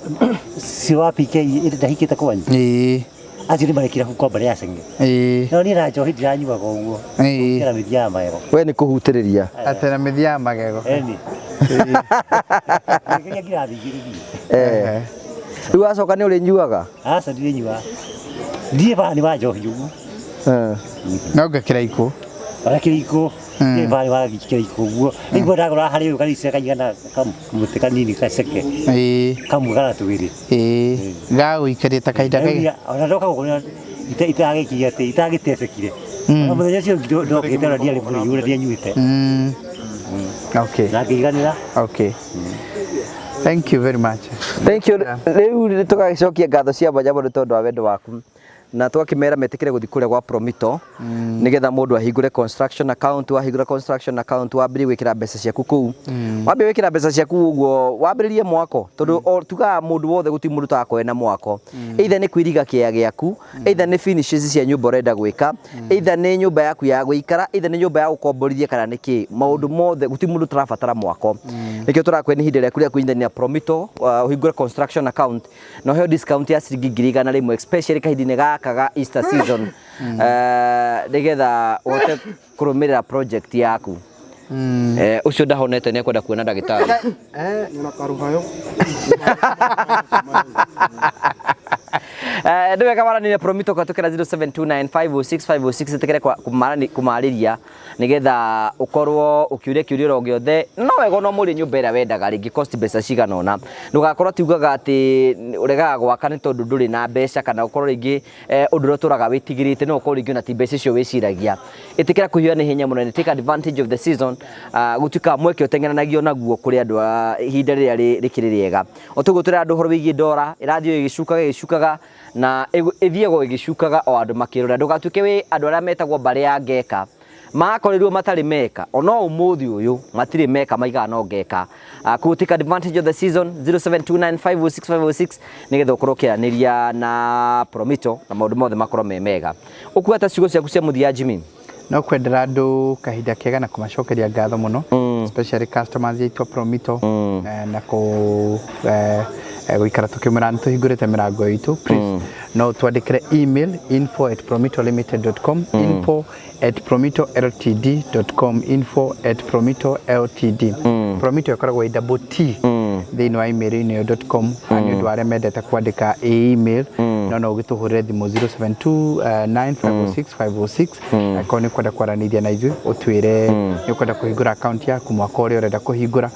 S2: cio wa PK ndahikĩte kwanyu.
S3: Ĩĩ.
S2: Acio nĩ marekira kwamba rĩa cenge.
S3: Ĩĩ.
S2: No niĩ na njohi ndiranyuaga ũguo.
S3: Ĩĩ.
S2: Na mĩthia ya magego.
S1: We nĩ kũhutĩrĩria.
S3: Atĩ na mĩthia ya magego.
S2: Ĩni. Kĩrĩa ngirathi igĩrĩ
S1: niĩ. Rĩu wacoka nĩ ũrĩnyuaga?
S2: Aca ndirĩnyuaga. Ndirĩ bani wa njohi ũguo.
S3: No ngakĩra ikũ.
S2: Ona kĩriko. Ndirĩ bani wa kĩriko ũguo. Rĩu ndagũra harĩ ũyũ kaniceke kaigana kamũtĩ kanini gaceke.
S3: Ĩĩ.
S2: Kamwe kana twĩrĩ.
S3: Ĩĩ. Gagũikaria ta kahinda kaigana.
S2: Ona ndoka gũkũ itagĩkirie atĩ itagĩtecekire. Ona mũthenya ũcio ndokĩte ona ndiarĩ mũrĩu ũrĩa ndianyuĩte.
S3: Okay.
S2: Na ngĩiganĩra.
S3: Okay. Thank you very much.
S1: Thank you. Rĩu nĩ tũgagĩcokia ngatho cia mwanya mũno tondũ wa wendo waku. Na twakĩmera metĩkĩre gũthiĩ kũrĩa gwa Promito nĩgetha mũndũ ahingũre construction account wahingũra construction account wambĩrĩrie gwĩkĩra mbeca ciaku kũu wambĩrĩrie gwĩkĩra mbeca ciaku ũguo wambĩrĩrie mwako tondũ tugaga mũndũ wothe gũtirĩ mũndũ ũtagakorwo ena mwako either nĩ kwiriga kĩea gĩaku either nĩ finishes cia nyũmba ũrenda gwĩka either nĩ nyũmba yaku ya gũikara either nĩ nyũmba ya gũkomborithia kana nĩ kĩ maũndũ mothe gũtirĩ mũndũ ũtarabatara mwako nĩkĩo tũrakwĩra nĩ ihinda rĩaku rĩa kũnyitithania Promito ũhingũre construction account na ũheo discount ya ciringi 100,000 especially kahinda-inĩ gaka ga Easter season nĩgetha ũhote kũrũmĩrĩra project yaku. Ũcio ndahonete nĩ ekwenda kuona ndagĩtarĩ.
S4: Na karuhayo.
S1: Nĩ wega waranĩria Promito kũhetũkĩra 0729506506 ĩtĩkĩre kũmarĩria nĩgetha ũkorwo ũkĩũria kĩũria oro gĩothe. No wega no mũrie nyũmba ĩrĩa wendaga rĩngĩ cost mbeca cigana ũna, ndũgakorwo atĩ ugaga atĩ ũregaga gwaka nĩ tondũ ndũrĩ na mbeca, kana ũkorwo rĩngĩ ũndũ ũrĩa ũtũraga wĩtigĩrĩte no ũkorwo rĩngĩ ona ti mbeca icio wĩciragia. Ĩtĩkĩra kũhiũha nĩ hinya mũnene, take advantage of the season. Gũtuĩkaga mweke ũteng'eranagio naguo kũrĩ andũ a ihinda rĩrĩa rĩkĩrĩ rĩega. O toguo tũrĩ andũ ũhoro wĩgiĩ ndora ĩrathiĩ ĩgĩcukaga ĩgĩcukaga na ĩthiagwo ĩgĩcukaga o andũ makĩrora. Ndũgatuĩke wĩ andũ arĩa metagwo mbarĩ ya ngeka, makorirwo matarĩ meka ona ũmũthĩ ũyũ matirĩ meka maigaga no ngeka. Koguo take advantage of the season 0729506506 nĩgetha ũkorwo ũkĩaranĩria na Promito na maũndũ mothe makorwo me mega. Ũkuga ta ciugo ciaku cia mũthia, Jimmy?
S3: No kwendera andũ kahinda kega na kũmacokeria ngatho mũno, especially customers aitũ a Promito, na kũ gũikara tũkĩmwĩra nĩ tũhingũrĩte mĩrango itũ. Please no twandĩkĩre email info@promitolimited.com, info@promitoltd.com, info@promitoltd. Promito ĩkoragwo ĩ double T thĩinĩ wa email-inĩ ĩyo .com. Nĩ ũndũ wa arĩa mendete kwandĩka email, no ũgĩtũhũrĩre thimũ 072 9506 506 angĩkorwo nĩ ũkwenda kwaranĩria na ithuĩ, ũtwĩre nĩ ũkwenda kũhingũra account yaku, mwaka ũrĩa ũrenda kũhingũra,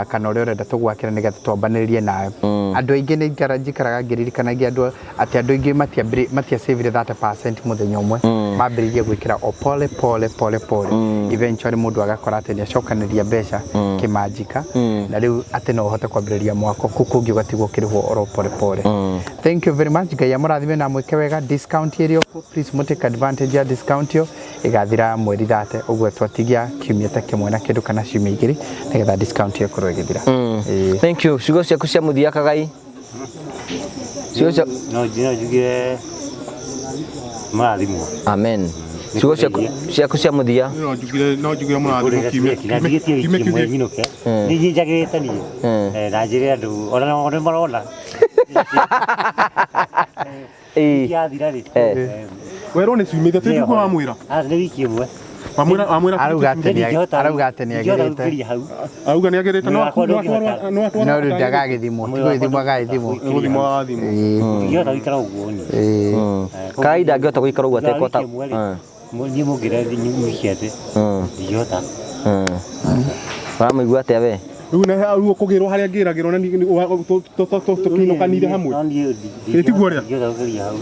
S3: kana ũrĩa ũrenda tũgwakĩra nĩgetha twambanĩrĩrie nawe. Andũ aingĩ nĩ njikaraga ngĩririkanagia andũ atĩ andũ aingĩ matiacĩvire 30% mũthenya ũmwe, mambĩrĩirie gwĩkĩra o pole pole pole pole, eventually mũndũ agakora atĩ nĩ acokanĩria mbeca kĩmanjika na rĩu atĩ no ũhote kwambĩrĩria mwako kũu kũngĩ ũgatigwo ũkĩrĩhwo oro pole pole. Thank you very much. Ngai amũrathime na mwĩke wega. Discount ĩrĩ okuo, please mũtake advantage ya discount ĩyo. Ĩgathira mweri 30 ũguo, twatigia kiumia ta kĩmwe na kĩndũ kana ciumia igĩrĩ nĩgetha discount ĩyo ĩkorwo ĩgĩthira. Ĩĩ.
S1: Thank you. Ciugo ciaku cia mũthia, Kagai, ciugo cia
S2: No njuge mũrathimwo.
S1: Amen. Ciugo ciaku cia mũthia?
S4: No njugire mũrathimwo kiumia
S2: Ndigĩtie wiki
S4: kiumia
S2: ĩmwe
S4: kiumia
S2: nyinũke. Nĩ njagĩrĩte niĩ. Na njĩre andũ ona nao nĩ marona. Wiki yathira rĩ.
S4: Werwo nĩ ciumia ithatũ, ndiguo wamwĩra?
S2: Aca, nĩ wiki ĩmwe.
S4: Wamwĩra?
S3: Arauga atĩ nĩ
S2: Ndingĩhota
S3: agĩrĩte.
S2: gũkĩria hau.
S4: Auga nĩ agĩrĩte no
S2: Mwĩrĩ wakwa ndũngĩhota.
S4: No atwara.
S3: No rĩu ndagagĩthimwo, ti gũgĩthimwo agagĩthimwo.
S4: Gũthimwo agathimwo.
S2: Ndingĩhota gũikara ũguo niĩ.
S1: Kagai ndangĩhota gũikara ũguo atekũhota.
S2: Wiki ĩmwe rĩ, niĩ mũngĩra wiki atĩ ndingĩhota.
S1: Ũramũigua atĩa we?
S4: Rĩu na rĩu ũkũgĩrwo harĩa ngĩragĩrwo na tũkĩinũkanire hamwe.
S2: No niĩ
S4: Ĩ, tiguo ũrĩa?
S2: ndingĩhota gũkĩria hau.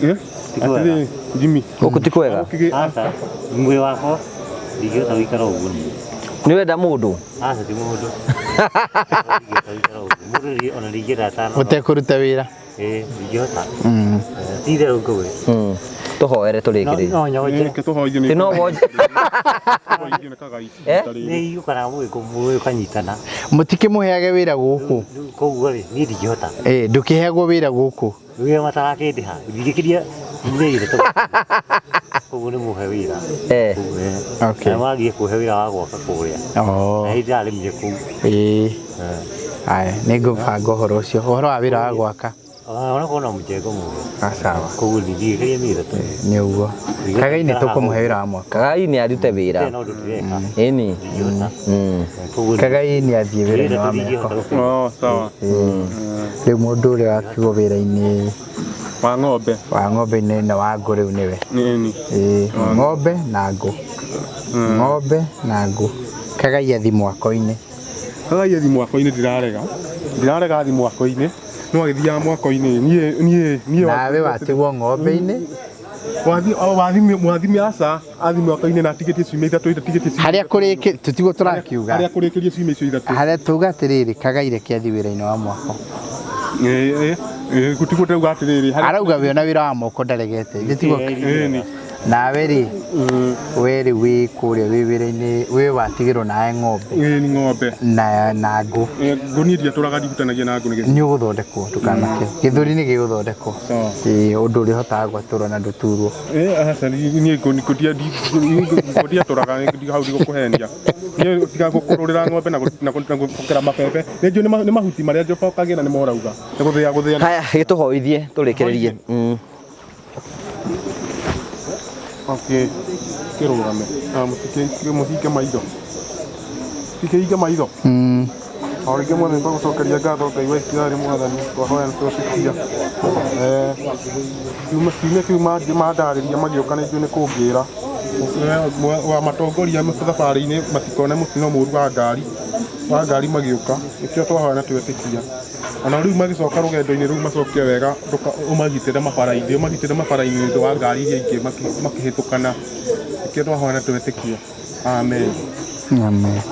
S4: Eh?
S2: Ti kwega.
S4: Atĩrĩrĩ, Jimmy.
S1: Gũkũ ti kwega.
S2: Aca, mwĩrĩ wakwa ndingĩhota gũikara ũguo niĩ.
S1: Nĩ wenda mũndũ?
S2: Aca, ti mũndũ. Ndingĩhota gũikara ũguo. Mũndũ ona ndingĩenda atano.
S3: Ũtekũruta wĩra.
S2: Ĩĩ, ndingĩhota. Ti itherũ ngũĩ.
S1: Tũhoere tũrĩkĩrĩrie.
S2: No nyonje.
S4: Reke tũhoithie nĩ
S1: Ti no wonje.
S4: tũhoithie nĩ Kagai.
S1: Eh?
S2: Nĩ yũkanaga mũgĩkũ ũkanyitana.
S3: Mũtikĩmũheage wĩra gũkũ?
S2: Rĩu koguo rĩ, niĩ ndingĩhota.
S3: Ĩ, ndũkĩheagwo wĩra gũkũ?
S2: Wĩra matarakĩndĩha ndingĩkĩria mĩeri ĩtatũ. Koguo nĩ mũhe wĩra. Koguo,
S3: Okay.
S2: Na wagie kũhe wĩra wa gwaka kũrĩa.
S3: Oh.
S2: Na hĩndĩ ndĩrarĩmire kũu.
S3: Ĩĩ. Aya, nĩ ngũbanga ũhoro ũcio, ũhoro wa wĩra wa gwaka.
S2: Onakorwo no mũjengo mũhe.
S3: Ah, sawa.
S2: Koguo ndingĩkĩria mĩeri ĩtatũ.
S3: Nĩ ũguo. Kagai nĩ tũkũmũhe wĩra wa mwaka.
S1: Kagai nĩ arute wĩra.
S2: Tena ũndũ ndĩreka.
S1: Ĩni.
S2: Ndingĩhota. Koguo
S3: Kagai nĩ athiĩ wĩra-inĩ wa mĩako.
S4: Oh, sawa.
S3: Rĩu mũndũ ũrĩa watigwo wĩra-inĩ
S4: Wa ng'ombe.
S3: Wa ng'ombe-inĩ na wa ngũ rĩu nĩwe.
S4: Nĩ.
S3: Ĩĩ, ng'ombe na ngũ. Ng'ombe na ngũ. Kagai athi mwako-inĩ.
S4: Kagai athi mwako-inĩ, ndirarega. Ndirarega athi mwako-inĩ. No agĩthiaga mwako-inĩ niĩ
S3: Nawe watigwo ng'ombe-inĩ.
S4: Wathi wathi mwathimi, aca, athi mwako-inĩ na atigĩtie ciumia ithatũ, atigĩtie ciumia
S3: Harĩa kũrĩkĩ tũtigwo tũrakiuga.
S4: Harĩa kũrĩkĩrie ciumia icio ithatũ.
S3: Harĩa tuga atĩrĩrĩ, Kagai reke athiĩ wĩra-inĩ wa mwako.
S4: Ĩĩ, ĩĩ, gũtigwo ndauga atĩrĩrĩ harĩa
S3: Arauga we ona wĩra wa moko ndaregete. Ithe tiguo?
S4: Ĩĩ.
S3: Nawe rĩ, we rĩ wĩ kũrĩa wĩ wĩra-inĩ wĩ watigĩrwo nawe ng'ombe.
S4: Ĩĩ, nĩ ng'ombe.
S3: Na ngũ.
S4: Ĩĩ, ngũ niĩ ndiatũraga, ndihutanagia na ngũ nĩgetha.
S3: Nĩ ũgũthondekwo, ndũkanake. Gĩthũri nĩ gĩgũthondekwo.
S4: Sawa.
S3: Ĩĩ, ũndũ ũrĩa ũhotaga gwatũra na ndũturwo.
S4: Ĩĩ, aca, niĩ ngũ ngũ ndiatũraga hau, ndigũkũhenia. Niĩ tiga gũkũrũrĩra ng'ombe na gũkera mabebe. Nĩ njũĩ nĩ mahuti marĩa njobokagĩra nĩmo ũrauga. Nĩ gũthĩa gũthĩa.
S1: Haya, gĩtũhoithie tũrĩkĩrĩrie.
S4: Okay. Kĩrũgame. Ah, mũhinge maitho. Tikĩhinge maitho. O rĩngĩ Mwathani twagũcokeria ngatho Ngai wa Isiraeli Mwathani, twahoya na twetĩkia. Kiumia kĩu mandarĩria magĩũka nĩ njũĩ nĩ kũngĩra. Wa matongoria thabarĩ-inĩ matikone mũtino mũru wa ngari magĩũka, nĩkĩo twahoya na twetĩkia. Ona rĩu magĩcoka rũgendo-inĩ rũu macoke wega, ũmagitĩre mabara-inĩ, nĩ ũndũ wa ngari iria ingĩ makĩhĩtũkana. Nĩkĩo twahoya na twetĩkia. Amen.
S3: Amen.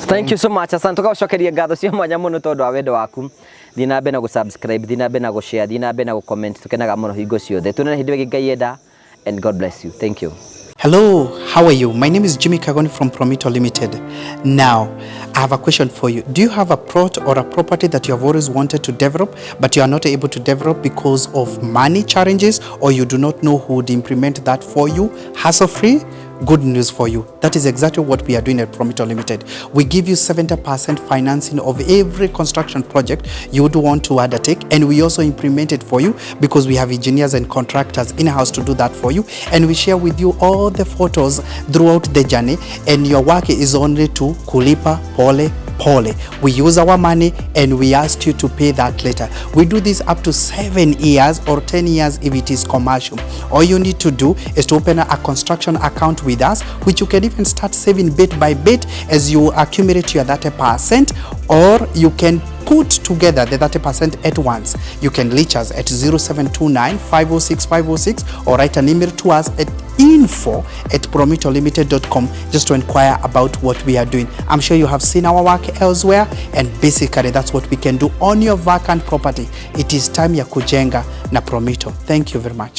S1: Thank you so much. Asante tugacokeria ngatho cia mwanya muno tondu wa wendo waku. Thiĩ na mbere na gũ-subscribe, thiĩ na mbere na gũ-share, thiĩ na mbere na gũ-comment, tukenaga muno hingo ciothe. Tuonane hĩndĩ ĩngĩ Ngai enda, and God bless you. Thank you.
S5: Hello, how are you? My name is Jimmy Kagoni from Promito Limited. Now, I have a question for you. Do you have a plot or a property that you have always wanted to develop, but you are not able to develop because of money challenges, or you do not know who would implement that for you hassle-free? Good news for you. That is exactly what we are doing at Promito Limited. We give you 70% financing of every construction project you would want to undertake, and we also implement it for you because we have engineers and contractors in-house to do that for you, and we share with you all the photos throughout the journey, and your work is only to kulipa pole pole. We use our money and we ask you to pay that later. We do this up to 7 years or 10 years if it is commercial. All you need to do is to open a construction account with us, which you can even start saving bit by bit as you accumulate your 30%, or you can put together the 30% at once. You can reach us at 0729 506 506 or write an email to us at info@promitolimited.com just to inquire about what we are doing. I'm sure you have seen our work elsewhere, and basically that's what we can do on your vacant property. It is time ya kujenga na Promito. Thank you very much.